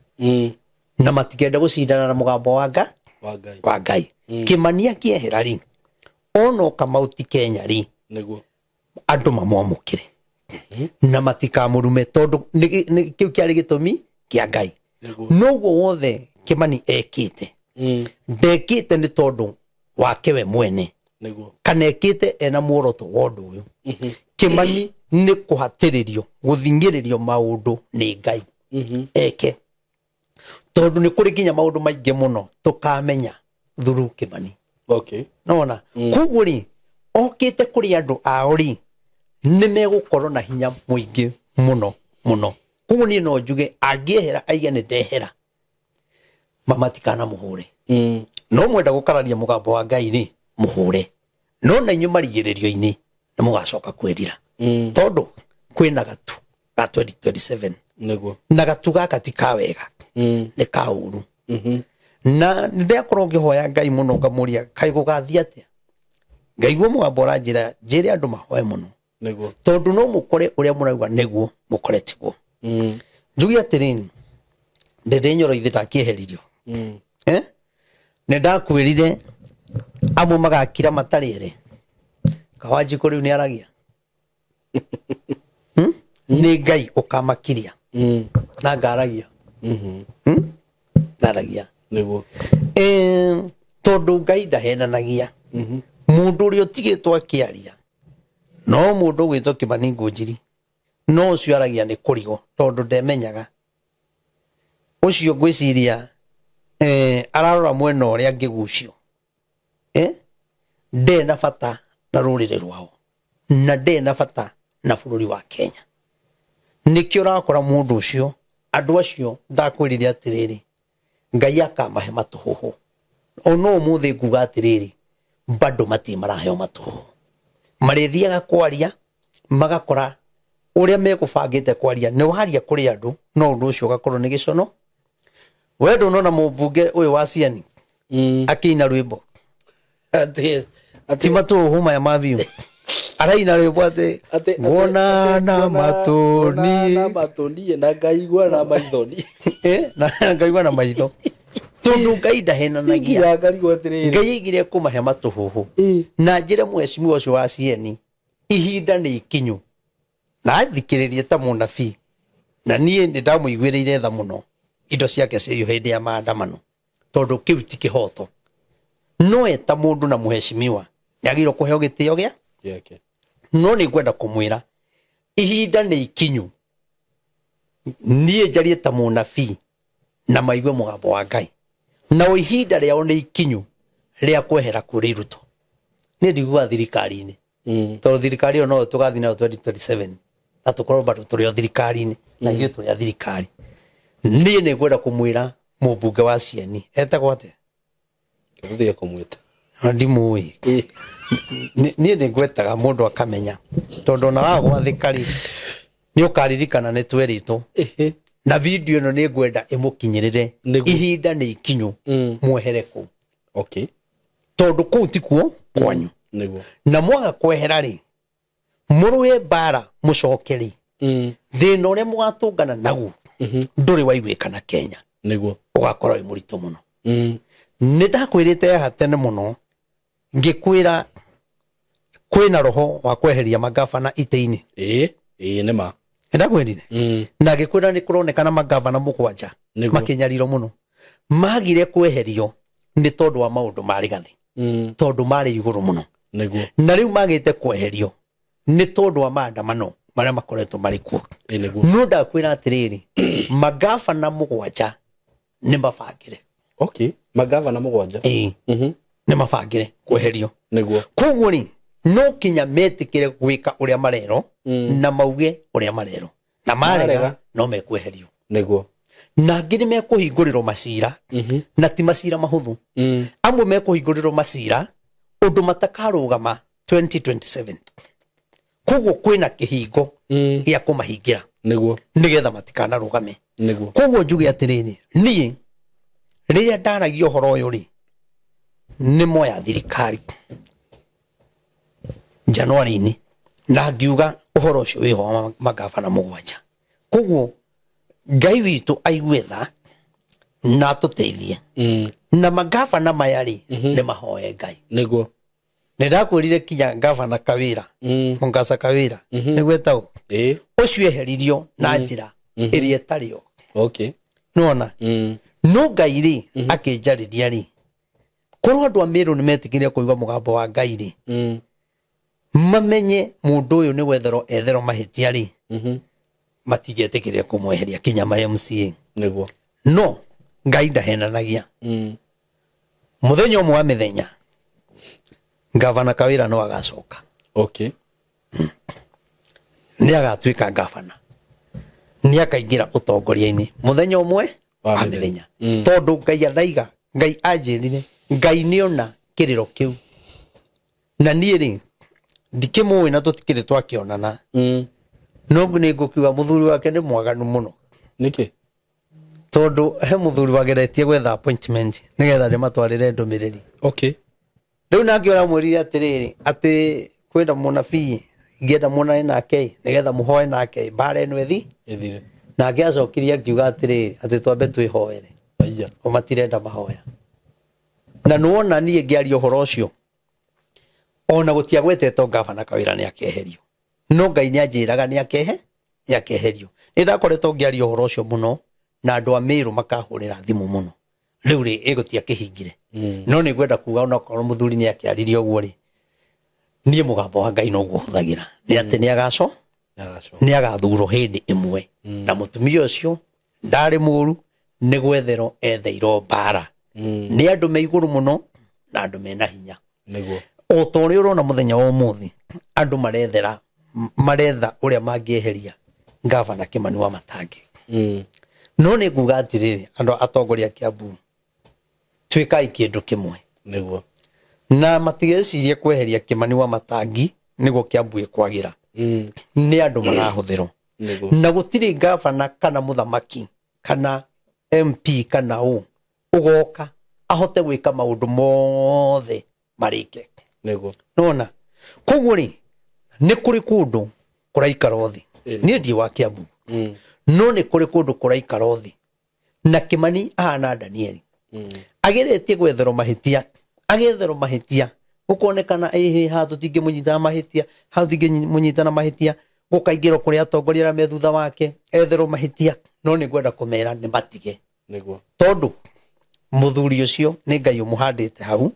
na matikenda gũcindana na mũgambo wa wa Ngai. Kĩmani akĩehera rĩ, onoka Mount Kenya rĩ, andũ mamwamũkĩre na matikamũrume, tondũ kĩu kĩarĩ gĩtũmi kĩa Ngai. Noguo wothe Kĩmani ekĩte, ndekĩte nĩ tondũ wake we mwene, kana ekĩte ena muoroto wa ũndũ ũyũ. Kĩmani nĩ kũhatĩrĩrio, gũthing'ĩrĩrio maũndũ nĩ Ngai eke, tondũ nĩ kũrĩ nginya maũndũ maingĩ mũno tũkamenya through Kĩmani. Nona koguo rĩ, okĩte kũrĩ andũ ao rĩ, nĩ megũkorwo na hinya mũingĩ mũno mũno. Koguo niĩ no njuge angĩehera aige nĩ ndehera, mamatikana mũhũre. No mwenda gũkararia mũgambo wa Ngai rĩ, mũhũre, no na inyuĩ marigĩrĩrio-inĩ nĩ mũgacoka kwĩrira, tondũ kwĩna gatu ga 2027. Na gatu gaka ti ka wega, nĩ ka ũru. Na nĩ ndakorwo ngĩhoya Ngai mũno, ngamũria kaĩ gũgathiĩ atĩa, ngaigua mũgambo ũranjĩra njĩre andũ mahoe mũno, tondũ no mũkore ũrĩa mũrauga nĩguo mũkore tiguo. Njuge atĩrĩrĩ, Ndĩndĩ Nyoro ithe ndakĩeheririo, nĩ ndakwĩrire amwe magakira matarĩ ere. Kawanjikũ rĩu nĩ aragia, Nĩ Ngai ũkamakiria na ngaragia, ndaragia. Tondũ Ngai ndahenanagia. Mũndũ ũrĩa ũtigĩtwo akĩaria no mũndũ ũgwĩtwo Kĩmani Ngũnjiri, no ũcio aragia nĩ kũrigwo tondũ ndemenyaga. Ũcio ngwĩciria ararora mwena ũrĩa angĩgucio, ndarĩ na bata na rũrĩrĩ rwao na ndarĩ na bata na bũrũri wa Kenya. Nĩkĩo ũrakora mũndũ ũcio, andũ acio ndakwĩrire atĩrĩrĩ, Ngai akamahe matũhũhũ. Ona ũmũthĩ nguga atĩrĩrĩ, bado matirĩ maraheo matũhũhũ. Marĩthiaga kwaria magakora ũrĩa megũbangĩte kwaria nĩ waria kũrĩ andũ, no ũndũ ũcio ũgakorwo nĩ gĩcono. We ndũnona mũmbunge ũyũ wa Ciani akĩina rwĩmbo ti matũhũhũ maya ma biũ, araina rwĩmbo atĩ nguona na matũ na matũ na ngaigua na maitho. Na ngaigua na maitho, tondũ Ngai ndahenanagia. Ngai aigire kũmahe matũhũhũ. Na njĩre mheshimiwa ũcio wa Cieni, ihinda nĩ ikinyu na athikĩrĩrie ta mũnabii, na niĩ nĩ ndamũiguĩrĩire tha mũno indo ciake ciaiywo hĩndĩ ya maandamano, tondũ kĩu ti kĩhoto. No e ta mũndũ na mheshimiwa nĩ agĩrĩirwo kũheo gĩtĩo gĩa no nĩ ngwenda kũmwĩra ihinda nĩ ikinyu niĩ njarie ta mũnabii na maigue mũgambo wa Ngai, na ihinda rĩao nĩ ikinyu rĩa kwehera kũrĩ Ruto. Niĩ ndiguaga thirikari-inĩ, tondũ thirikari ĩyo no tũgathiĩ nayo 2027 na tũkorwo bado tũrĩ o thirikari-inĩ, na ithuĩ tũrĩ a thirikari. Niĩ nĩ ngwenda kũmwĩra mũmbunge wa Cieni etagwo atĩa? Tũtige kũmwĩta. Ndimũĩ. Niĩ nĩ ngwetaga mũndũ akamenya, tondũ ona wagwathĩka rĩ, nĩ ũkaririkana nĩ twerĩtwo. Na video ĩno nĩ ngwenda ĩmũkinyĩrĩre. Ihinda nĩ ikinyu mwehere kũu. Tondu kuu tikuo kwanyu. Niguo. Na mwaga kwehera ri muruwe mbara mucoke ri thina uria mugatungana naguo nduri waiguikana Kenya. Niguo. Ugakorwo wi murito muno. Ni ndakwirite haha tene muno ngikwira kwina roho wa kweheria magavana ite-ini. Ĩĩ, ĩĩ nĩ ma. Ndakwirire. Na ngikwira ni kuronekana magavana mugwanja makinyarirwo muno magire kweherio ni tondu wa maundu ma Rigathi. Tondu mari iguru muno. Niguo. Na riu magite kweherio ni tondu wa maandamano maria makoretwo mari kuo. Niguo. No ndakwira atiriri magavana mugwanja ni mabangire. Okay, magavana mugwanja. Ĩĩ. Ni mabangire kweherio. Niguo. Koguo ri no kinya metikire gwika uria marero na mauge uria marero na marega no mekweherio. Niguo. Na angĩ nĩ mekũhingũrĩrwo macira na ti macira mahũthũ. Amwe mekũhingũrĩrwo macira ũndũ matakarũgama 2027. Koguo kwĩna kĩhingo gĩa kũmahingĩra. Niguo. Nĩgetha matikanarũgame. Niguo. Koguo njuge atĩrĩrĩ, niĩ rĩrĩa ndaragia ũhoro ũyũ rĩ nĩ moya thirikari January-inĩ na ngiuga ũhoro ũcio wĩho wa magavana mũgwanja. Koguo Ngai witũ aigue tha na atũteithie. Na magavana maya rĩ nĩ mahoe Ngai. Niguo. Nĩ ndakwĩrire kinya gavana Kawira, Mungasa Kawira, nĩguo etagwo. Ĩĩ. Ũcio eheririo na njĩra ĩrĩa ĩtarĩ yo. Okay. Nĩwona? No Ngai rĩ akĩnjarĩria rĩ korwo andũ a Meru nĩ metĩkĩrire kũigua mũgambo wa Ngai rĩ mamenye mũndũ ũyũ nĩ gwetherwo etherwo mahĩtia rĩ matingĩetĩkĩrire kũmweheria kinya ma MCA. Niguo. No Ngai ndahenanagia. Mũthenya ũmwe wa mĩthenya gavana Kawira no agacoka. Okay. Nĩ agatuĩka gavana. Nĩ akaingĩra ũtongoria-inĩ mũthenya ũmwe wa mĩthenya. Tondũ Ngai araiga, Ngai anjĩrire, Ngai nĩona kĩrĩro kĩu. Na niĩ rĩ ndikĩmũĩ na tũtikĩrĩ twakĩonana. No nĩ ngũkiuga mũthuri wake nĩ mwaganu mũno. Nĩkĩ? Tondũ he mũthuri wageretie gwetha appointment nĩgetha ndĩmatwarĩre ndũmĩrĩri. Okay. Rĩu nake ũramwĩrire atĩrĩrĩ atĩ kwĩna mũnabii ngĩenda muonane nake nĩgetha mũhoe nake mbara ĩno ĩthi Ĩthire. Nake acokirie akiuga atĩrĩrĩ atĩ twambe twĩhoere. Aya. O matirenda mahoya. Na nĩwona niĩ ngĩaria ũhoro ũcio ona gũtiagwetetwo gavana Kawira nĩ akeherio. No Ngai nĩ anjĩraga nĩ akeherio. Nĩ ndakoretwo ngĩaria ũhoro ũcio mũno na andũ a Meru makahũrĩra thimũ mũno. Rĩu rĩ ĩgũtiakĩhingire. No nĩ ngwenda kuga onakorwo mũthuri nĩ akĩaririe ũguo rĩ niĩ mũgambo wa Ngai noguo hũthagĩra. Nĩ atĩ nĩ agathurwo hĩndĩ ĩmwe. Na mũtumia ũcio ndarĩ mũru nĩ gwetherwo etheirwo mbara. Nĩ andũ me igũrũ mũno na andũ mena hinya. Niguo. O ta ũrĩa ũrona mũthenya wa ũmũthĩ andũ maretha ũrĩa mangĩeheria gavana Kimani wa Matangi. No nĩ nguga atĩrĩrĩ andũ atongoria a Kiambu twĩkai kĩndũ kĩmwe. Niguo. Na matigecirie kweheria Kimani wa Matangi nĩguo Kiambu ĩkwagĩra. Nĩ andũ marahũthĩrwo. Niguo. Na gũtirĩ gavana kana mũthamaki kana MP kana ũ ũgoka ahote gwĩka maũndũ mothe marĩke. Niguo. Nona koguo rĩ nĩ kũrĩ kũndũ kũraikara thĩ. Niĩ ndiĩ wa Kiambu. No nĩ kũrĩ kũndũ kũraikara thĩ. Na Kimani ahana Danieli. Ageretie gwetherwo mahĩtia, agetherwo mahĩtia, gũkonekana ĩhĩ haha tũtingĩmũnyita na mahĩtia, haha tũtingĩmũnyita na mahĩtia, gũkaingĩrwo kũrĩ atongoria arĩa me thutha wake, etherwo mahĩtia, no nĩ ngwenda kũmera nĩ matige. Niguo. Tondũ mũthuri ũcio nĩ Ngai ũmũhandĩte hau.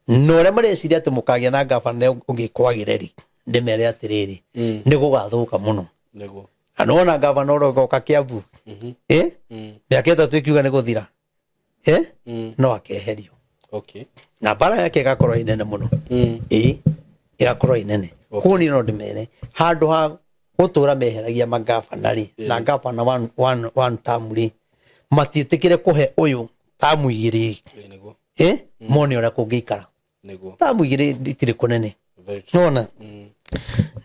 No ũrĩa mareciria atĩ mũkagĩa na gavana ũngĩ kwagĩre rĩ, ndĩmere atĩrĩrĩ, nĩ gũgathũka mũno. Niguo. Na nĩwona gavana ũrĩa ũgoka Kiambu. Mĩaka ĩtatũ ĩkiuga nĩ gũthira. No akeherio. Okay. Na mbara yake ĩgakorwo ĩ nene mũno. Ĩĩ, ĩgakorwo ĩ nene. Koguo niĩ no ndĩmere handũ ha gũtũra meheragia magavana rĩ, na gavana one term rĩ, matiĩtĩkĩre kũhe ũyũ tamu igĩrĩ. Niguo. Mone ũrĩa kũngĩikara. Niguo. Tamu igĩrĩ itirĩ kũnene. Very true. Nĩwona?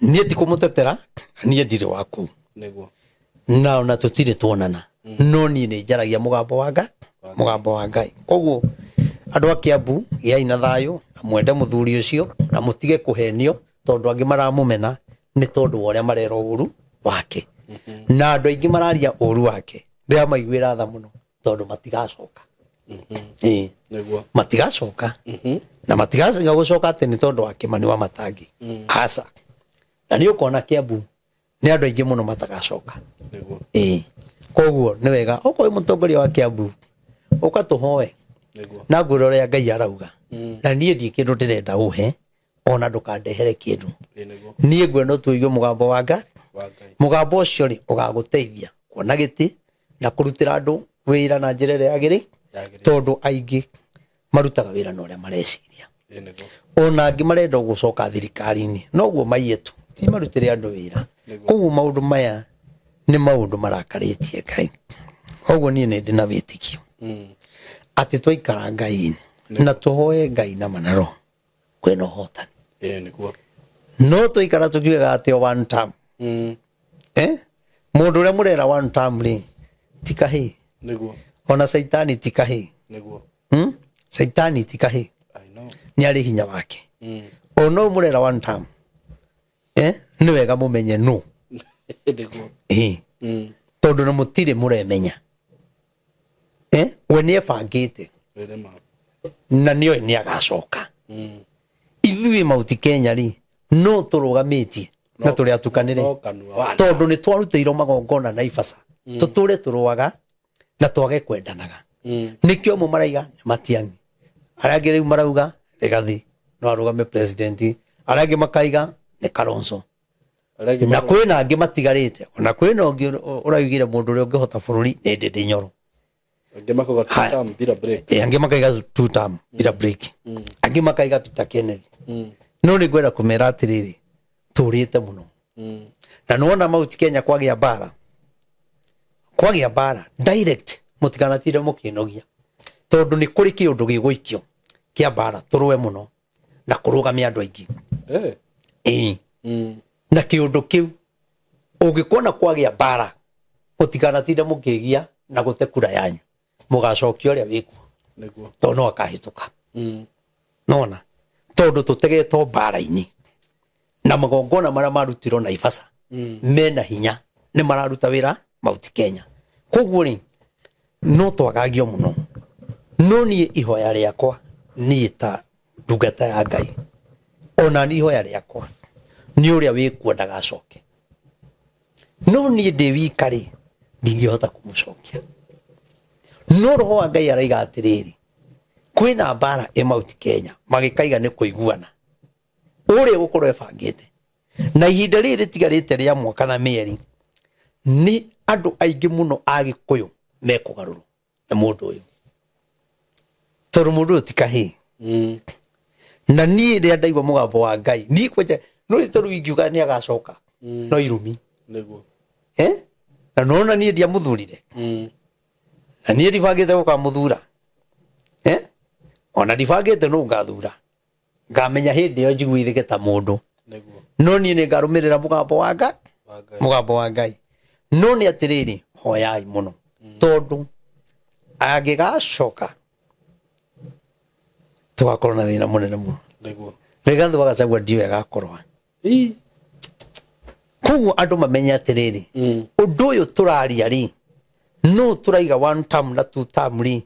Niĩ ti kũmũtetera, niĩ ndirĩ wa kũu. Niguo. Na ona tũtirĩ tuonana. No niĩ nĩ njaragia mũgambo wa Ngai, mũgambo wa Ngai. Koguo Andũ a Kiambu gĩai na thayũ na mwende mũthuri ũcio na mũtige kũhenio tondũ angĩ maramũmena nĩ tondũ wa ũrĩa marera ũru wake. Na andũ aingĩ mararia ũru wake ndĩramaiguĩra tha mũno tondũ matigacoka. Nĩguo. Matigacoka. Na matigacoka gũcoka atĩ nĩ tondũ wa Kĩmani wa Matangi. Aca. Na nĩ ũkona Kiambu nĩ andũ aingĩ mũno matagacoka. Nĩguo. Koguo nĩ wega okorwo wĩ mũtongoria wa Kiambu ũka tũhoe Nĩguo. na ngwĩra ũrĩa Ngai arauga. Na niĩ ndirĩ kĩndũ ndĩrenda ũhe ona ndũkandehere kĩndũ. Nĩguo. Niĩ ngwenda tũigue mũgambo wa Ngai. Wa Ngai. Mũgambo ũcio rĩ ũgagũteithia kuona gĩtĩ na kũrutĩra andũ wĩra na njĩra ĩrĩa yagĩrĩire tondũ aingĩ marutaga wĩra na ũrĩa mareciria. Nĩguo. Ona angĩ marenda gũcoka thirikari-inĩ noguo maiye tu ti marutĩre andũ wĩra. Koguo maũndũ maya nĩ maũndũ marakarĩtie Ngai. Koguo niĩ nĩ ndĩ na wĩtĩkio atĩ twaikara Ngai-inĩ na tũhoe Ngai na manaro kwĩna ũhotani. Nĩguo. No twaikara tũkiugaga atĩ one term. Mũndũ ũrĩa mũrera one term rĩ ti kahĩĩ. Nĩguo. Ona Caitani ti kahĩĩ. Nĩguo. Caitani ti kahĩĩ. I know. Nĩ arĩ hinya wake. Ona ũyũ mũrera one term. Nĩ wega mũmenye nũ. Nĩguo. Tondũ na mũtirĩ mũremenya. We nĩ ebangĩte. Na nĩoĩ nĩ agacoka. Ithuĩ Mount Kenya rĩ no tũrũgamĩtie na tũrĩ atukanĩre. Tondũ nĩ twarutĩirwo magongona Naivasha. Tũtũre tũrũaga na twage kwendanaga. Nĩkĩo amwe maraiga nĩ Matiang'i. Arĩa angĩ rĩu marauga Rigathi no arũgame president. Arĩa angĩ makaiga nĩ Kalonzo. Na kwĩna angĩ matigarĩte. Ona kwĩna ũngĩ ũraugire mũndũ ũrĩa ũngĩhota bũrũri nĩ Ndindi Nyoro. Angĩ makauga two term bila break. Angĩ makaiga two term bila break. Angĩ makaiga Peter Kenneth. No nĩ ngwenda kũmera atĩrĩrĩ tũrĩte mũno. Na nĩwona Mount Kenya kwagĩa mbara. Kwagĩa mbara direct mũtikanatinde mũkĩnogia. Tondũ nĩ kũrĩ kĩũndũ gĩgũikio kĩa mbara tũrũe mũno na kũrũgamia andũ aingĩ. Na kĩũndũ kĩu ũngĩkona kwagĩa mbara mũtikanatinde mũkĩgia na gũte kura yanyu. Mũgacokia ũrĩa wĩkuo. Nĩguo. Tondũ no akahĩtũka. Nona tondũ tũtegetwo mbara-inĩ na magongona marĩa marutirwo Naivasha mena hinya nĩ mararuta wĩra Mount Kenya. Koguo rĩ no twagagio mũno. No niĩ ihoya rĩakwa niĩ ta ndungata ya Ngai ona niĩ ihoya rĩakwa nĩ ũrĩa wĩkuo ndagacoke. No niĩ ndĩ wika rĩ ndingĩhota kũmũcokia. No roho wa Ngai araiga atĩrĩrĩ kwĩna mbara ĩ Mount Kenya magĩkaiga nĩ kũiguana ũrĩa gũkorwo ebangĩte. Na ihinda rĩrĩ rĩtigarĩte rĩa mwaka na mĩeri nĩ andũ aingĩ mũno a Gĩkũyũ mekũgarũrwo nĩ mũndũ ũyũ. Tondũ mũndũ ũyũ ti kahĩĩ. Na niĩ rĩrĩa ndaigua mũgambo wa Ngai niĩ kwanja no rĩ tondũ ingiuga nĩ agacoka no irumi. Nĩguo. Na nona niĩ ndiamũthurire. Na niĩ ndibangĩte gũkamũthura. Ona ndibangĩte nũ ngathura. Ngamenya hĩndĩ ĩyo njiguithĩke ta mũndũ. Nĩguo. No niĩ nĩ ngarũmĩrĩra mũgambo wa Ngai. Mũgambo wa Ngai. No nĩ atĩrĩrĩ hoyai mũno. Tondũ angĩgacoka tũgakorwo na thĩna mũnene mũno. Nĩguo. Rigathi wa Gachagua ndiũĩ agakorwo. Koguo andũ mamenye atĩrĩrĩ ũndũ ũyũ tũraria rĩ no tũraiga one term na two term rĩ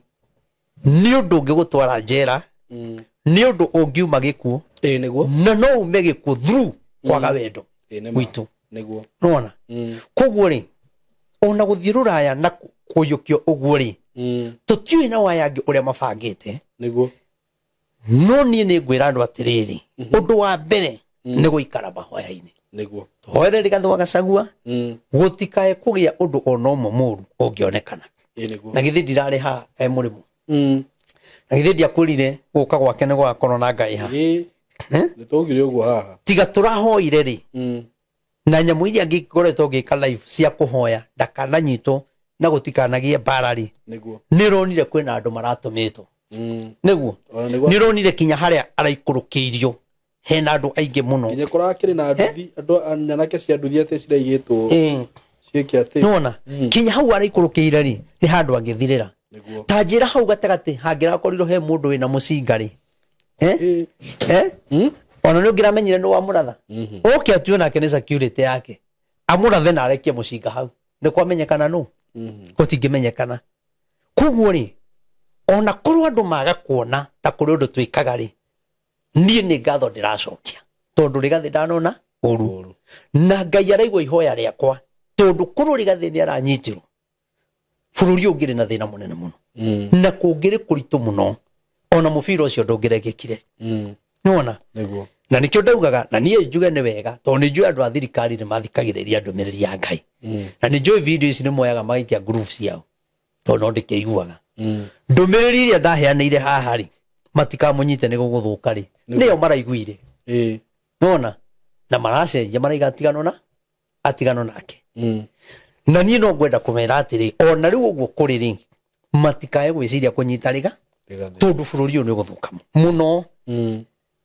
nĩ ũndũ ũngĩgũtwara njera nĩ ũndũ ũngiuma gĩkuũ. Nĩguo. Na no ume gĩkuũ through kwaga wendo gwitũ. Nĩguo. Nĩwona? Koguo rĩ ona gũthiĩ rũraya na kũiyũkio ũguo rĩ tũtiũĩ nao aya angĩ ũrĩa mabangĩte. Nĩguo. No niĩ nĩ ngwĩra andũ atĩrĩrĩ ũndũ wa mbere nĩ gũikara mahoya-inĩ. Nĩguo. Tũhoere Rigathi wa Gachagua gũtikae kũgĩa ũndũ ona ũmwe mũũru ũngĩonekana. Nĩguo. Na githĩ ndirarĩ haha e mũrĩmũ. Na githĩ ndiakwĩrire gũka gwake nĩ gũgakorwo na Ngai haha. Nĩ twaugire ũguo haha. Tiga tũrahoire rĩ na nyamũ iria ngĩkoretwo ngĩka live cia kũhoya ndakananyitwo na gũtikanagie mbara rĩ Nĩguo. nĩ ũronire kwĩna andũ maratũmĩtwo. Nĩguo. Nĩ ũronire kinya harĩa araikũrũkĩirio hena andũ aingĩ mũno. Kinya kũrakĩrĩ na nduthi andũ nyanake cia nduthi atĩ ciraigĩtwo ciĩke atĩ. Nĩwona? Kinya hau araikũrũkĩire rĩ nĩ handũ angĩthirĩra. Nĩguo. Ta njĩra hau gatagatĩ hangĩrakorirwo he mũndũ wĩna mũcinga rĩ, eh? Eh? Ona nĩ ũngĩramenyire nĩ wamũratha. Oke atue nake nĩ security yake, amũrathe na arekie mũcinga hau, nĩ kwamenyekana nũ? Gũtingĩmenyekana. Koguo rĩ, ona korwo andũ maga kuona ta kũrĩ ũndũ twĩkaga rĩ, niĩ nĩ ngatho ndĩracokia tondũ Rigathĩ ndanona ũru. Ũru. Na Ngai araigua ihoya rĩakwa, tondũ korwo Rigathĩ nĩ aranyitirwo, bũrũri ũyũ ũngĩrĩ na thĩna mũnene mũno, na kũngĩrĩ kũritũ mũno, ona mũbira ũcio ndũngĩrekĩkire. Nĩwona? Nĩguo. Na nĩkĩo ndaugaga, na niĩ njuge nĩ wega, tondũ nĩ njũĩ andũ a thirikari nĩ mathikagĩrĩria ndũmĩrĩri ya Ngai, na nĩ njũĩ video ici nĩ moyaga magaikia group ciao, tondũ no ndĩkĩiguaga ndũmĩrĩri ĩrĩa ndaheanĩire haha rĩ, matikamũnyite nĩ gũgũthũka rĩ, nĩyo maraiguire. Nona na maracenjia, maraiga atigano na atigano nake. Na niĩ no ngwenda kũmera atĩrĩ, ona rĩu ũguo kũrĩ rĩ, matikae gwĩciria kũnyita rĩga, Rigathĩ. tondũ bũrũri ũyũ nĩ ũgũthũka mũno,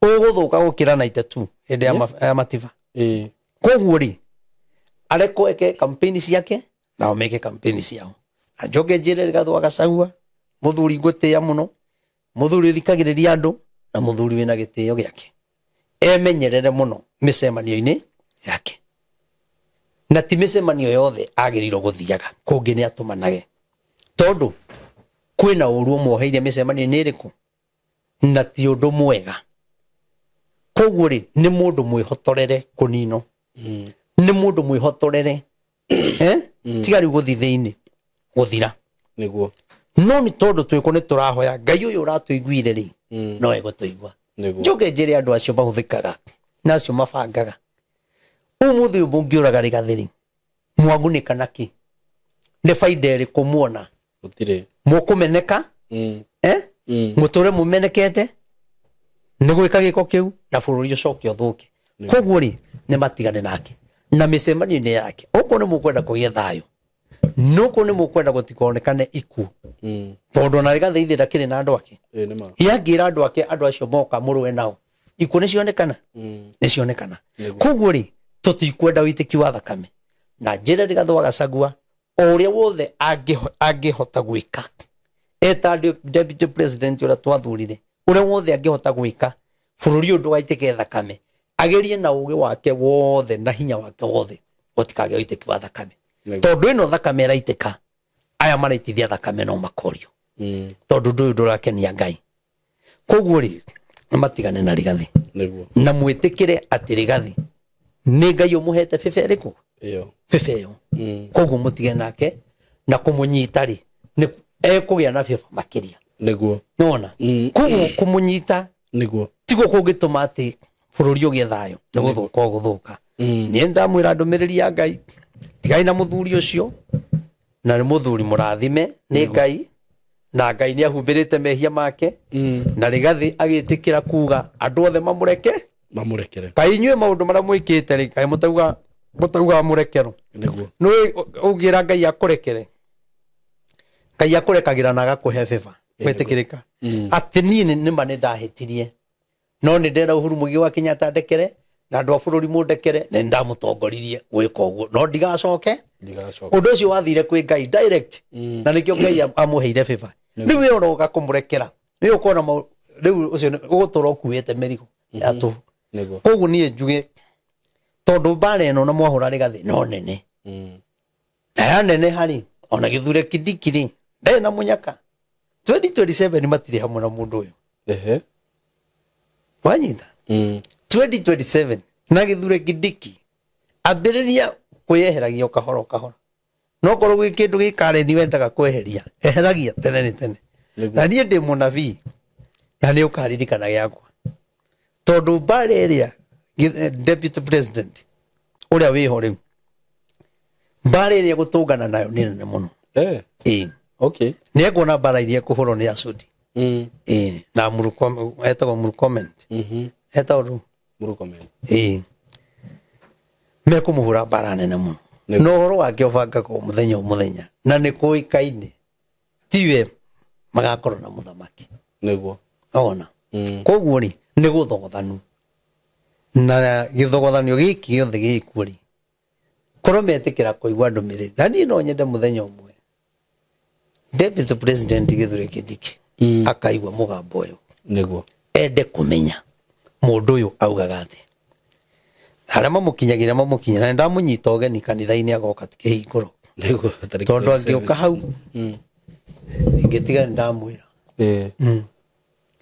ũgũthũka gũkĩra 92 hĩndĩ ya matiba. Koguo rĩ, arekwo eke kampeni ciake, nao meke kampeni ciao. Na njoke njĩre Rigathĩ wa Gachagua, mũthuri ngũtĩĩa mũno, mũthuri ũthikagĩrĩria andũ, na mũthuri wĩna gĩtĩo gĩake, emenyerere mũno mĩcemanio-inĩ yake, na ti mĩcemanio yothe agĩrĩirwo gũthiaga, kũngĩ nĩ atũmanage, tondũ kwĩna ũru ũmwoheirie mĩcemanio-inĩ ĩrĩkũ, na ti ũndũ mwega. Koguo rĩ, nĩ mũndũ mwĩhotorere kũninwo, nĩ mũndũ mwĩhotorere, eh? Tiga rĩu gũthi thĩinĩ gũthira. Nĩguo. No nĩ tondũ twĩkũ nĩ tũrahoya Ngai ũyũ ũratũiguire rĩ, no egũtũigua. Nĩguo. Njoke njĩre andũ acio mahũthĩkaga na acio mabangaga, ũmũthĩ ũyũ mũngĩũraga Rigathĩ rĩ, mwagunĩka nakĩ? Nĩ baida ĩrĩkũ muona? Gũtirĩ. Mũkũmeneka, eh? Mũtũre mũmenekete nĩ gwĩka gĩko kĩu, na bũrũri ũcoke ũthũke. Koguo rĩ, nĩ matigane nake na mĩcemanio-inĩ yake. Okorwo nĩ mũkwenda kũgĩe thayũ, nokorwo nĩ mũkwenda gũtikonekane ikuũ, tondũ ona Rigathĩ ithe ndakĩrĩ na andũ ake. Ĩĩ, nĩ ma. Yangĩra andũ ake, andũ acio moka mũrũe nao, ikuũ nĩ cionekana, nĩ cionekana. Koguo rĩ, tũtikwenda wĩitĩki wa thakame. Na njĩre Rigathĩ wa Gachagua, o ũrĩa wothe angĩhota gwĩka eta deputy president ũrĩa twathurire, ũrĩa wothe angĩhota gwĩka bũrũri ũyũ ndũgaitĩke thakame, agerie na ũgĩ wake wothe na hinya wake wothe gũtikagĩe ũitĩki wa thakame. Nĩguo. Tondũ ĩno thakame ĩraitĩka, aya maraitithia thakame no makorio, tondũ ũndũ ũyũ ndũrakenia Ngai. Koguo rĩ, matigane na Rigathĩ. Nĩguo. Na mwĩtĩkĩre atĩ Rigathĩ nĩ Ngai ũmũhete bĩba ĩrĩkũ? Ĩyo. Bĩba ĩyo. Koguo mũtige nake, na kũmũnyita rĩ, nĩ ekũgĩa na bĩba makĩria. Nĩguo. Nĩwona? Koguo kũmũnyita Nĩguo. tiguo kũngĩtũma atĩ bũrũri ũgĩe thayũ, nĩ gũthũka ũgũthũka. Niĩ ndamwĩra ndũmĩrĩri ya Ngai, tigai na mũthuri ũcio, na nĩ mũthuri mũrathime nĩ Ngai, na Ngai nĩ ahumbĩrĩte mehia make, na Rigathĩ agĩtĩkĩra kuga andũ othe mamũreke, Mamũrekere. Kaĩ inyuĩ maũndũ marĩa mwĩkĩte rĩ, kaĩ mũtauga mũrekero? Nĩguo. Nĩ ũngĩra Ngai akũrekere, Ngai akũrekagĩra na agakũhe bĩba gwĩtĩkĩrĩka atĩ niĩ nĩma nĩ ndahĩtirie, no nĩ ndera Uhuru Mũigai wa Kenyatta ndekere, na andũ a bũrũri mũndekere, na nĩ ndamũtongoririe gwĩka ũguo, no ndigacoke. Ndigacoka. Ũndũ ũcio wathire kwĩ Ngai direct, na nĩkĩo Ngai amũheire bĩba. Rĩu we ũroka kũmũrekera, rĩu ũkona rĩu ũcio ũgũtũra ũkuĩte mĩrigo ya tũhũ. Nĩguo. Koguo niĩ njuge, tondũ mbara ĩno na mwahũra Rigathĩ no nene, na ya nene harĩ ona Gĩthure Kindiki rĩ, ndarĩ na mũnyaka 2027 matirĩ hamwe na mũndũ ũyũ. Ehe. Wanyita? 2027 na Gĩthure Kindiki ambĩrĩria kwĩyeheragia o kahora o kahora, no korwo gwĩ kĩndũ gĩ kareni wendaga kweheria, eheragia tene nĩ tene. Nĩguo. Na niĩ ndĩ mũnabii na nĩ ũkaririkana gĩakwa, tondũ mbara ĩrĩa deputy president ũrĩa wĩho rĩu, mbara ĩrĩa gũtũngana nayo nĩ nene mũno. Ĩĩ. Okay. Nĩ ekuona mbara iria ekũhũrwo nĩ Acudi. Ĩĩ, na Murkomen, etagwo Murkomen, etagwo rĩu. Murkomen. Ĩĩ, mekũmũhũra mbara nene mũno. Nĩguo. Na ũhoro wake ũbangaga o mũthenya o mũthenya, na nĩ kũĩkaine tiwe magakorwo na mũthamaki. Nĩguo. Ona koguo rĩ, nĩ gũthogothanu, na gĩthogothanio gĩkĩ gĩothe gĩkuo rĩ, korwo metĩkĩra kũigua ndũmĩrĩri, na niĩ no nyende mũthenya ũmwe Deputy President Githure Kindiki akaigua mũgambo ũyũ niguo ende kũmenya mũndũ ũyũ augaga atĩa. Arĩa mamũkinyagĩra mamũkinyĩra, nĩndamũnyita ũgeni kanitha-inĩ agoka kĩhingũro niguo tondũ angĩũka hau ingĩtiga nĩndamwĩra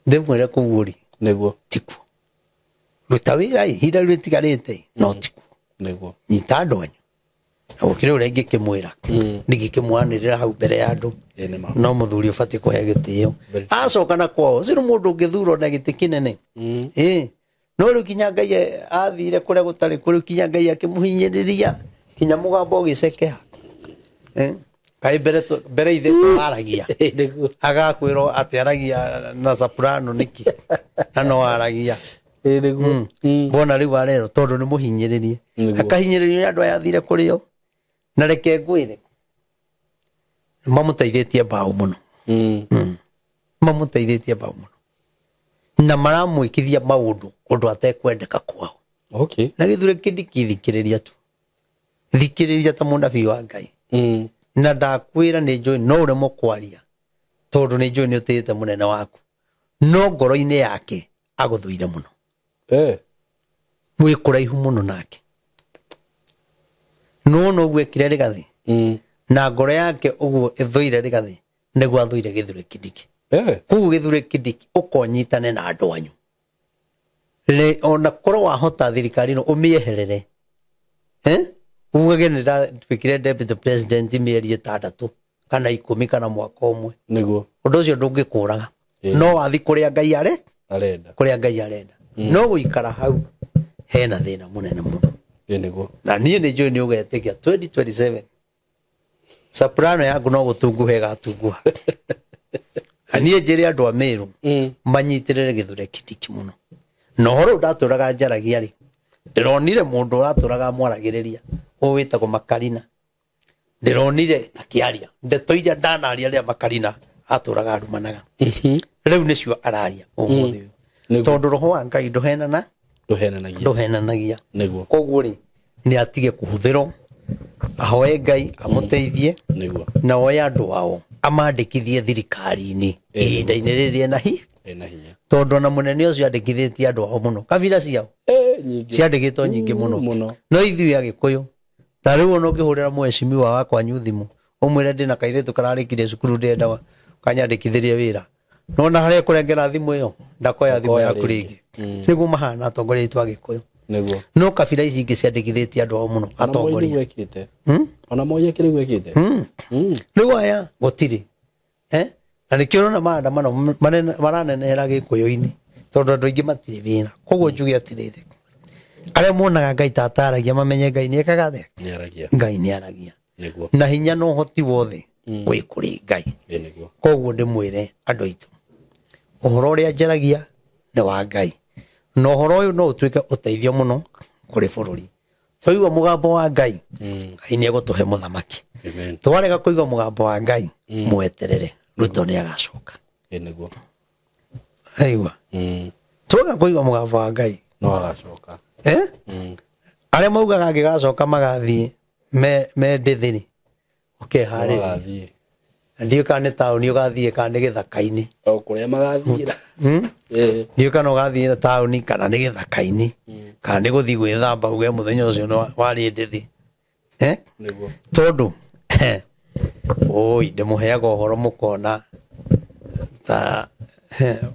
ndĩmwĩre kũu ũrĩ niguo tikuo ruta wĩra ihinda rĩu rĩtigarĩte no tikuo niguo nyita andũ anyu na gũkĩrĩ ũrĩa ingĩkĩmwĩra ndingĩkĩmwanĩrĩra hau mbere ya andũ Ĩ nĩ ma. no mũthuri ũbatiĩ kũhe gĩtĩo Very true. acoka na kwao ũcio nĩ mũndũ ũngĩthurwo na gĩtĩ kĩnene ĩ no rĩu kinya Ngai athire kũrĩa gũtarĩ kũrĩ kinya Ngai akĩmũhinyĩrĩria kinya mũgambo ũgĩcekeha. Kaĩ mbere ithe tũaragia niguo agakwĩrwo atĩ aragia na soprano nĩkĩ na no aragia niguo mbona rĩu arerwo tondũ nĩ mũhinyĩrĩrie Nĩguo. akahinyĩrĩrio nĩ andũ aya athire kũrĩo na reke ngwĩre mamũteithĩtie mbaũ mũno mamũteithĩtie mbaũ mũno na maramwĩkithia maũndũ ũndũ atekwendeka kwao okay na Githure Kindiki thikĩrĩria tu thikĩrĩria ta mũnabii wa Ngai na ndakwĩra nĩ njũĩ no ũremwo kwaria tondũ nĩ njũĩ nĩ ũtĩĩte mũnene waku no ngoro-inĩ yake agũthũire mũno wĩ kũraihu mũno nake no noguo ekire Rigathi na ngoro yake ũguo ĩthũire Rigathi nĩguo athũire Githure Kindiki koguo Githure Kindiki ũkonyitane na andũ anyu ona korwo wahota thirikari ĩno ũmĩeherere ugage nĩ ndatuĩkire deputy president mĩeri 6 kana 10 kana mwaka ũmwe niguo ũndũ ũcio ndũngĩkũraga no wathi kũrĩa Ngai are arenda kũrĩa Ngai arenda no gũikara hau hena thĩna mũnene mũno niguo na niĩ nĩ njũĩ nĩ ũgetĩkia 2027 soprano yaku no gũtunguha ĩgatunguha na niĩ njĩre andũ a Meru manyitĩrĩre Githure Kindiki mũno na ũhoro ũyũ ndatũraga njaragia rĩ ndĩronire mũndũ ũratũraga mwaragĩrĩria ũyũ wĩtagwo Makarina ndĩronire akĩaria ndeto iria ndanaria rĩrĩa Makarina atũraga arumanaga rĩu nĩcio araria ũmũthĩ ũyũ Nĩguo. tondũ roho wa Ngai ndũhenana ndũhenanagia ndũhenanagia niguo koguo rĩ nĩ atige kũhũthĩrwo ahoe Ngai amũteithie niguo na oe andũ ao amandĩkithie thirikari-inĩ ihinda-inĩ rĩrĩ ena hi ena hinya tondũ ona mũnene ũcio andĩkithĩtie andũ ao mũno kabira ciao nyingĩ ciandĩkĩtwo nyingĩ mũno mũno. no ithuĩ Agĩkũyũ ta rĩu ona ũngĩhũrĩra mũheshimiwa wa kwanyu thimũ ũmwĩre ndĩna kairĩtu kararĩkirie cukuru ndĩrenda kanyandĩkithĩrie wĩra nona harĩa kũrengera thimũ ĩyo ndakoya thimũ Ndakoya yaku rĩngĩ. rĩngĩ nĩguo mahana atongoria aitũ Agĩkũyũ niguo no kabira ici ingĩ ciandĩkithĩtie andũ ao mũno atongoria atongoria ona Moi akĩrĩ guo ekĩte rĩu aya gũtirĩ na nĩkĩo ũrona maandamano maranenehera gĩkũyũ-inĩ tondũ andũ aingĩ matirĩ wĩra koguo njuge atĩrĩrĩ arĩa monaga Ngai ta ataragia mamenye Ngai nĩ ekaga atĩa nĩaragia Ngai nĩ aragia niguo na hinya na ũhoti wothe wĩ kũrĩ Ngai niguo koguo ndĩmwĩre andũ aitũ ũhoro ũrĩa njaragia nĩ wa Ngai na ũhoro ũyũ no ũtuĩke ũteithio mũno kũrĩ bũrũri twaigua mũgambo wa Ngai Ngai nĩ egũtũhe mũthamaki amen twarega kũigua mũgambo wa Ngai mweterere Ruto nĩ agacoka niguo aigua twaga kũigua mũgambo wa Ngai no agacoka arĩa maugaga angĩgacoka magathiĩ me ndĩthĩ-rĩ ũkeharĩria magathiĩ ndiũĩ kana nĩ taũni ũgathiĩ kana nĩ gĩthaka-inĩ o kũrĩa magathiĩra ndiũĩ kana ũgathiĩ na taũni kana nĩ gĩthaka-inĩ kana nĩ gũthiĩ gwĩthamba uge mũthenya ũcio nĩ warĩ ndĩthĩ niguo tondũ oi ndĩmũheaga ũhoro mũkona ta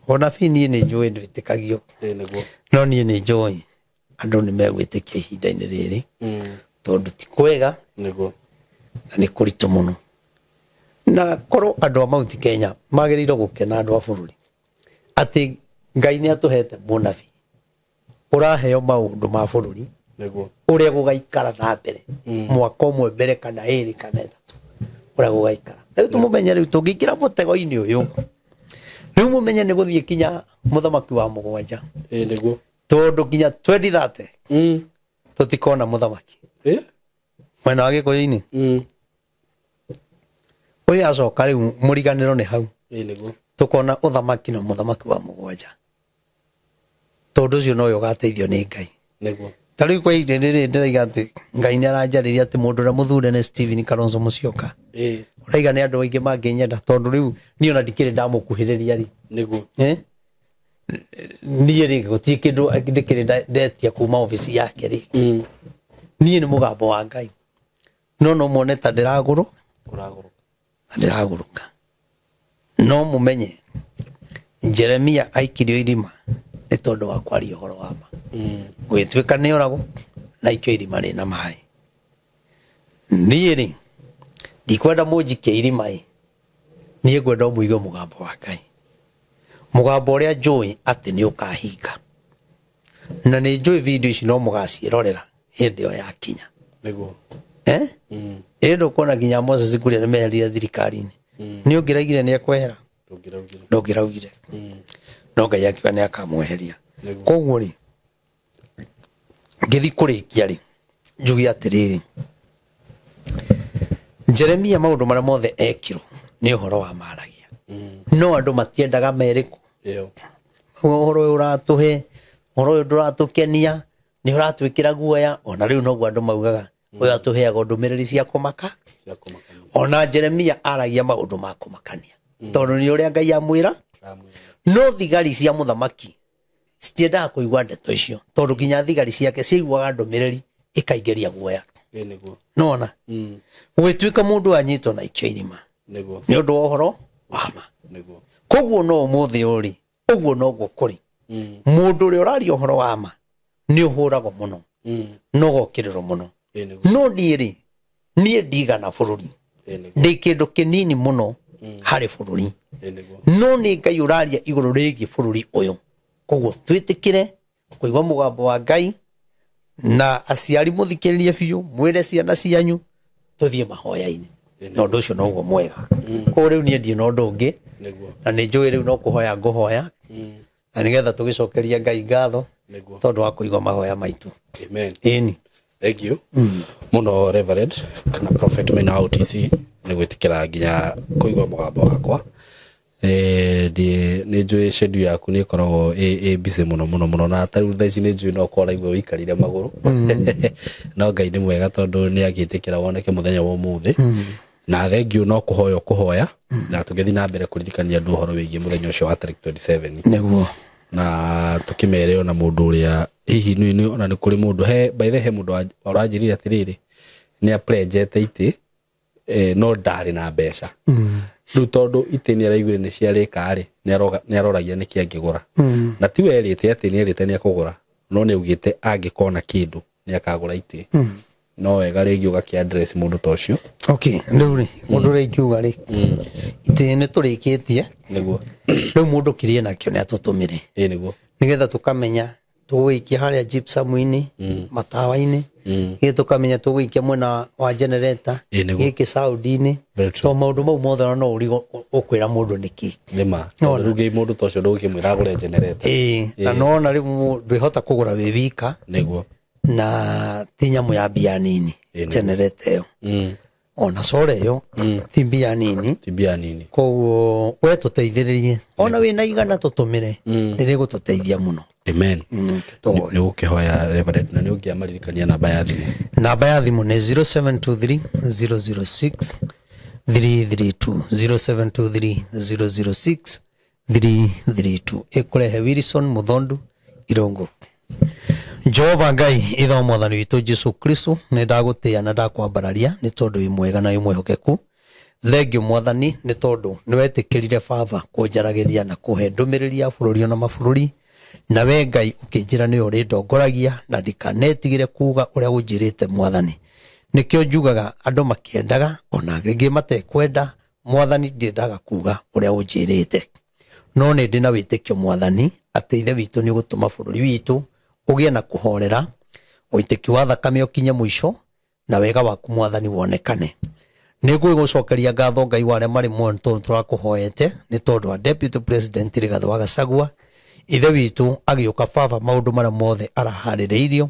ũnabii niĩ nĩ njũĩ ndwĩtĩkagio niguo no niĩ nĩ njũĩ andũ nĩ megwĩtĩkia ihinda-inĩ rĩrĩ tondũ ti kwega niguo na nĩ kũritũ mũno na korwo andũ a Mount Kenya magĩrĩirwo gũkena andũ a bũrũri atĩ Ngai nĩ atũhete mũnabii ũraheo maũndũ ma bũrũri niguo ũrĩa gũgaikara na mbere mwaka ũmwe mbere kana ĩrĩ kana ĩtatũ ũrĩa gũgaikara rĩu tũmũmenye rĩu tũngĩingĩra mũtego-inĩ ũyũ rĩu mũmenye nĩ gũthiĩ kinya mũthamaki wa mũgwanja niguo tondũ kinya 2030 tũtikona mũthamaki mwena wa Gĩkũyũ-inĩ ũyũ acoka rĩu mũriganĩro nĩ hau niguo tũkona ũthamaki na mũthamaki wa mũgwanja tondũ ũcio nowe ũgateithio nĩ Ngai niguo Ta rĩu kwa ihinda rĩrĩ ndĩraiga atĩ Ngai nĩ aranjarĩria atĩ mũndũ ũrĩa mũthure nĩ Stephen Kalonzo Musyoka. Ũraiga nĩ andũ aingĩ mangĩnyenda tondũ rĩu niĩ ona ndikĩrĩ ndamũkuhĩrĩria rĩ. Nĩguo. Niĩ rĩ gũtirĩ kĩndũ ndĩkĩrĩ ndetia kuma obici yake rĩ. Niĩ nĩ mũgambo wa Ngai. No muone ta ndĩragũrũka. Ndĩragũrũka. No mũmenye Jeremia aikirio irima nĩ tondũ wa kwaria ũhoro wa ma. Gũgĩtuĩka nĩ oragwo na aikio irima rĩna maĩ. Niĩ rĩ ndikwenda mũnjikie irima ĩ, niĩ ngwenda mũigue mũgambo wa Ngai, mũgambo ũrĩa njũĩ atĩ nĩ ũkahinga. Na nĩ njũĩ video ici no mũgaciĩrorera hĩndĩ ĩyo yakinya. Nĩguo. Ĩ ndũkuona nginya Moses Kuria nĩ meherire thirikari-inĩ. Nĩ ũngĩraigire nĩ ekwehera? Ndũngĩraugire. No Ngai akiuga nĩ akamweheria. Koguo rĩ ngĩthiĩ kũrĩkia rĩ njuge atĩrĩrĩ, Jeremia maũndũ marĩa mothe ekirwo nĩ ũhoro wa maragia. No andũ matiendaga merĩkũ. Ũhoro ũyũ ũratũhe, ũhoro ũyũ ndũratũkenia, nĩ ũratwĩkĩra guoya. Ona rĩu noguo andũ maugaga, ũyũ atũheaga ndũmĩrĩri cia kũmaka. Ona Jeremia aragia maũndũ ma kũmakania tondũ nĩ ũrĩa Ngai amwĩra. No thigari cia mũthamaki citiendaga kũigua ndeto icio tondũ nginya thigari ciake ciaiguaga ndũmĩrĩri ĩkaingĩria guoya. Nona gũgĩtuĩka mũndũ anyitwo na ikio irima nĩ ũndũ wa ũhoro wa ma. Koguo no ũmũthĩ ũrĩ ũguo noguo kũrĩ. Mũndũ ũrĩa ũraria ũhoro wa ma nĩ ũhũragwo mũno, no gokĩrĩrwo mũno. No niĩ rĩ, niĩ ndigana bũrũri, ndĩ kĩndũ kĩnini mũno harĩ bũrũri. No nĩ Ngai ũraria igũrũ rĩgiĩ bũrũri ũyũ. Koguo twĩtĩkĩre kũigua mũgambo wa Ngai, na aciari mũthikĩrĩrie biũ, mwĩre ciana cianyu tũthiĩ mahoya-inĩ. Na ũndũ ũcio noguo mwega. Koguo rĩu niĩ ndirĩ na ũndũ ũngĩ, na nĩ njũĩ rĩu no kũhoya ngũhoya, na nĩgetha tũgĩcokerie Ngai ngatho tondũ wa kũigua mahoya maitũ. Amen. Ĩni. Thank you. Mũno Reverend kana Prophet Maina wa OTC nĩ gwĩtĩkĩra nginya kũigua mũgambo wakwa. Nĩ njũĩ schedule yaku nĩ ĩkoragwo ĩ busy mũno mũno mũno, na ta rĩu thaa ici nĩ njũĩ no ũkorwo ũraigua ũikarire magũrũ. No Ngai nĩ mwega tondũ nĩ agĩtĩkĩra woneke mũthenya wa ũmũthĩ. Na thank you no kũhoya ũkũhoya, na tũgĩthiĩ na mbere kũririkania andũ ũhoro wĩgiĩ mũthenya ũcio wa tarĩki 27. Nĩguo. Na tũkĩmere ona mũndũ ũrĩa hihi nĩ ona nĩ kũrĩ mũndũ he by the way, he mũndũ ũranjĩrire atĩrĩrĩ nĩ aplenjete itĩ, no ndarĩ na mbeca. Rĩu tondũ itĩ nĩ araiguire nĩ ciarĩka rĩ, nĩ aroragia nĩkĩ angĩgũra. Na ti we erĩte atĩ nĩ erĩte nĩ akũgũra, no nĩ augĩte angĩkona kĩndũ nĩ akagũra itĩ. No wega rĩngĩ ũgakĩ address mũndũ ta ũcio. Okay, rĩu rĩ, mũndũ ũrĩa ingiuga rĩ, itĩ nĩ tũrĩkĩtie. Nĩguo. Rĩu mũndũ kĩrĩa nakĩo nĩ atũtũmĩre. Nĩguo. Nĩgetha tũkamenya tũgũikia harĩa gypsum-inĩ, matawa-inĩ, gĩkĩ tũkamenya tũgũikia mwena wa generator, gĩkĩ sound-inĩ. To maũndũ mau mothe no ũrigwo ũkwĩra mũndũ nĩkĩ. Nĩma. Tondũ rĩu mũndũ ta ũcio ndũgũkĩmwĩra agũre generator. Na nona rĩu ndwĩhota kũgũra wĩ wika. Nĩguo. Na ti nyamũ ya mbia nini generator ĩyo. Ona solar ĩyo ti mbia nini. Ti mbia nini. Koguo we tũteithĩrĩrie. Ona wĩna igana tũtũmĩre, nĩ rĩgũtũteithia mũno. Amen. Nĩ gũkĩhoya Reverend, na nĩ ũngĩamaririkania namba ya thimũ. Namba ya thimũ nĩ 0723 006 332, 0723 006 332. Ĩkũrehe Wilson Muthondu Irũngũ. Jehova Ngai ithe wa mwathani witũ Jesu Kristo, nĩ ndagũtĩĩa na ndakwambararia nĩ tondũ wĩ mwega na wĩ mwĩhokeku. Thengio mwathani nĩ tondũ nĩ wetĩkĩrire baba kũnjaragĩria na kũhe ndũmĩrĩri ya bũrũri ona mabũrũri, na we Ngai ũkĩnjĩra nĩwe ũrĩndongoragia na ndikanetigĩre kuga ũrĩa ũnjĩrĩte mwathani. Nĩkĩo njugaga andũ makĩendaga ona rĩngĩ matekwenda, mwathani ndiendaga kuga ũrĩa ũnjĩrĩte. No nĩ ndĩ na wĩtĩkio mwathani atĩ ithe witũ nĩ ũgũtũma bũrũri witũ ũgĩe na kũhorera, ũitĩki wa thakame ũkinye mũico, na wega waku mwathani wonekane. Nĩ ngũgũcokeria ngatho Ngai wa arĩa marĩ muoyo tondũ tũrakũhoete nĩ tondũ wa Deputy President Rigathĩ wa Gachagua. Ithe witũ agĩũka baba maũndũ marĩa mothe araharĩrĩirio,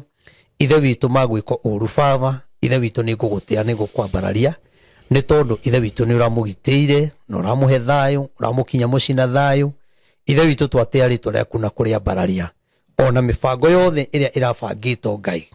ithe witũ magwĩka ũru baba, ithe witũ nĩ ngũgũtĩa nĩ ngũkwambararia nĩ tondũ ithe witũ nĩ ũramũgitĩire na ũramũhe thayũ, ũramũkinya mũciĩ na thayũ. Ithe witũ twatĩa rĩtwa rĩaku na kũrĩambararia, ona mĩbango yothe ĩrĩa ĩrabangĩtwo Ngai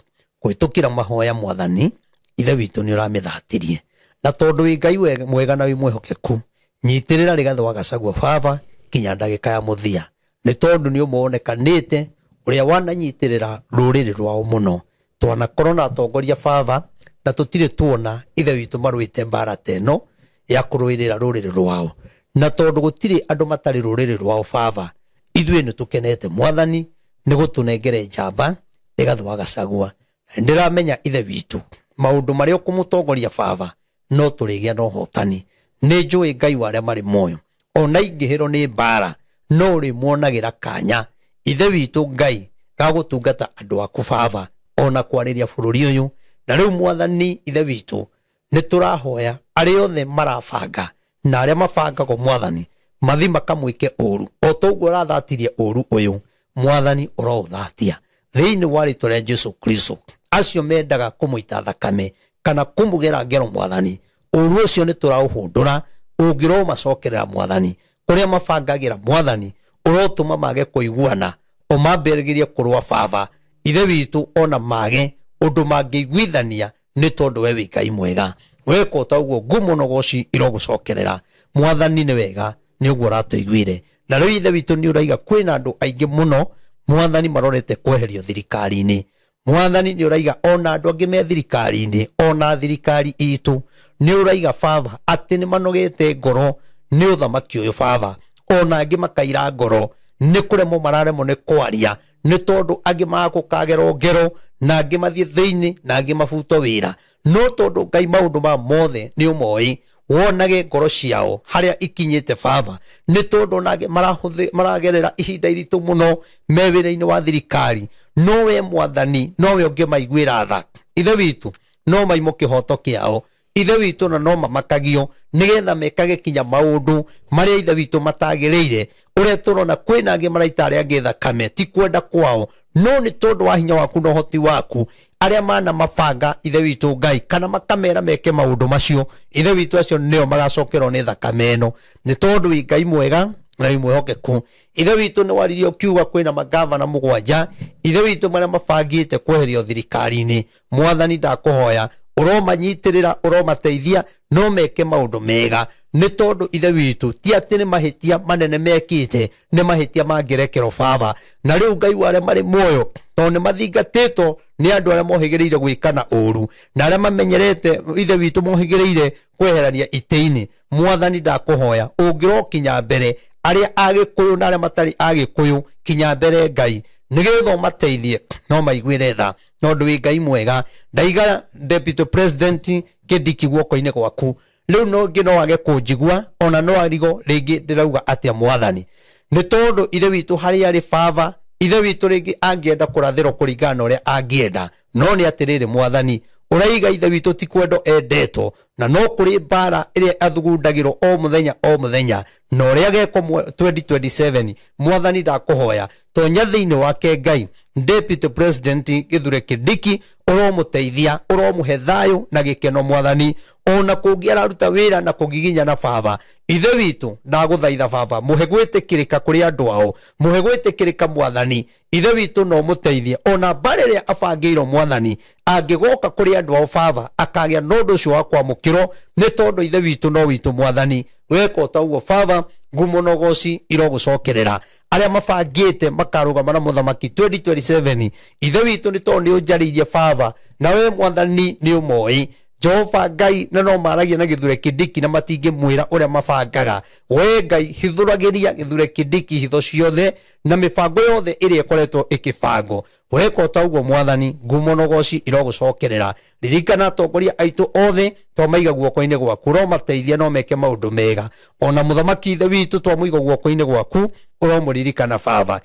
Kũhĩtũkĩra mahoya mwathani ithe witũ nĩ ũramĩthatirie na tondũ wĩ Ngai mwega na wĩ mwĩhokeku nyitĩrĩra Rigathĩ wa Gachagua baba kinya ndagĩka ya mũthia nĩ tondũ nĩ ũmonekanĩte ũrĩa wananyitĩrĩra rũrĩrĩ rwao mũno. Twanakorwo na atongoria baba na tũtirĩ tuona ithe witũ marũĩte mbara ta ĩno ya kũrũĩrĩra rũrĩrĩ rwao, na tondũ gũtirĩ andũ matarĩ rũrĩrĩ rwao baba ithuĩ nĩ tũkenete mwathani nĩ gũtũnengere njamba Rigathĩ wa Gachagua. Ndĩramenya ithe witũ maũndũ marĩa ũkũmũtongoria baba no tũrĩgĩa na ũhotani. Nĩ njũĩ Ngai wa arĩa marĩ muoyo ona ingĩhĩrwo nĩ mbara no ũrĩmuonagĩra kanya ithe witũ Ngai gagũtungata andũ aku baba ona kwarĩria bũrũri ũyũ. Na rĩu mwathani ithe witũ nĩ tũrahoya arĩa othe marabanga na arĩa mabangagwo mwathani mathi makamwĩke ũru o toguo ũrathatirie ũru ũyũ mwathani ũroũthatia thĩinĩ wa rĩtwa rĩa Jesu Kristo. Acio mendaga kũmũita thakame kana kũmũgera ngero mwathani ũru ũcio nĩ tũraũhũndũra ũngĩromacokerera mwathani kũrĩa mabangagĩra mwathani ũrotũma mage kũiguana o mambĩrĩrie kũrũa baba ithe witũ ona mage ũndũ mangĩiguithania nĩ tondũ we wĩ Ngai mwega. Weka ota ũguo ngumo na ũgoci irogũcokerera mwathani nĩ wega nĩ ũguo ũratũiguire. Na rĩu ithe witũ nĩ ũraiga kwĩna andũ aingĩ mũno mwathani marorete kweherio thirikari-inĩ. Mwathani nĩ ũraiga ona andũ angĩ me thirikari-inĩ ona thirikari itũ nĩ ũraiga baba atĩ nĩ manogete ngoro nĩ ũthamaki ũyũ baba ona angĩ makaira ngoro nĩ kũremwo mararemwo nĩ kwaria nĩ tondũ angĩ magũkagerwo ngero na angĩ mathiĩ thĩinĩ na angĩ mabutwo wĩra. No tondũ Ngai maũndũ ma mothe nĩ ũmoĩ wonage ngoro ciao harĩa ikinyĩte baba nĩ tondũ ona angĩ maragerera ihinda iritũ mũno me wĩra-inĩ wa thirikari. No we mwathani nowe ũngĩmaiguĩra tha ithe witũ no maimũ kĩhoto kĩao ithe witũ na no mamakagio nĩgetha mekage kinya maũndũ marĩa ithe witũ matagĩrĩire. Ũrĩa tũrona kwĩna angĩ maraita arĩa angĩ thakame ti kwenda kwao no nĩ tondũ wa hinya waku na ũhoti waku arĩa mana mabanga ithe witũ Ngai kana makamera meke maũndũ macio ithe witũ acio nĩo magacokerwo nĩ thakame ĩno nĩ tondũ wĩ Ngai mwega na wĩ mwĩhokeku. Ithe witũ nĩ waririe ũkiuga kwĩna magavana 7 ithe witũ marĩa mabangĩte kweherio thirikari-inĩ. Mwathani ndakũhoya ũromanyitĩrĩra ũromateithia no meke maũndũ mega nĩ tondũ ithe witũ ti atĩ nĩ mahĩtia manene mekĩte nĩ mahĩtia mangĩrekerwo baba. Na rĩu Ngai wa arĩa marĩ muoyo tondũ nĩ mathingatĩtwo nĩ andũ arĩa mohĩgĩrĩire gwĩkana ũru na arĩa mamenyerete ithe witũ mohĩgĩrĩire kweherania itĩ-inĩ. Mwathani ndakũhoya ũngĩrokinya mbere arĩa agĩkũyũ na arĩa matarĩ agĩkũyũ kinya mbere Ngai nĩgetha ũmateithie no maiguĩre tha tondũ wĩ Ngai mwega. Ndaiga Deputy President Kindiki guoko-inĩ gwaku rĩu no ngĩ no age kũnjigua ona no arigo rĩngĩ ndĩrauga atĩa mwathani nĩ tondũ ithe witũ harĩa arĩ baba ithe witũ rĩngĩ angĩenda kũrathĩrwo kũringana na ũrĩa angĩenda no nĩ atĩrĩrĩ mwathani ũraiga ithe witũ ti kwendo endetwo na no kũrĩ mbara ĩrĩa athugundagĩrwo o mũthenya o mũthenya na ũrĩa gekwo 2027 mwathani ndakũhoya tonya thĩinĩ wake Ngai Deputy President Kithure Kindiki ũromũteithia ũromũhe thayũ na gĩkeno mwathani ona kũngĩ araruta wĩra na kũgiginyana baba ithe witũ ndagũthaitha baba mũhe gwĩtĩkĩrĩka kũrĩ andũ ao mũhe gwĩtĩkĩrĩka mwathani ithe witũ no mũteithie ona mbara ĩrĩa abangĩirwo mwathani angĩgoka kũrĩ andũ ao baba akagĩa na ũndũ ũcio wa kwamũkĩrwo nĩ tondũ ithe witũ no witũ mwathani. Weka ota ũguo baba ngumo na ũgoci irogũcokerera arĩa mabangĩte makarũgama na mũthamaki 2027 ithe witũ nĩ tondũ nĩ ũnjarĩirie baba na we mwathani nĩ ũmoĩ Jehova Ngai na no maragia na Kithure Kindiki na matingĩmwĩra ũrĩa mabangaga. We Ngai hithũragĩria Kithure Kindiki hitho ciothe na mĩbango yothe ĩrĩa ĩkoretwo ĩkĩbangwo. Weka ota ũguo mwathani ngumo na ũgoci irogũcokerera. Ririkana atongoria aitũ othe twamaiga guoko-inĩ gwaku ũromateithia no meke maũndũ mega ona mũthamaki ithe witũ twamũiga guoko-inĩ gwaku ũromũririkana baba.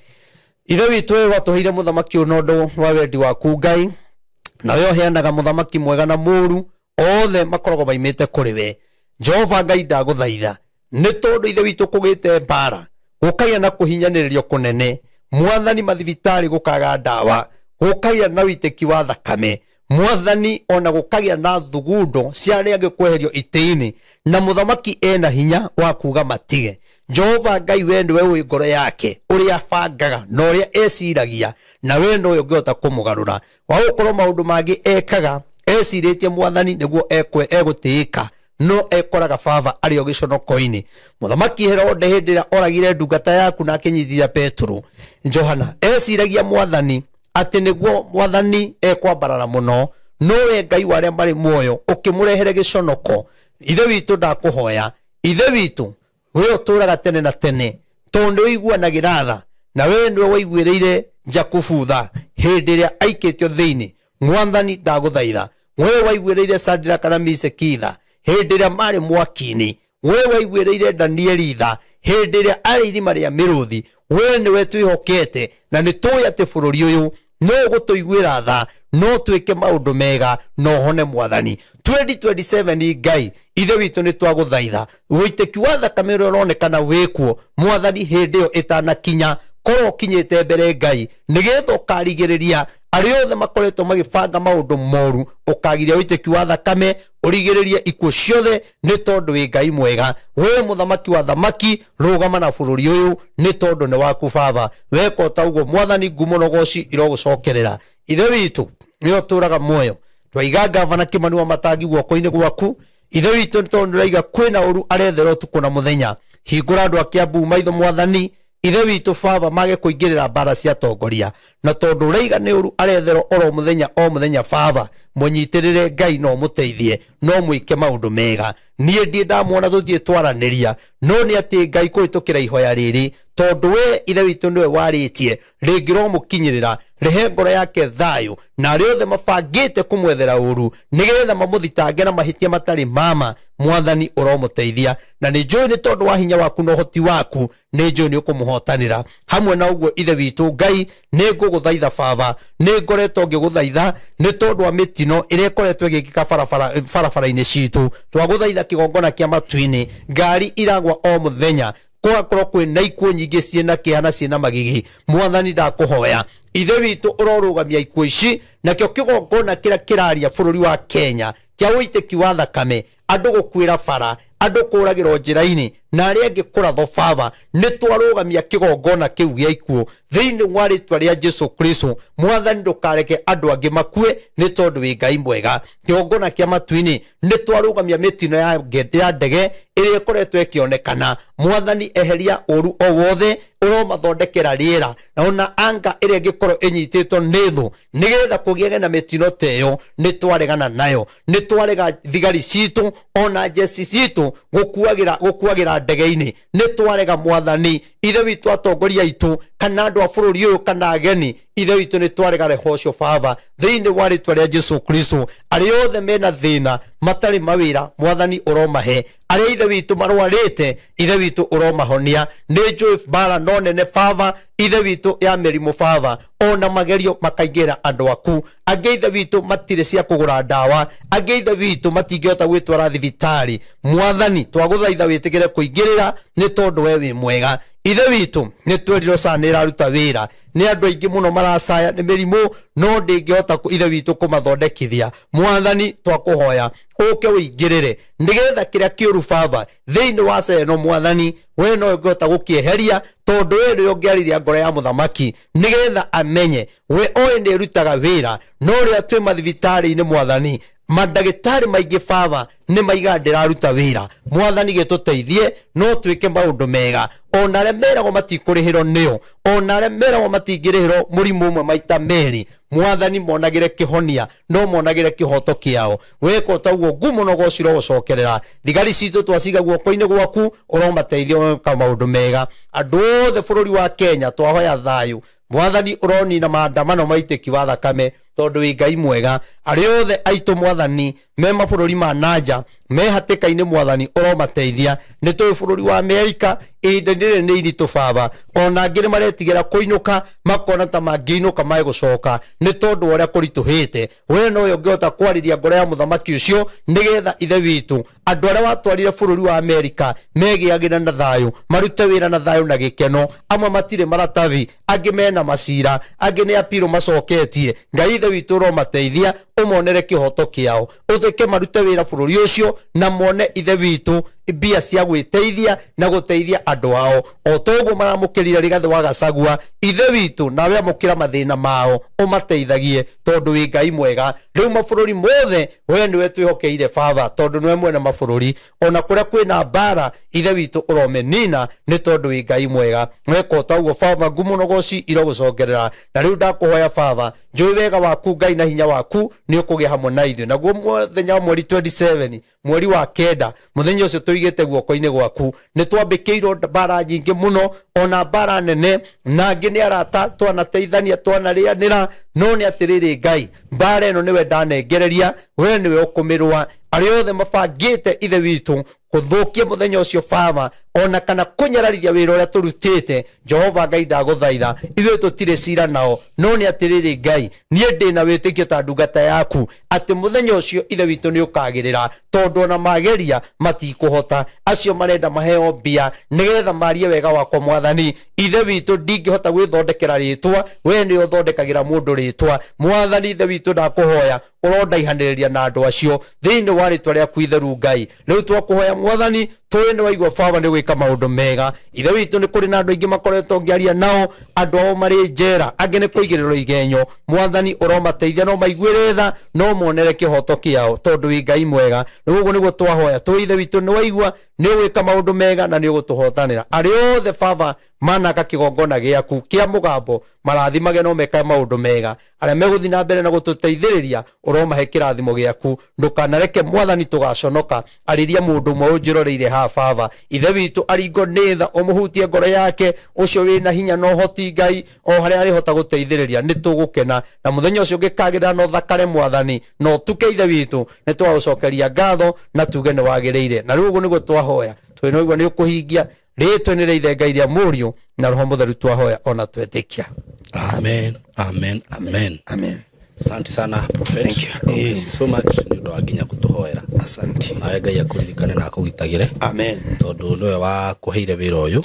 Ithe witũ we watũheire mũthamaki ũyũ na ũndũ wa wendi waku Ngai na we ũheanaga mũthamaki mwega na mũũru othe makoragwo maimĩte kũrĩ we. Jehova Ngai ndagũthaitha nĩ tondũ ithe witũ kũgĩte mbara gũkagĩa na kũhinyanĩrĩrio kũnene mwathani mathibitarĩ gũkaga ndawa gũkagĩa na wĩitĩki wa thakame Mwathani ona gũkagĩa na thugundo cia arĩa angĩ kweherio itĩ-inĩ, na mũthamaki ena hinya wa kuga matige. Jehova Ngai, we nĩwe ũĩ ngoro yake ũrĩa abangaga na ũrĩa eciragia, na we nowe ũngĩhota kũmũgarũra. Wa gũkorwo maũndũ mangĩ ekaga ecirĩtie Mwathani nĩguo egũtĩĩka, no ekoraga baba arĩ o gĩconoko-inĩ. Mũthamaki Herode hĩndĩ ĩrĩa oragire ndungata yaku na akĩnyitithia Petero Johana, eciragia Mwathani atĩ nĩguo Mwathani ekwambarara mũno, no we Ngai wa arĩa marĩ muoyo ũkĩmũrehere gĩconoko. Ithe witũ ndakũhoya, Ithe witũ we ũtũũraga tene na tene, tondũ nĩ ũiguanagĩra tha, na we nĩwe waiguĩrĩire Jakubu tha hĩndĩ ĩrĩa aikĩtio thĩinĩ. Mwathani ndagũthaitha, we waiguĩrĩire Sadiraka na Meshaki tha hĩndĩ ĩrĩa marĩ mwaki-inĩ, we waiguĩrĩire Danieli tha hĩndĩ ĩrĩa arĩ irima rĩa mĩrũthi. We nĩwe twĩhokete, na nĩ tũĩ atĩ bũrũri ũyũ no ũgũtũiguĩra tha, no twĩke maũndũ mega na ũhone Mwathani. 2027 Ngai Ithe witũ nĩ twagũthaitha, ũitĩki wa thakame ũrĩa ũronekana wĩkuo Mwathani hĩndĩ ĩyo ĩtanakinya, korwo ũkinyĩte mbere Ngai, nĩgetha ũkarigĩrĩria arĩa othe makoretwo magĩbanga maũndũ moru, ũkagiria ũitĩki wa thakame, ũrigĩrĩrie ikuũ ciothe, nĩ tondũ wĩ Ngai mwega. We mũthamaki wa thamaki, rũgama na bũrũri ũyũ, nĩ tondũ nĩ waku baba. Weka o ta ũguo Mwathani, ngumo na ũgoci irogũcokerera. Ithe witũ nĩwe ũtũũraga muoyo, twaiga gavana Kimani wa Matangi guoko-inĩ gwaku. Ithe witũ nĩ tondũ nĩũraiga kwĩna ũru arethera ũtukũ na mũthenya. Hingũra andũ a Kiambu maitho Mwathani, Ithe witũ baba, mage kũingĩrĩra mbara cia atongoria, na tondũ ũraiga nĩ ũru arethera oro mũthenya o mũthenya baba, mũnyitĩrĩre Ngai no mũteithie, no mwĩke maũndũ mega. Niĩ ndiĩ ndamuona tũthiĩ twaranĩria, no nĩ atĩ Ngai kũhĩtũkĩra ihoya rĩrĩ, tondũ we Ithe witũ nĩwe warĩtie, rĩngĩromũkinyĩrĩra, rehe ngoro yake thayũ, na arĩa othe mabangĩte kũmwethera ũru nĩgetha mamũthitange na mahĩtia matarĩ mama, Mwathani ũromũteithia. Na nĩ njũĩ nĩ tondũ wa hinya waku na ũhoti waku, nĩ njũĩ nĩ ũkũmũhotanĩra. Hamwe na ũguo Ithe witũ Ngai, nĩ ngũgũthaitha baba, nĩ ngoretwo ngĩgũthaitha nĩ tondũ wa mĩtino ĩrĩa ĩkoretwo ĩgĩkĩka barabara-inĩ citũ. Twagũthaitha kĩgongona kĩa matu-inĩ, ngari iragwa o mũthenya, kũgakorwo kwĩna ikuũ nyingĩ ciĩna kĩeha na ciĩna magigi. Mwathani ndakũhoya, Ithe witũ ũrorũgamia ikuũ ici, nakĩo kĩgongona kĩrĩa kĩraria bũrũri wa Kenya kĩa ũitĩki wa thakame, andũ gũkuĩra bara, andũ kũragĩrwo njĩra-inĩ, na arĩa angĩ kũrathwo baba, nĩ twarũgamia kĩgongona kĩu gĩa ikuũ thĩinĩ wa rĩtwa rĩa Jesu Kristo. Mwathani ndũkareke andũ angĩ makue, nĩ tondũ wĩ Ngai mwega. Kĩgongona kĩa matu-inĩ, nĩ twarũgamia mĩtino ya ndege ĩrĩa ĩkoretwo ĩkĩonekana. Mwathani eheria ũru o wothe ũromathondekera rĩera, na ona anga ĩrĩa ĩngĩkorwo ĩnyitĩtwo nĩ thũ, nĩgetha kũgĩage na mĩtino ta ĩyo, nĩ twaregana nayo. Nĩ twarega thigari citũ ona njeci citũ gũkuagĩra ndege-inĩ. Nĩ twarega Mwathani Ithe witũ, atongoria aitũ kana andũ a bũrũri ũyũ kana ageni, Ithe witũ nĩ twarega reho ũcio baba, thĩinĩ wa rĩtwa rĩa Jesu Kristo. Arĩa othe mena thĩna matarĩ mawĩra, Mwathani ũromahe. Arĩa Ithe witũ marwarĩte, Ithe witũ ũromahonia. Nĩ njũĩ mbara no nene baba, Ithe witũ ya mĩrimũ baba, ona magerio makaingĩra andũ aku. Angĩ Ithe witũ matirĩ cia kũgũra ndawa, angĩ Ithe witũ matingĩhota gwĩtwara thibitarĩ. Mwathani twagũthaitha wĩtĩkĩre kũingĩrĩra, nĩ tondũ we wĩ mwega. Ithe witũ nĩ twerirwo SHA nĩ ĩraruta wĩra, nĩ andũ aingĩ mũno maracaya nĩ mĩrimũ, no ndĩngĩhota Ithe witũ kũmathondekithia. Mwathani twakũhoya ũke ũingĩrĩre, nĩgetha kĩrĩa kĩũru baba thĩinĩ wa SHA ĩno Mwathani we no ũngĩhota gũkĩeheria, tondũ we nĩwe ũngĩarĩria ngoro ya mũthamaki, nĩgetha amenye we oĩ nĩ ĩrutaga wĩra. No rĩrĩa twĩ mathibitarĩ-inĩ Mwathani, mandagĩtarĩ maingĩ baba nĩ maigaga ndĩraruta wĩra. Mwathani gĩtũteithie no twĩke maũndũ mega, ona arĩa meragwo matikũrĩhĩrwo nĩo, ona arĩa meragwo matingĩrĩhĩrwo mũrimũ ũmwe maita merĩ, Mwathani monagĩre kĩhonia, no monagĩre kĩhoto kĩao. Weka ta ũguo ngumo na ũgoci ũrogũcokerera. Thigari citũ twaciga guoko-inĩ gwaku, ũromateithia gwĩka maũndũ mega. Andũ othe bũrũri wa Kenya twahoya thayũ. Mwathani ũronina maandamano maitĩki wa thakame, tondũ wĩ Ngai mwega. Arĩa othe aitũ Mwathani me mabũrũri ma nanja me hatĩka-inĩ, Mwathani ũromateithia. Nĩ tũĩ bũrũri wa Amerika ihinda rĩrĩ nĩ iritũ baba, ona angĩ nĩ maretigĩra kũinũka, makona ta mangĩinũka magũcoka nĩ tondũ wa ũrĩa kũritũhĩte. We nowe ũngĩhota kwarĩria ngoro ya mũthamaki ũcio, nĩgetha Ithe witũ andũ arĩa watwarire bũrũri wa Amerika megĩagĩre na thayũ, marute wĩra na thayũ na gĩkeno. Amwe matirĩ maratathi, angĩ mena macira, angĩ nĩ apiro macoketie. Ngai Ithe witũ ũromateithia ũmonere kĩhoto kĩao, ũthĩke marute wĩra bũrũri ũcio na mone ithe witũ mbia cia gwĩteithia na gũteithia andũ ao o toguo maramũkĩrire Rigathĩ wa Gachagua. Ithe witũ nawe amũkĩra mathĩna mao ũmateithagie tondũ wĩ Ngai mwega. Rĩu mabũrũri mothe we nĩwe twĩhokeire baba, tondũ nĩwe mwene mabũrũri. Ona kũrĩa kwĩna mbara ithe witũ ũromenina nĩ tondũ wĩ Ngai mwega. Weka o taguo baba, ngumo na ũgoci irogũcokerera. Na rĩu ndakũhoya baba, njũĩ wega waku Ngai na hinya waku nĩ ũkũgĩa hamwe na ithuĩ. Naguo mũthenya wa mweri 27 mweri wa 9 mũthenya ũcio tũigĩte guoko-inĩ gwaku, nĩ twambĩkĩirwo mbara nyingĩ mũno ona mbara nene, na angĩ nĩ arata twanateithania twanarĩanĩra, no nĩ atĩrĩrĩ Ngai, mbara ĩno nĩwe ndanengereria, we nĩwe ũkũmĩrũa. Arĩa othe mabangĩte ithe witũ gũthũkia mũthenya ũcio baba, ona kana kũnyararithia wĩra ũrĩa tũrutĩte, Jehova Ngai ndagũthaitha, ithuĩ tũtirĩ cira nao, no nĩ atĩrĩrĩ Ngai, niĩ ndĩna wĩtĩkio ta ndungata yaku atĩ mũthenya ũcio ithe witũ nĩ ũkagĩrĩra, tondũ ona mageria matikũhota. Acio marenda maheo mbia nĩgetha marie wega wakwa mwathani, ithe witũ ndingĩhota gwĩthondekera rĩtwa, we nĩwe ũthondekagĩra mũndũ rĩtwa. Mwathani ithe witũ ndakũhoya ũrondaihanĩrĩria na andũ acio thĩinĩ wa rĩtwa rĩaku itheru Ngai. Rĩu twakũhoya mwathani, tũĩ nĩ waigua baba nĩ gwĩka maũndũ mega. Ithe witũ nĩ kũrĩ na andũ aingĩ makoretwo ngĩaria nao, andũ ao marĩ njera, angĩ nĩ kũigĩrĩrwo igenyo. Mwathani ũromateithia, no maiguĩre tha, no monere kĩhoto kĩao, tondũ wĩ Ngai mwega. Rĩu ũguo nĩguo twahoya, tũĩ ithe witũ nĩ waigua, nĩ ũgwĩka maũndũ mega na nĩ ũgũtũhotanĩra. Arĩa othe baba manaka kĩgongona gĩaku kĩa mũgambo marathimage no mekae maũndũ mega. Arĩa megũthiĩ na mbere na gũtũteithĩrĩria ũromahe kĩrathimo gĩaku, ndũkanareke mwathani tũgaconoka. Arĩria mũndũ ũmwe ũnjĩroreire haha baba, ithe witũ aringo nĩ tha, ũmũhutie ngoro yake, ũcio wĩna hinya na ũhoti Ngai, o harĩa arĩhota gũteithĩrĩria nĩ tũgũkena. Na mũthenya ũcio ũngĩkagĩrĩra na ũthakare mwathani, na ũtuke ithe witũ, nĩ twagũcokeria ngatho na tuge nĩ wagĩrĩire. Na rĩu ũguo nĩguo twahoya, twĩ na ũigua nĩ ũkũhingia rĩtwa-inĩ rĩa Ithe Ngai rĩa Mũriũ na Roho Mũtheru twahoya ona twetĩkia. Amen, amen, amen. Amen. Asante sana Prophet. Thank you. God bless you so much nĩ ũndũ wa nginya gũtũhoera. Asante. Nawe Ngai akũririkane na akũgitagĩre. Amen. Tondũ nĩwe wakũheire wĩra ũyũ.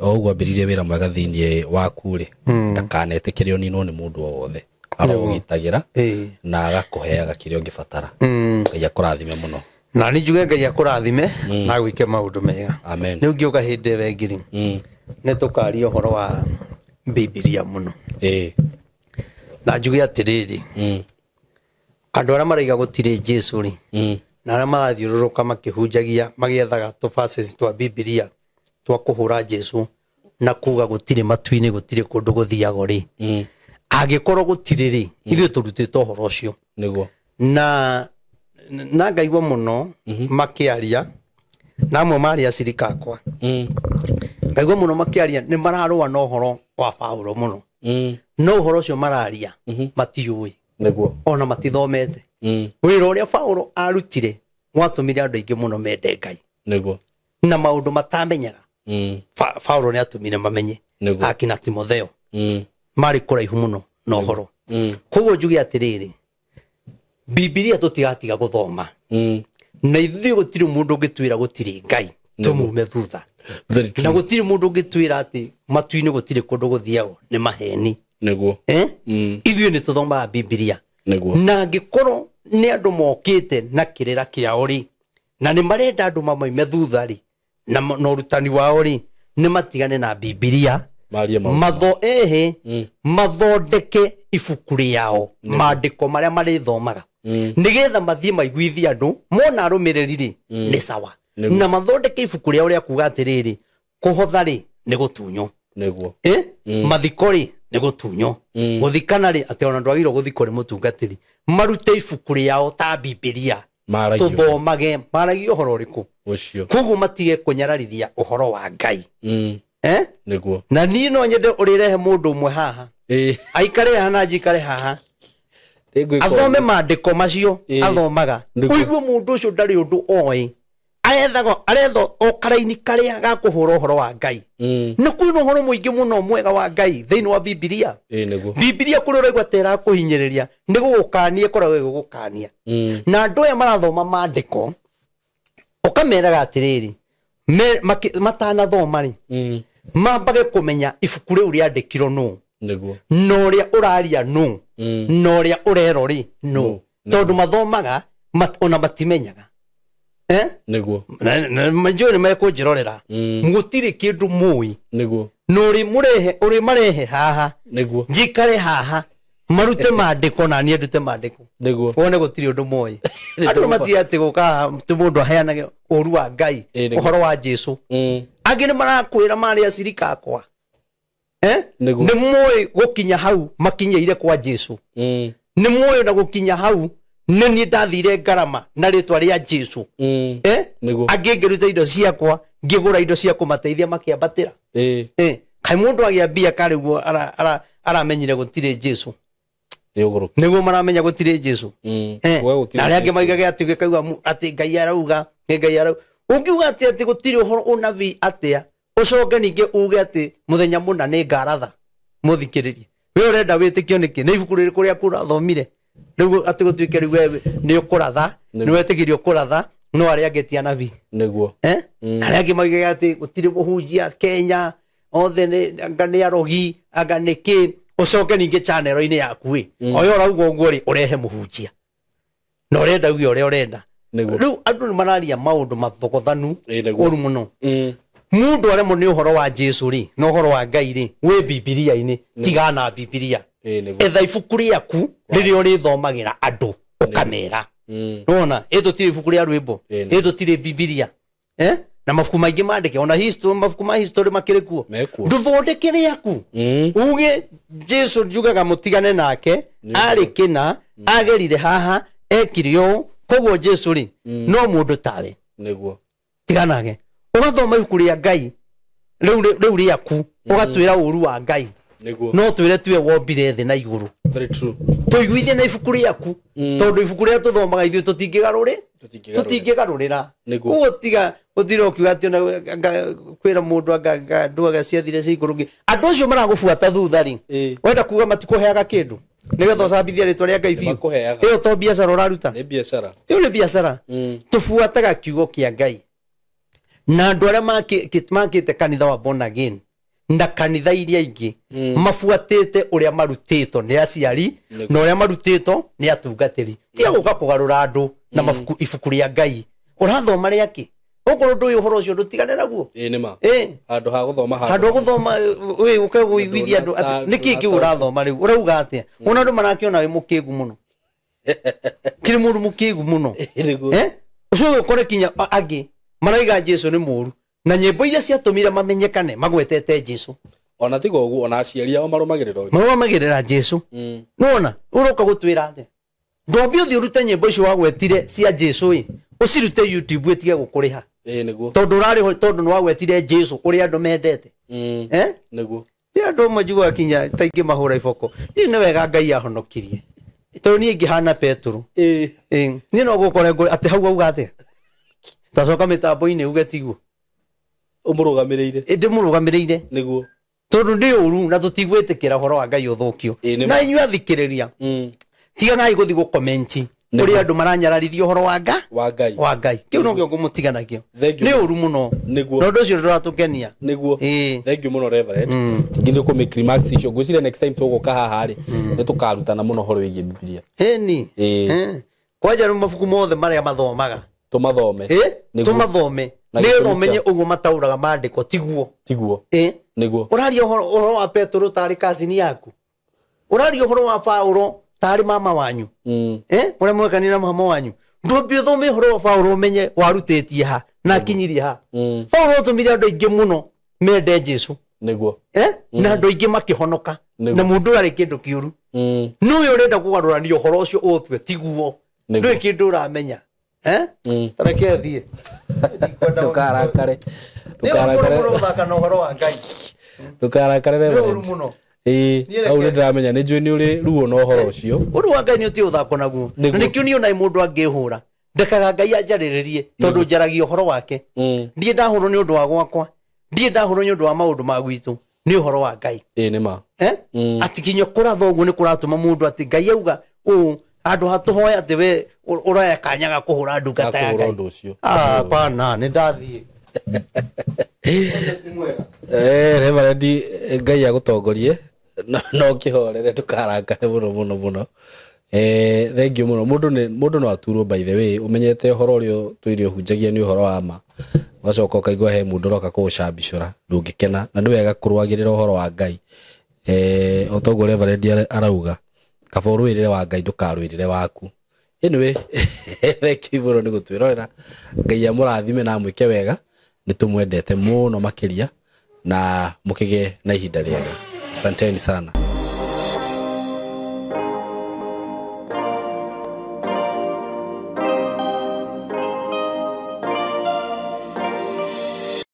O ũguo ambĩrĩirie wĩra mwega thĩinĩ waku rĩ, ndakanetĩkĩre ũninwo nĩ mũndũ o wothe. Arogũgitagĩra na agakũheaga kĩrĩa ũngĩbatara. Ngai akũrathime mũno. Na nĩ njuge Ngai akũrathime na agwĩke maũndũ mega. Amen. Nĩ ũngĩũka hĩndĩ ĩyo ĩngĩ rĩ, nĩ tũkaria ũhoro wa Bibilia mũno. Na njuge atĩrĩrĩ, andũ arĩa maraiga gũtirĩ Jesũ rĩ, na arĩa marathiũrũrũka makĩhunjagia magĩethaga tũ-verses twa Bibilia twa kũhũra Jesũ na kuga gũtirĩ matu-inĩ, gũtirĩ kũndũ gũthiagwo rĩ, angĩkorwo gũtirĩ rĩ, ithuĩ tũrutĩte ũhoro ũcio. Nĩguo. Na ngaigua mũno makĩaria, na amwe marĩ acirika akwa, ngaigua mũno makĩaria nĩ mararũa na ũhoro wa Paũlũ mũno, no ũhoro ũcio mararia matiũĩ. Nĩguo. Ona matithomete. Wĩra ũrĩa Paũlũ arutire watũmire andũ aingĩ mũno mende Ngai. Nĩguo. Na maũndũ matamenyaga. Paũlũ nĩ atũmire mamenye. Nĩguo. Akina Timotheo. Marĩ kũraihu mũno na ũhoro. Koguo njuge atĩrĩrĩ, Bibilia tũtigatiga gũthoma. Na ithuĩ gũtirĩ mũndũ ũngĩtwĩra gũtirĩ Ngai, tũmume thutha. Very true. Na gũtirĩ mũndũ ũngĩtwĩra atĩ matu-inĩ gũtirĩ kũndũ gũthiagwo, nĩ maheni. Nĩguo. Ithuĩ nĩ tũthomaga Bibilia. Nĩguo. Na angĩkorwo nĩ andũ mokĩte na kĩrĩra kĩao rĩ, na nĩ marenda andũ mamaime thutha rĩ, na ũrutani wao rĩ, nĩ matigane na Bibilia. Marie maũndũ. Mathondeke ibuku rĩao, maandĩko marĩa marĩthomaga. Nĩgetha mathiĩ maiguithie andũ, mona arũmĩrĩri rĩ, nĩ sawa. Na mathondeke ibuku rĩao rĩa kuga atĩrĩrĩ, kũhotha rĩ, nĩ gũtunywo. Nĩguo. Mathiko rĩ, nĩ gũtunywo. Gũthikana rĩ, atĩ ona ndwagĩrĩirwo gũthikwo nĩ mũtungatĩri. Marute ibuku rĩao ta Bibilia. Tũthomage, maragie ũhoro ũrĩkũ. Ũcio. Koguo matige kũnyararithia ũhoro wa Ngai. Nĩguo. Na niĩ no nyende ũrĩrehe mũndũ ũmwe haha. Aikare haha na njikare haha. Athome maandĩko macio athomaga. Ũigue mũndũ ũcio ndarĩ ũndũ oĩ. Aretha o karaini karĩa ga kũhũra ũhoro wa Ngai. Nĩ kwĩna ũhoro mũingĩ mũno mwega wa Ngai thĩinĩ wa Bibilia. Nĩguo. Bibilia kũrĩa ũraigua ta ĩrakũhinyĩrĩria, nĩ gũgũkania ĩkoragwo ĩgĩgũkania. Na andũ aya marathoma maandĩko, ũkameraga atĩrĩrĩ, matanathoma rĩ, mambage kũmenya ibuku rĩu rĩandĩkirwo nũ. Nĩguo. Na ũrĩa ũraria nũ. Na ũrĩa ũrerwo rĩ no tondũ mathomaga ona matimenyaga. Niguo. Njũĩ nĩ mekũnjĩrorera. Gũtirĩ kĩndũ mũĩ. Niguo. Na ũrĩ marehe haha. Niguo. Njikare haha marute mandĩko na niĩ ndute mandĩko. Niguo. Wone gũtirĩ ũndũ mũĩ. Andũ matirĩ atĩ gũka atĩ mũndũ aheanage ũru wa Ngai, ũhoro wa Jesũ. Angĩ nĩ marakwĩra marĩ acirika akwa. Nĩ mũĩ gũkinya hau makinyĩire kwa Jesũ. Nĩ mũĩ na gũkinya hau nĩ niĩ ndathire ngarama na rĩtwa rĩa Jesũ. Angĩ ngĩruta indo ciakwa ngĩgũra indo cia kũmateithia makĩambatĩra. Kaĩ mũndũ agĩambia karĩ guo aramenyire gũtirĩ Jesũ. Nĩguo maramenya gũtirĩ Jesũ. Na arĩa angĩ maigaga atĩ gĩkaigua atĩ Ngai arauga, Ngai arauga. Ũngiuga atĩ atĩ gũtirĩ ũhoro ũnabii atĩa, ũcoke ningĩ uge atĩ mũthenya mũna nĩ ngaratha mũthikĩrĩrie. We ũrenda wĩtĩkio nĩkĩ? Nĩ ibuku rĩrĩkũ rĩaku ũrathomire? Rĩu atĩ gũtuĩke rĩu we nĩ ũkũratha, nĩ wetĩkirio kũratha, no arĩa angĩ ti anabii. Nĩguo. Arĩa angĩ maigaga atĩ gũtirĩ mũhunjia Kenya, othe nĩ anga nĩ arogi, anga nĩ kĩ. Ũcoke ningĩ channel-inĩ yaku ĩ, o ũrauga ũguo rĩ, ũrehe mũhunjia. Na ũrenda uge ũrĩa ũrenda. Rĩu andũ nĩ mararia maũndũ mathogothanu ũru mũno. Mũndũ aremwo nĩ ũhoro wa Jesũ rĩ, na ũhoro wa Ngai rĩ, wĩ Bibilia-inĩ, tigana Bibilia. Etha ibuku rĩaku rĩrĩa ũrĩthomagĩra andũ ũkamera. Nĩwona, ĩ tũtirĩ ibuku rĩa rwĩmbo, ĩ tũtirĩ Bibilia. Na mabuku maingĩ mandĩke, ona history, mabuku ma history makĩrĩ kuo. Ndũthondeke rĩaku. Uge Jesũ njugaga mũtigane nake, arĩ kĩna, agerire haha, ekire ũũ, koguo Jesũ rĩ, no mũndũ tawe. Nĩguo. Tiganage. Ũgathoma ibuku rĩa Ngai, rĩu rĩaku, ũgatwĩra ũru wa Ngai. No twĩre tuwe wombire thĩ na igũrũ. Very true. Tũiguithie na ibuku rĩaku, tondũ ibuku rĩrĩa tũthomaga ithuĩ tũtingĩgarũrĩra. Ũguo tiga gũtirĩ ũkiuga atĩ ona kwĩra mũndũ anga nduaga ciathire cia igũrũ. Andũ acio maragũbuata thutha rĩ, wenda kuga matikũheaga kĩndũ nĩgetha ũcambithie rĩtwa rĩa Ngai biũ. Ĩyo to biacara ũraruta. Nĩ biacara. Ĩyo nĩ biacara. Tũbuataga kiugo kĩa Ngai. Na andũ arĩa makĩte kanitha wa born again na kanitha iria ingĩ mabuatĩte ũrĩa marutĩtwo nĩ aciari na ũrĩa marutĩtwo nĩ atungatĩri. Tiga gũka kũgarũra andũ na mabuku ibuku rĩa Ngai. Ũrathoma rĩakĩ? Okorwo ndũĩ ũhoro ũcio ndũtigane naguo. Handũ ha gũthoma handũ ha gũthoma wĩ ũke kũiguithia andũ atĩ nĩkĩ kĩu ũrathoma rĩu ũrauga atĩa? Ona andũ marakĩona wĩ mũkĩgu mũno. Kĩrĩ mũndũ mũkĩgu mũno. Ũcoke ũkore kinya angĩ maraiga Jesũ nĩ mũru. Na nyĩmbo iria ciatũmire mamenyekane magwetete Jesũ. Ona tiga ũguo, ona aciari ao marũmagĩrĩra. Marũmagĩrĩra Jesũ. Nĩwona, ũroka gũtwĩra atĩa? Ndwambe ũthiĩ ũrute nyĩmbo icio wagwetire cia Jesũ ĩ, ũcirute YouTube ĩtige gũkũrĩha. Nĩguo. Tondũ ũrarĩho tondũ nĩwagwetire Jesũ ũrĩa andũ mendete. Nĩguo. Nĩ andũ amwe njiguaga kinya ta ingĩ mahũra iboko. Niĩ nĩ wega Ngai ahonokirie. Tondũ niĩ ingĩhana Petũrũ. Niĩ no gũkore atĩ hau auga atĩa? Tacoka mĩtambo-inĩ uge tiguo. Ũmũrũgamĩrĩire. Ndĩmũrũgamĩrĩire. Nĩguo. Tondũ nĩ ũru na tũtigwĩtĩkĩra ũhoro wa Ngai ũthũkio. Na inyuĩ athikĩrĩria, tigagai gũthiĩ gũkomenti ũrĩa andũ maranyararithia ũhoro wa Ngai. Wa Ngai. Kĩu no kĩo ngũmũtiga nakĩo. Nĩ ũru mũno. Nĩguo. Na ũndũ ũcio ndũratũkenia. Nĩguo. Thank you mũno Reverend. Nginya kũ make remarks icio. Ngwĩciria next time tũgũka haha rĩ, nĩ tũkarutana mũno ũhoro wĩgiĩ Bibilia. Ĩni. Kwanja rĩu mabuku mothe marĩa mathomaga. Tũmathome. Tũmathome. Nĩgetha ũmenye ũguo mataũraga maandĩko tiguo. Tiguo. Nĩguo. Ũraria ũhoro wa Petũrũ tarĩ kazini yaku. Ũraria ũhoro wa Paũlũ tarĩ mama wanyu. Ũrĩa mwekanire na mama wanyu. Ndũmbi ũthome ũhoro wa Paũlũ ũmenye warutĩtie ha na akinyirie ha. Paũlũ ũtũmire andũ aingĩ mũno mende Jesũ. Nĩguo. Na andũ aingĩ makĩhonoka. Na mũndũ ũyũ arĩ kĩndũ kĩũru. Nĩwe ũrenda kũgarũrania ũhoro ũcio ũtue tiguo. Ndũĩ kĩndũ ũramenya. Tareke thiĩ. Ndũkarakare. Ndũkarakare. Ndũkarakare na ũhoro wa Ngai. Ndũkarakare. Nĩ ũru mũno. Hau nĩ ndĩramenya nĩ njũĩ nĩ ũrĩ ruo na ũhoro ũcio. Ũru wa Ngai nĩ ũtige gũthakwo naguo. Na nĩkĩo niĩ ona mũndũ angĩhũra, ndekaga Ngai anjarĩrĩrie tondũ njaragia ũhoro wake. Ndirĩ ndahũrwo nĩ ũndũ wa gwakwa, ndirĩ ndahũrwo nĩ ũndũ wa maũndũ ma gwitũ, nĩ ũhoro wa Ngai. Nĩ ma. Atĩ kinya kũratha ũguo nĩ kũratũma mũndũ atĩ Ngai auga ũũ, handũ ha tũhoe atĩ we ũroya kanya ga kũhũra ndungata ya Ngai. Hapana, nĩ ndathiĩ. Reverend, Ngai agũtongorie. No kĩhorere, ndũkarakare mũno mũno mũno. Thank you mũno. Mũndũ no aturwo, by the way, ũmenyete ũhoro ũrĩa tũire ũhunjagia nĩ ũhoro wa ma, ũgacoka ũkaigua he mũndũ ũroka kũgũcambicũra, ndũngĩkena. Na nĩ wega kũrũagĩrĩra ũhoro wa Ngai, o toguo Reverend arauga, kaba ũrũĩrĩre wa Ngai, ndũkarũĩrĩre waku. Anyway, thank you mũno nĩ gũtwĩrorera. Ngai amũrathime na amwĩke wega. Nĩ tũmwendete mũno makĩria, na mũkĩgĩe na ihinda rĩega. Asanteni sana.